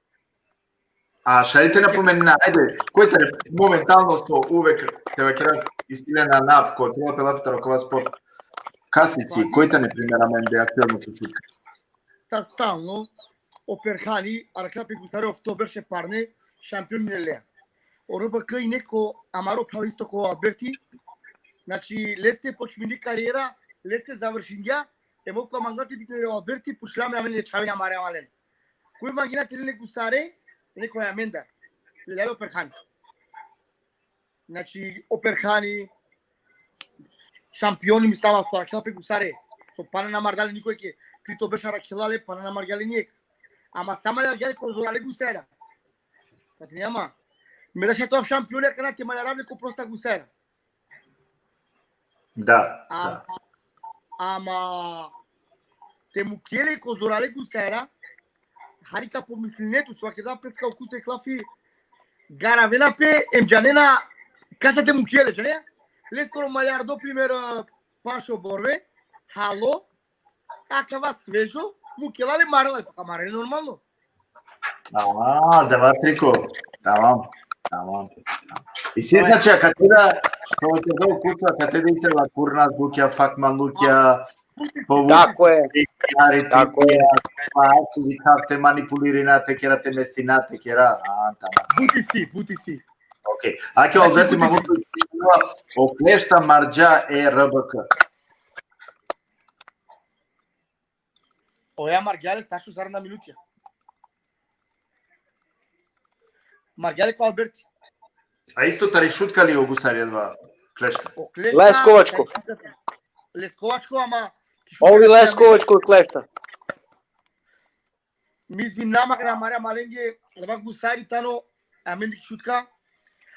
A šaj te napomenina, ajde, koj tane momentalno so uvek te vakerav isi len anav, ko trebela pe lafi taro kava sport. Kas isi, koj tane primer amende aktuelno ko Šutka? Sar stalno, o Perhani, arakhla pe gusare ofto berš e parne, šampion ine lea. O R B K ine ko amaro phral isto ko Alberti, znači, leste počmini karijera, leste završingja, em ov ka mangla te biknel o Alberti, pučhlja amen e čhaven amare amalen. Koj mangena te len e gusare, ine ko amendar. Lea o Perhani. Znači, o Perhani, šampioni, mislava, so arakhela pe gusare. So pana na marda le nikoj ke, trito berš arakhela le, pana na margja le nijekh. Ama sa maljargja le ko zorale gusare. Znači, ama, me da šaj te ovav šampioni, akana te maljarav le ko prosta gusare. Da, da. Ama te muke le ko zorale gusare, hari ka pomisline tut, so ake da peska o kute klafi, garavena pe, em džanena kasa te muke le, džane? Leskoro maljardo, primer, Pašo Borbe, halo, akava svežo, mukela le, marela le, pa ka marel le normalno. A, da, va triko. Tamam, tamam. I si, znači, akate da, kao te da o kuca, akate da isi lakurna lukja, fakman lukja, Povuci. Tako e. Jari, Tako e. Pa, te manipulirina, te kera, te mestina, te kera. A, tamam. Buti si, buti si. Ok. Ake o Znači, Alberti buti si. Mahmutović, o Klešta marđa e R B K. Oja margja le, tačno zarana minutija. Margja le ko Alberti. A isto tari Šutka li o gusari adava Klešta? O Klešta, Leskovačko. Leskovačko, ama Ovi Leskovačko Klešta. Mi izvinava akana amare malenge, adava gusari tano, amen ki Šutka,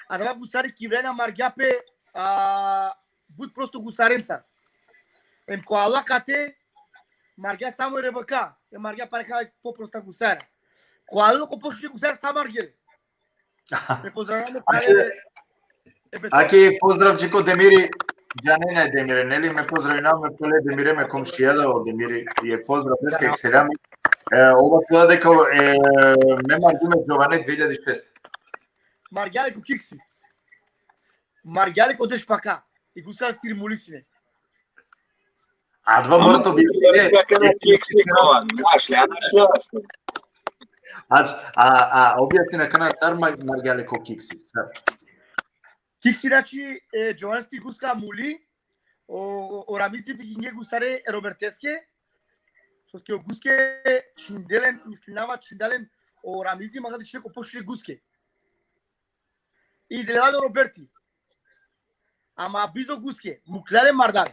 adava gusari ki Vrena margja pe, a, but prosto gusarenca. Em ko ala kate, margja samo R B K, em margja pare ka po prosta gusara. Ko ala ko pošuže gusara sa margja le. Me pozdravljam, Ake, ake pozdrav dži ko Demiri, džanena e Demire, neli, me pozdravinav me pele Demire, me komšija da o Demiri, e pozdrav, deske, selami. E, ova tela deka, e, me margjum e Giovane dve hiljade šeste. Margja le ko Kiksi. Margja le ko Dešpaka. I gusarski muli sine. Adava mora to bi. Kiksi, kova, znaš li, a znaš li, A, a, a objasnina akana sar mar-, margja le ko Kiksi, sar. Kiksi, znači, e, Giovanski guska muli, o, o, o Ramizi bikinge gusare e Roberteske, soske o guske čhindelen, mislinava čhindalen, o Ramizi manga da čhinde ko pošuže guske. I dela le o Roberti. Ama bizo guske, mukla le mardar.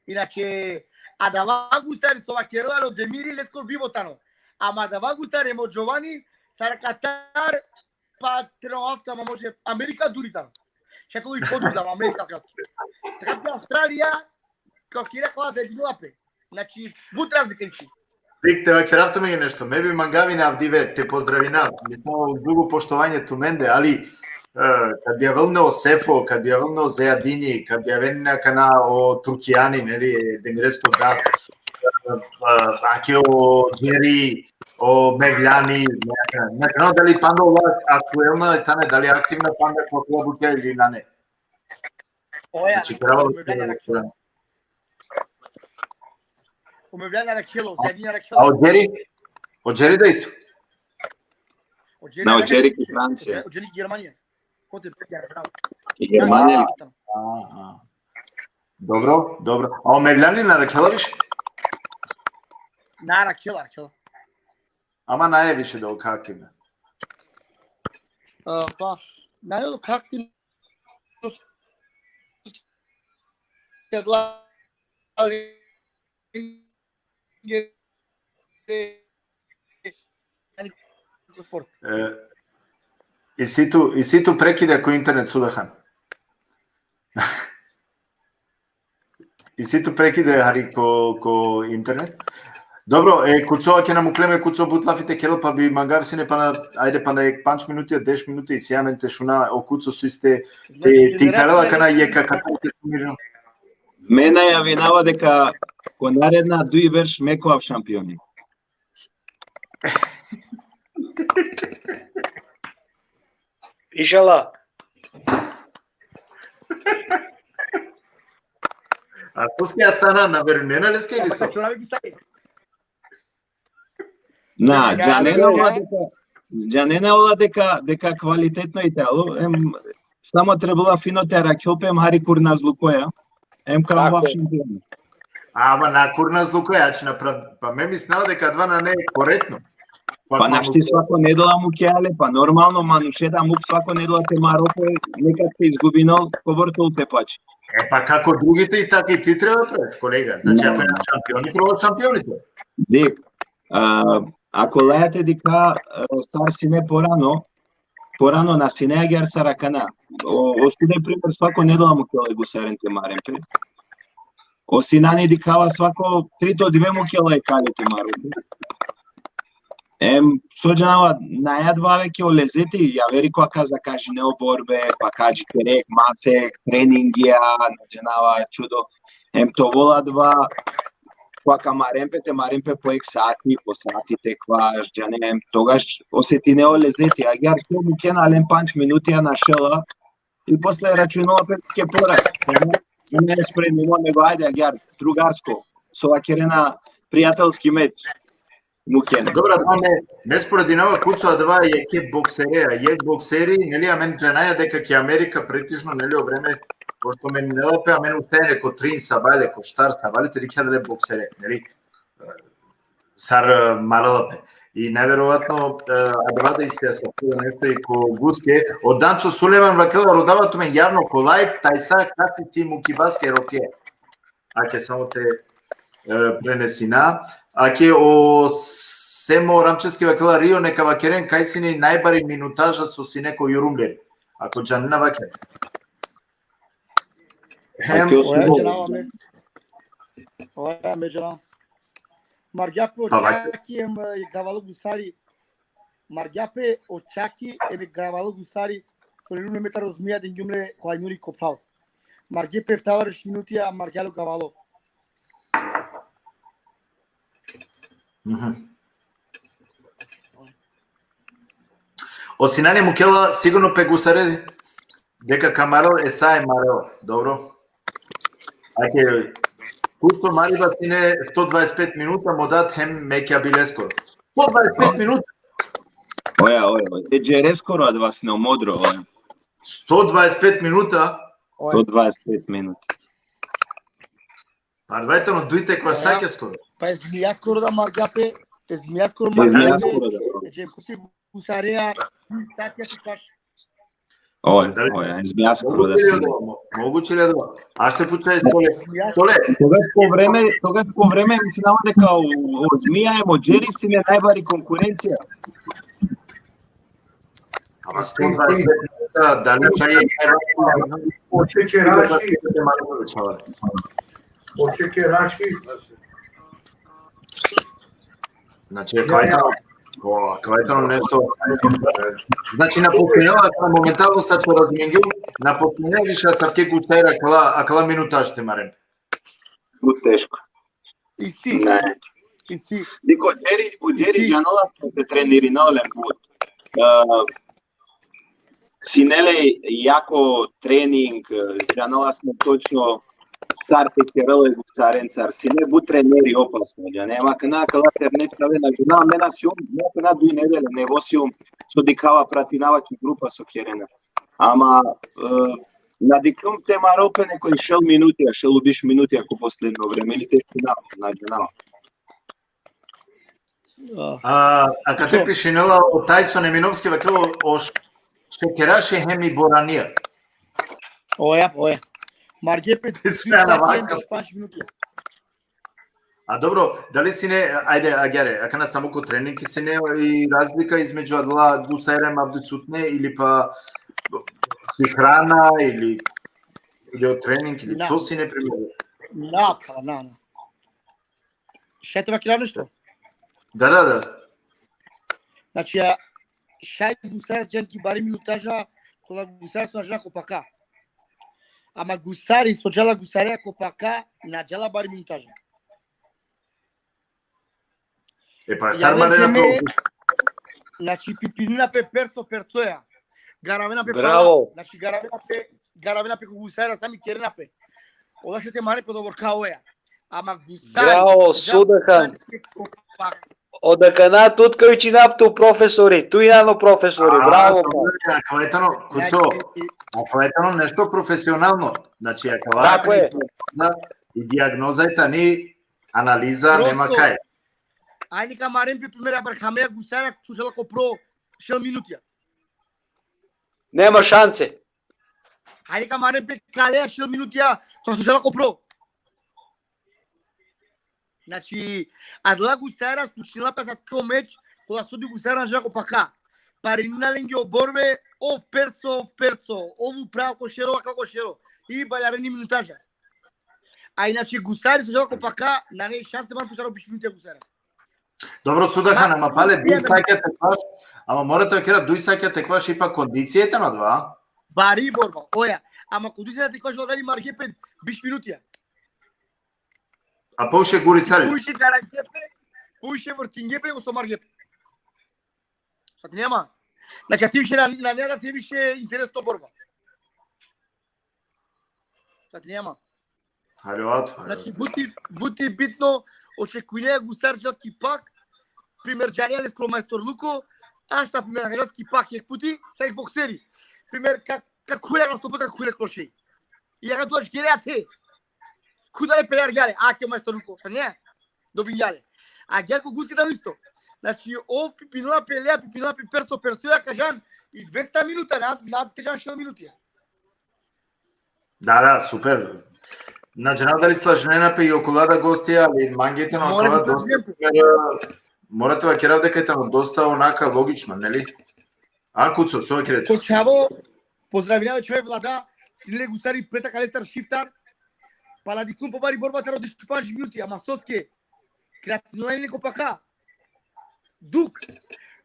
Inače, adava gusari so vakerela o Demiri, leskoro bibo tano. Ama adava gusari mo Giovanni, sar akatar, pa treo hafta, ma može, Amerika duri tano. Čak i poduri tano, Amerika, kako. Tako da Australija, kako kira, kova da je bila pe. Znači, but razlika isi. Dik, te vakerav tumen nešto. Me bi mangav ine avdive te pozdravinav. Mislim, uz dugo poštovanje tumende, ali, e, kad bi avel ne o Sefo, kad bi avel ne o Zejadini, kad bi avel ne akana o Turkijani, neli, e, Demiresko dat, e, e, ake o Džeri, o Mevljani, ne, ne, ne, dali panda ola aktuelna tane, dali aktivna panda ko akala butja ili nane. Oja, Znači, pravo o Mevljani Arakhela. O Mevljani Arakhela, Zejadini Arakhela. A o Džeri? O Džeri da isto? O Džeri Na, o Arakhela. Džeri ki Francija. O Džeri ki Germanija. Kote, bravo. Ki Germanija. A, a. Dobro, dobro. A o Mevljani na Arakhela više? Na Arakhela, Arakhela. Ama nae više da o kakina. E, pa, nane o kakina. Kad la-, ali, sport. E, isi tu, isi tu prekida ko internet, Sudahan? Isi tu prekida hari ko, ko internet? Dobro, e, kuco, ake na mukleme, kuco but lafi te kerel, pa bi mangav sine pana, ajde, pana jek panč minuti, deš minuti, isi amen te šuna o kuco so isi te, te, te ikarela akana jek akate te sumirel. Me najavinava deka ko naredna duj berš me ka ovav šampioni. Inšala. A soske asana, na verujnena leske ili so? Čorave bi sa- Na, Ja, džanena ja. ola deka, džanena ola deka, deka kvalitetno i telo, em, samo trebela fino te arakhel pe, em hari kurnazlukoja, em ka Tako ovav je. šampioni. Ama na kurnazlukoja, ač na prav-, pa me mislinava deka adava nane korektno. Pa našti svako nedela mukea le, pa normalno manuše da muk svako nedela te maro pe, nekad te izgubinol, kobor te ul te pač. E, pa kako drugite i tako i ti treba praviš, kolega. Znači, ako je šampioni, treba šampioni te. Dik, a, ako lajate dika, a, sar sine porano, porano na sine agjar sar akana. O, o Suden primer svako nedela mukea le gusaren te maren pe. O Sinani dikhava svako trito dive mukea le kale te maren pe. Em, so džanava, nae adava aveke o lezeti, javeri ko ka zakažine o borbe, pa ka džikere jek masek, treningija, na džanava čudo. Em, te ovel adava, ko ka maren pe, te maren pe po jek sati, po sati te kvaš, džane, em, togaš osetine o lezeti, agjar so mukena len panč minuti, a našela, i posle računela pe ke poraz. Ne spremimo, nego ajde, agjar, drugarsko. so vakerena prijatelski meč. Mukene. Dobro, adava me, me sporedinava, Kuco, adava jekhe boksere, jekh bokseri, neli, amen džanaja deka ki Amerika pretežno, neli, o vreme, pošto amen nela pe, amen ustajane ko trin sabale, ko štar sabale, te dikhea adale boksere, neli, sar, e, marela pe. I najverovatno, e, adava da isi sa nešto i ko Guske. O Dančo Sulejman vakela: Rodava tumen javno ko live, tajsa kasi si mukibaske roke. Ake samo te, e, prenesina. Ake o Semo Ramčevski vakela: Rio, neka vakeren kaj sine najbari minutaža so sine ko Jurumleri. Ako džanena, vaker. Hem, Ake o Oja, Semo. Džanava me. Oja, me džanava. Margja pe o Pa, vaker. Čaki em, e, Gavalo Gusari. Margja pe o Čaki em Gavalo Gusari. Ko Lelu Metar o Zmija, dengjum le ko Ajnuri ko Phral. Margje pe eftavareš minutija, margja le o Gavalo. Mhm. O Sinane mukela sigurno pe Gusare deka ka marel, e sa e marel. Dobro. Ake, Kuco, mariba sine sto dvadeset pet minuta, mo dat hem me ka bileskoro. Sto dvadeset pet minuta. Oja, oja, oja. E džereskoro adava sine, o modro, oja. Sto dvadeset pet minuta. Oja. Sto dvadeset pet minuta. Pa adava tano duj tekvasake skoro. Pa e Zmija skoro da margja pe, e Zmija skoro E margja Zmija pe. skoro da. E džem kuti Gusarea, satja te kaš. Oja, Dali- oja, e Zmija skoro da Moguće li sine. adava? Moguće li adava? A što pučaj, Stole? Stole, Togaš ko vreme, togaš ko vreme, mislinava deka o, o Zmija em o Džeri sine najbari konkurencija. Ama sto dvadeset minuta, dali šaj je Očekeraši, očekeraši. Znači, akava tano, o, akava tano nešto. Znači, napominela, momentalno, sad so razumingju, napominela više asavke Gusare akala, akala minutaže te maren. But teško. Isi. Ne. Isi. Dikh, o Džeri, o Džeri Isi. Džanela so te trenirinela len but. E, sine le jako trening, e, džanela sine točno sar te kerel e Gusarencar, sine but treneri opasno, džane, ama akana akala terne čhave na džana, me na sium, me akana duj nedele nevo sium, so dikhava, pratinava ki grupa so kerena. Ama, e, na dikhljum te marel pe nekoj šel minuti, a šel u biš minuti, ako posledno vreme, ili te šina, na džana. A, A, a kate pišinela o Tajson Eminovski, vakelo o š-, šekeraši hem i boranija. Oja, oja. Margje pe Sve na vaka. Špaš minuti. A dobro, dali sine, ajde, agjaar, akana samo ko trening sine i razlika između adala Gusare em avdisutne ili pa i hrana ili, ili o trening ili Na. Co sine primer? Na, pa, na, na. Šaj te vakerav nešto? Da, da, da. Znači, a, šaj Gusar džan ki bari minutaža, kola Gusar so na džala ko paka. Ama Gusari, so džala Gusare ko paka, na džala bari minutaža. E pa, Ja sar ne marena teme- to? Znači, pipinina pe perco, percoja. Garavena pe Bravo. Znači, garavena pe, garavena pe ko Gusara, sami kerena pe. Ola šaj te mare pe doborka oja. Ama Gusari, Bravo, džala Sudahan. Gusari ko paka. Od akana tut ka učinav tu profesori, tu inano profesori, bravo, pa. Akava je tano, Kuco, Znači, akava je tano nešto profesionalno. Znači, akava Tako je. Dijagnoza, i dijagnoza je tani analiza, Prosto. Nema kaj. Ajde ka maren pe primer Abrahamea Gusara, so džala ko pro šel minutija. Nema šanse. Ajde ka maren pe Kalea šel minutija, so džala ko pro. Znači, adala Gusara so učinela pe asavko meč, kola so di Gusara na džala ko paka. Parinina lenge o borbe, o perco, o perco, o upral ko šero, akava ko šero. I baljareni minutaža. A inače, Gusari so džala ko paka, nane šanse te maren pe sar o biš minutija Gusara. Dobro, Sudahan, Ma, ama pale, duj da. Sakja te kvaš, ama mora te vakera, duj Sakja te kvaš, ipak kondicija tano adava, a? Bari borba, oja. Ama ko duj Sakja te kvaš, vladari margje pe biš minutija. A poviše gurisari. Poviše garangje pe, poviše vrtingje pe, so margje pe. Sad nema. Znači, a ti više na, na, na, ti više interesno borba. Sad nema. Alo, ato. Znači, buti, buti bitno, očekujnea gustar džal ki pak, primer džanea leskoro majstorluko, a šta primer džal ki pak jek puti, sa jek bokseri. Primer, ka, ka khurea, ka stopa ka khurea kloši. I aga tu ačkere ate. Kudare pelar gare, a ke majstorluko, sa ne? Dobin gare. A gare ko gusti tamo isto. Znači, ov pipinela pe lea, pipinela pe perso, perso, ja ka džan, i dvesta minuta, na, na te džan šel minuti. Da, da, super. Na džanav dali slažinena pe i okola da gostija, ali mange tano Mora okola se dosta, slažinem pe. primer, mora te vakerav deka tano dosta onaka logično, neli? A, Kuco, so vakere? Ko Čavo, pozdravinava čhave Vlada, sine le gustari pred akale star šiftar, pala dikhum pobari borba taro dešupandž minuti, ama soske, kratinela ine ko paka. Duk,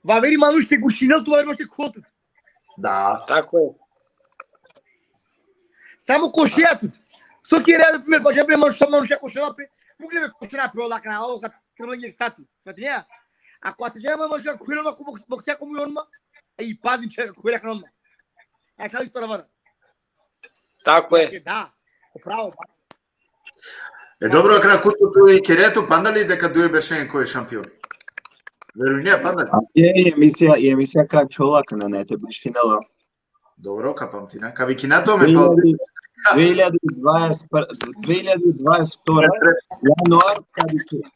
vaveri manuš te gušinel tu, vaveri manuš te khuvel tu. Da. Tako je. Samo košea tut. So kera pe, primer, ko džan pe manuš, manuš košela pe, mugle be košela pe ola kana, o, kad trebalo jek sati. Svatinea? Ako ase džan manuš ka khuvel ma ko boks-, boksea ko mu on ma, e, i pazin čega khuvel kana on ma. E, sad isto ravana. Tako je. Znači, da, ko pravo. E, dobro, akana Kuco, tu i kere tu panda li deka duje beršenge ko e šampion? Verujnea panda li? A je i emisija, i emisija ka čola kana ne te bišinela. Dobro, ka pamtina. Ka vikina to me pal. Dve hiljade dvadeset, dve hiljade dvadeset prva, januar, ka vikina.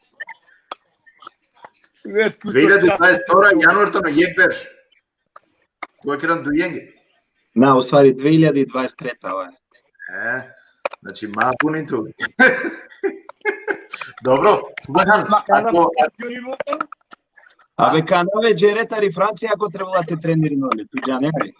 Dve hiljade dvadeset prva, januar, tano jek berš. Kova keran dujenge. Na, u stvari, dve hiljade dvadeset treta, ova. E, znači, ma punin tu. Dobro, Subhan, ako, Abe, kanave džere tari Francija, ako trebala te trenirino le, tu džane li?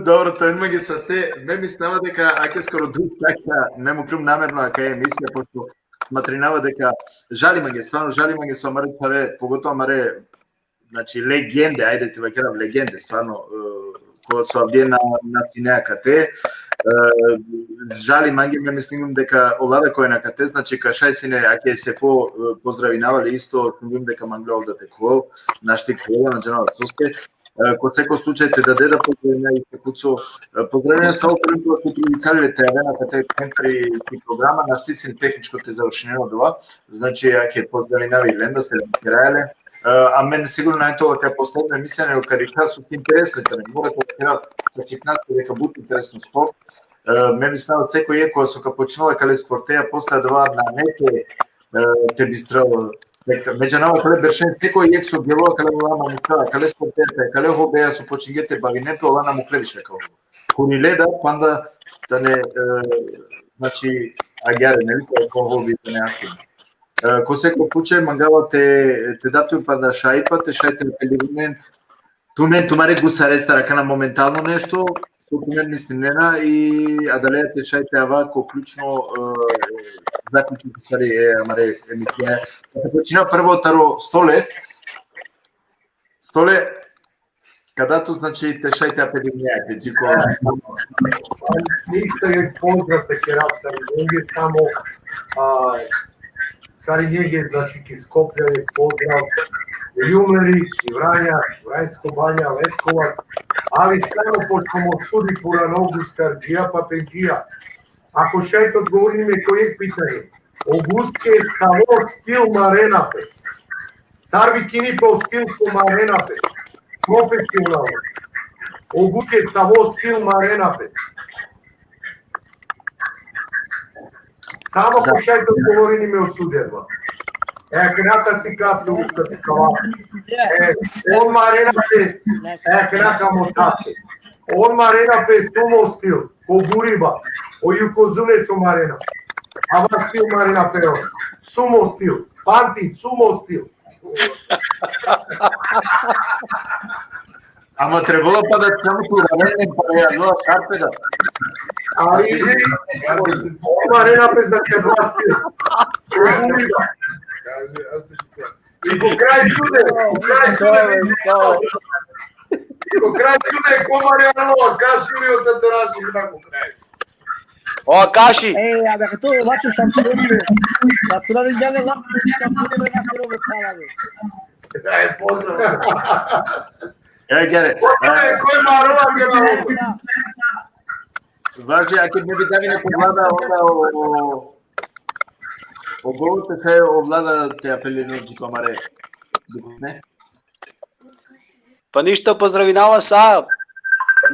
Dobro, to je mange saste. Me mislinava deka ake skoro duj sata, ne mukljum namerno aka emisija, pošto smatrinava deka žali mange, stvarno žali mange so amare čhave, pogotovo amare, znači, legende, ajde te vakerav legende, stvarno, e, kola so avdive na, na sine akate. E, žali mange, me mislingjum deka ola da koj na akate, znači, ka šaj sine, ake Sefo, e, pozdravinava le isto, šungjum deka mangla ov da te khuvel, našti khuvel, na džanav soske. E, ko seko slučaj te dade da pozdravina i Kuco, e, pozdravina sa okolim kola so trudisale te avena akate centri ki programa, našti sine tehničko te završinena odova, znači, ake pozdravinava i lenda, se keraja le. E, a men sigurno nane to kaj posledno emisija, nego kaj ka su interesno, kaj mora te kera, znači, nas deka but interesno sport. E, me mislinava seko jek so ka počinela kale sporteja, posle adava nane te, e, te bistrel, me džanava kale beršen, seko jek so delo kale ola manuša, kale sporteja, kale hobeja so počinge te bavinen pe, ola na mukle više kao. Kunile da, panda tane, e, znači, agjaar, neli, kao hobi tane aktivno. E, ko seko slučaj, mangava te, te dav tumen panda šajipa, te šaj te apelirinen tumen, tumare gusarestar akana momentalno nešto, so tumen mislinena i adaleja te šaj te ava ko ključno, e, zaključnik, u stvari, e, amare emisija. Te počina prvo taro Stole. Stole, kada tu, znači, te šaj te apelirine, te džiko. Ništa, jek pozdrav te kerav sarinenge, samo, a, sarinenge, znači, ki Skoplja, jek pozdrav, Ljumeri, ki Vranja, Vranjsko Banja, Leskovac, ali samo pošto mo sudi purano gustarđija, pa pendžija. Ako šaj te odgovorini me ko jek pitanje, o guske savo stil marena pe. Sar vikini pe o stil so marena pe. Profesionalno. O guske savo stil marena pe. Samo ako šaj te odgovorini me o sudija. E, akana ka sikav tu, ka sikav. E, on marena pe, e, akana ka motav pe. On marena pe sumo stil, ko buriba, o Jukozune so marena. Ava stil marena pe on. Sumo stil, pamti, sumo stil. Ama trebela pa da samo tu raven, pa da ja dela šarpe da. Ali, on marena pe, znači, adava stil. Ko buriba. I ko kraj sude, ko kraj sude, i ko kraj sude, ko Mariano, ka šunio sa te raši na ko kraj. O Kaši. E, a beh, to vačo sam tu robi. Da tu ravi gane lap, sam tu robi na robi kala. Aj, pozdrav. E, gere. E, koj marova, gere. Važi, ako ne bi da mi neko vlada, onda o, o, o govor te kaj o vlada te apelirino dži ko amare. Ne? Pa ništa, pozdravinava sa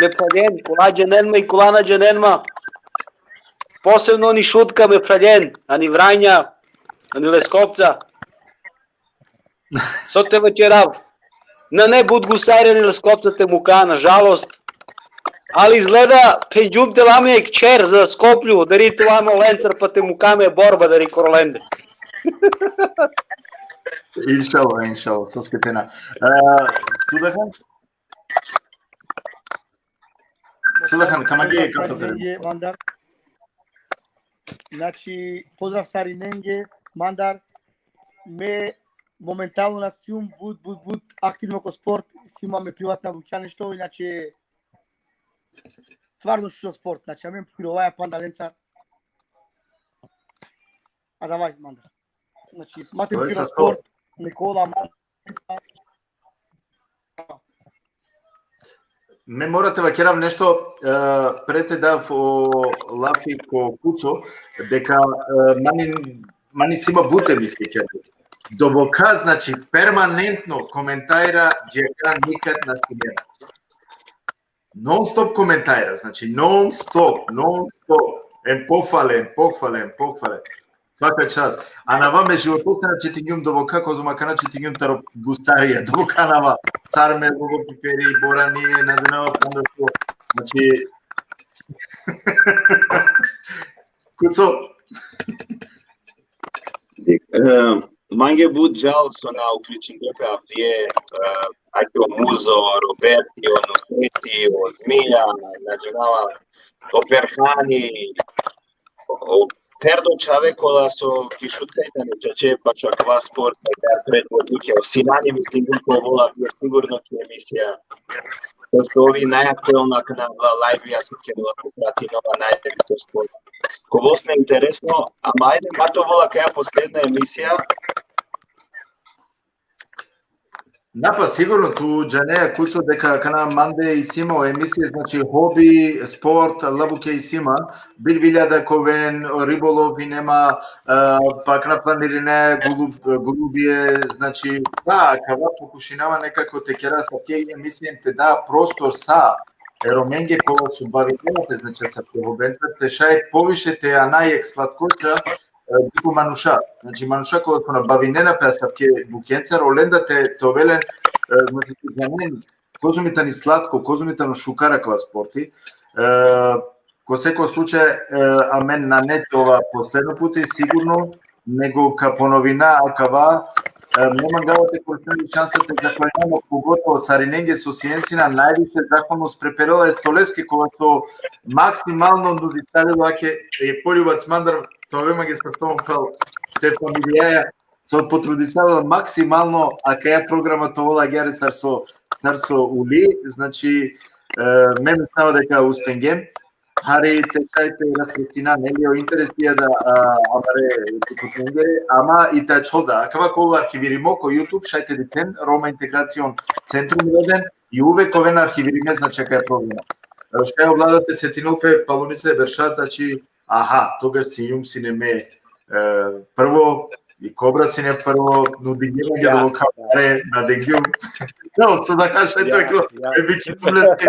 me phraljen, kola džanen ma i kola na džanen ma. Posebno ani Šutka me phraljen, ani Vranja, ani Leskovca. So te vaćerav. Nane but gusari ani Leskovca te muka, nažalost. Ali izgleda phenđum te la me jekh čher za Skoplju, dari te la me olencar pa te muka me borba dari koro lende. Inšallah, inšallah, soske te na. E, Sudahan? Sudahan, ka mange, Pozdrav kako te sarinenge, mandar. Znači, pozdrav sarinenge, mandar. Me momentalno na sijum but, but, but aktivno ko sport, si imam me privatna bukja nešto, inače stvarno šužo sport, znači, amen pirovaja panda lenca. A davaj, mandar. Znači, ma te To je piro sad to. Sport, Nikola, mandar. Me mora te vakerav nešto, e, pre te dav o lafi ko Kuco, deka, e, mani, mani si ma but emisije kere. Doboka, znači, permanentno komentara, džeka nikad na sinema. Non stop komentara, znači, non stop, non stop. Em pofale, em pofale, em pofale. Svaka čast. A na va me životo se na četingjum doboka, kozom akana četingjum taro gusarija, doboka na va. Sarme, logo piperi, borani, na džanava panda so. Znači, Kuco? E, mange but žal so na uključinge pe avdive, e, ake o Muzo, o Roberti, o Nusreti, o Zmija, na džanava, o Perhani, o, o perdo čhave kola so ki Šutka i tane čače bašo akava sport, dar pred odluke, o Sinani, mislim, ko vola, je sigurno ki emisija. Pošto ovi najaktuelna akana avla lajvija so ke vola ko prati nova najveće sport. Ko vosna interesno, ama ajde, ma to vola kaja posledna emisija. Na, pa sigurno, tu džanea, Kuco, deka kana mande isi ma o emisije, znači, hobi, sport, labuke isi ma, bilbilja da ka oven, ribolov ine ma, e, pa kana planirine, gulub-, gulubije, znači, da, kava pokušinava nekako te kera asavke emisije te da prostor sa e Romenge kola so bavinena pe, znači, asavke hobenca, te šaj poviše te ana jekh slatkoća, e, dži ko manuša. Znači, manuša kola so na bavinena pe asavke bukjencar, olenda te, te ovel len, e, znači, te džanen kozom i tani slatko, kozom i tano šukar akava sporti. E, ko seko slučaj, e, amen nane te ova posledno puti, sigurno, nego ka ponovina akava, e, me mangava te koristim i šansa te zahvalinav pogotovo sarinenge so sien sine, najviše zahvalnost preperela e Stoleske, kova so maksimalno nudisalo lake, e, poljubac mandar, te ove mange sa stom pral, te familijaja, so potrudisalo maksimalno, akaja programa te ovel agjaar sar so, sar so uli, znači, e, me mislinava deka uspengjem, hari te šaj te rasvestina, neli, o interesija da, a, amare putengere, ama i te ačhol da. Akava ka ovel arhivirimo ko YouTube, šaj te dikhen, Roma Integracion Centrum roden, i uvek ka oven arhivirime, znači, akaja programa. E, šaj o vlada te setinol pe, paluni se berša, znači, aha, togaš sijum sine me, e, prvo, i Kobra sine prvo, nudingjum mange, da, doboka pare, na dingjum. Da, so da kažeš, eto, ja, eklo, ja. E, bi ki leske,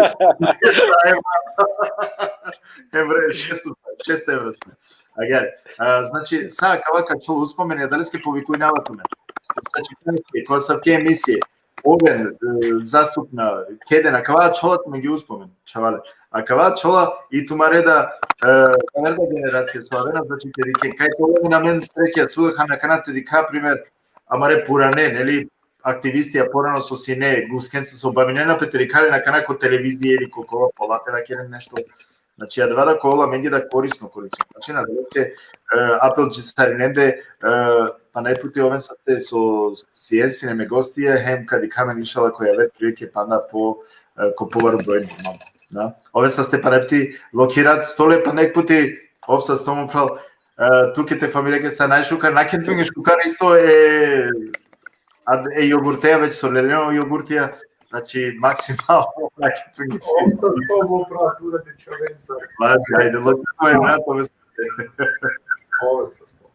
šesto evra, šesto evra sine. Agjaar, a, znači, sa akava ka ačhol uspomeni, adaleske povikujnava tumen. Znači, ko asavke emisije, oven, e, zastupna, keden, akava ačhola tumenge uspomen, čhavale. Akava ačhola i tumare da, e, tumare da generacija so avena, znači, te dikhen. Kaj te oven amen srekja, Sudahan, akana te dikha, primer, amare purane, neli, aktivistija porano so sine, guskenca so bavinena pe, te dikha len akana ko televizija ili ko kova, pola te vakeren nešto. Znači, adava da ka ovel amenge da korisno, korisno. Znači, na adaleske, e, apel dži sarinende, e, panaj puti oven saste so sien sine me gostija, hem ka dikha amen inšallah ko javer prilike panda po, e, ko pobaro broj, normalno. Da? Oven saste panaj puti, lokirac Stole, panaj puti, ov saste, mo phral, e, tuke, te familijake sa najšukar, nakhen tumenge šukar isto, e, ad, e jogurteja, već so leljen o jogurtija, Znači, maksimalno, znači, tu Ovo sam to mu pravo tu da ti čovenca. Ajde, logično je, na tome se Ovo sam to.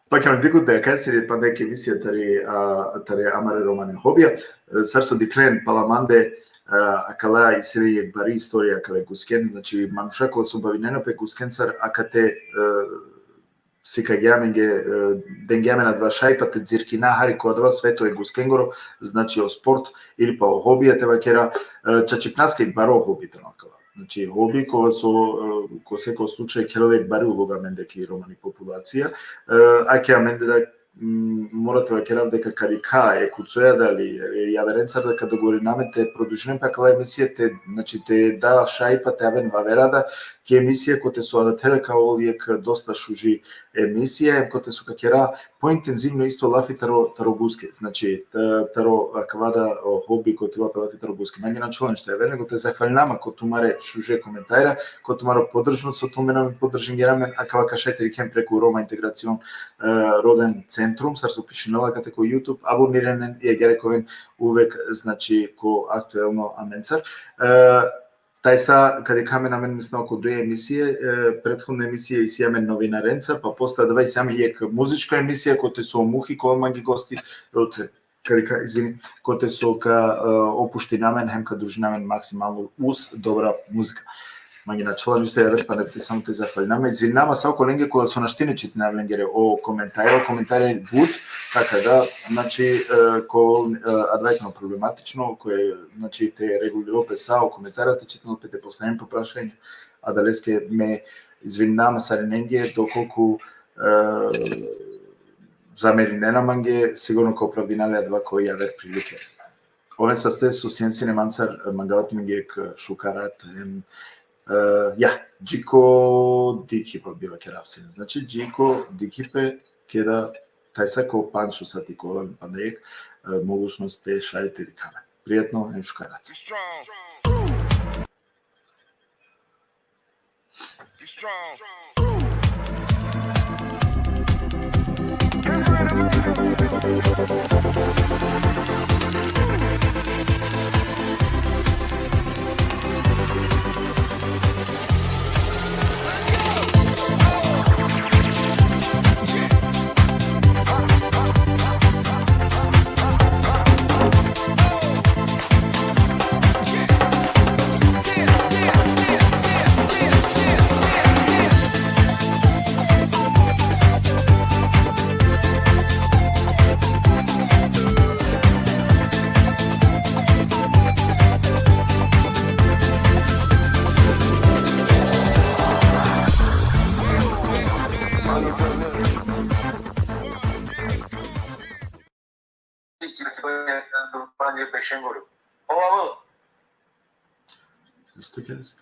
Pa kam diku da kaj siri pa neki emisija tari, a, tari amare romane hobija. E, sar so diklen pala mande, a, akala isi jek bari istorija akale gusken, znači manuša kola so bavinena pe guskencar akate, e, sikagja amenge, e, dengja amen adava šajipa te dzirkina hari ko adava sveto e guskengoro, znači o sport ili pa o hobija te vakera, e, čačipnaske baro hobi tano akava. Znači, hobi kova so, e, ko seko slučaj kerela jek bari uloga amende ki romani populacija, e, ake amende da, m, mora te vakerav deka kadi ka e kucoja dali, e, javerencar da ka dogovorina amen te produžinen pe akala emisije te, znači, te da šajipa te aven vavera da ki emisija kote so adate ka ol jek dosta šuži emisija, em kote so ka kera pointenzivno isto lafi taro, taro guske. Znači, ta-, taro akava da, o, hobi kote vape lafi taro guske. Mange na čulan što je verne, kote zahvalnama ko tumare šuže komentara, ko tumaro podržno so tumen amen podržingera amen, akava ka šaj te dikhen preku Roma Integracion, e, Roden Centrum, sar so pišinela kate ko YouTube, aboniranen i agjaar ka oven uvek, znači, ko aktuelno amencar. E, Tajsa, kadi ka amen, amen mislinava ko duj emisije, e, prethodna emisija isi amen novinarenca, pa posle adava isi amen jek muzička emisija, kote so muhi, ko mange gosti, rote, kadi ka, izvini, kote so ka, e, opuština amen, hem ka družina amen maksimalno uz dobra muzika. Mange na čulan ništo javer, pa ne te samo te zahvalnama. Izvinama sa okolenge kola so našti te čitina lengere o komentare, o komentare but, taka da, znači, e, ko, e, adava tano problematično, koje, znači, te regulirol pe sa o komentara, te čitinol pe, te postavinen pe prašanje, adaleske me izvinama sarinenge, dokolku, e, zamerinena mange, sigurno ka opravdina le adava ko javer prilike. Oven saste so sien sine mancar, e, mangava tumenge jek šukar rat, em, e, ja, dži ko dikhipe, bi vakerav sine. Znači, dži ko dikhipe, keda tajsa ko pandž sati ka ovel amen panda jek, e, mogućnost te šaj te dikha amen. Prijatno, em šukar rat. Isto que es.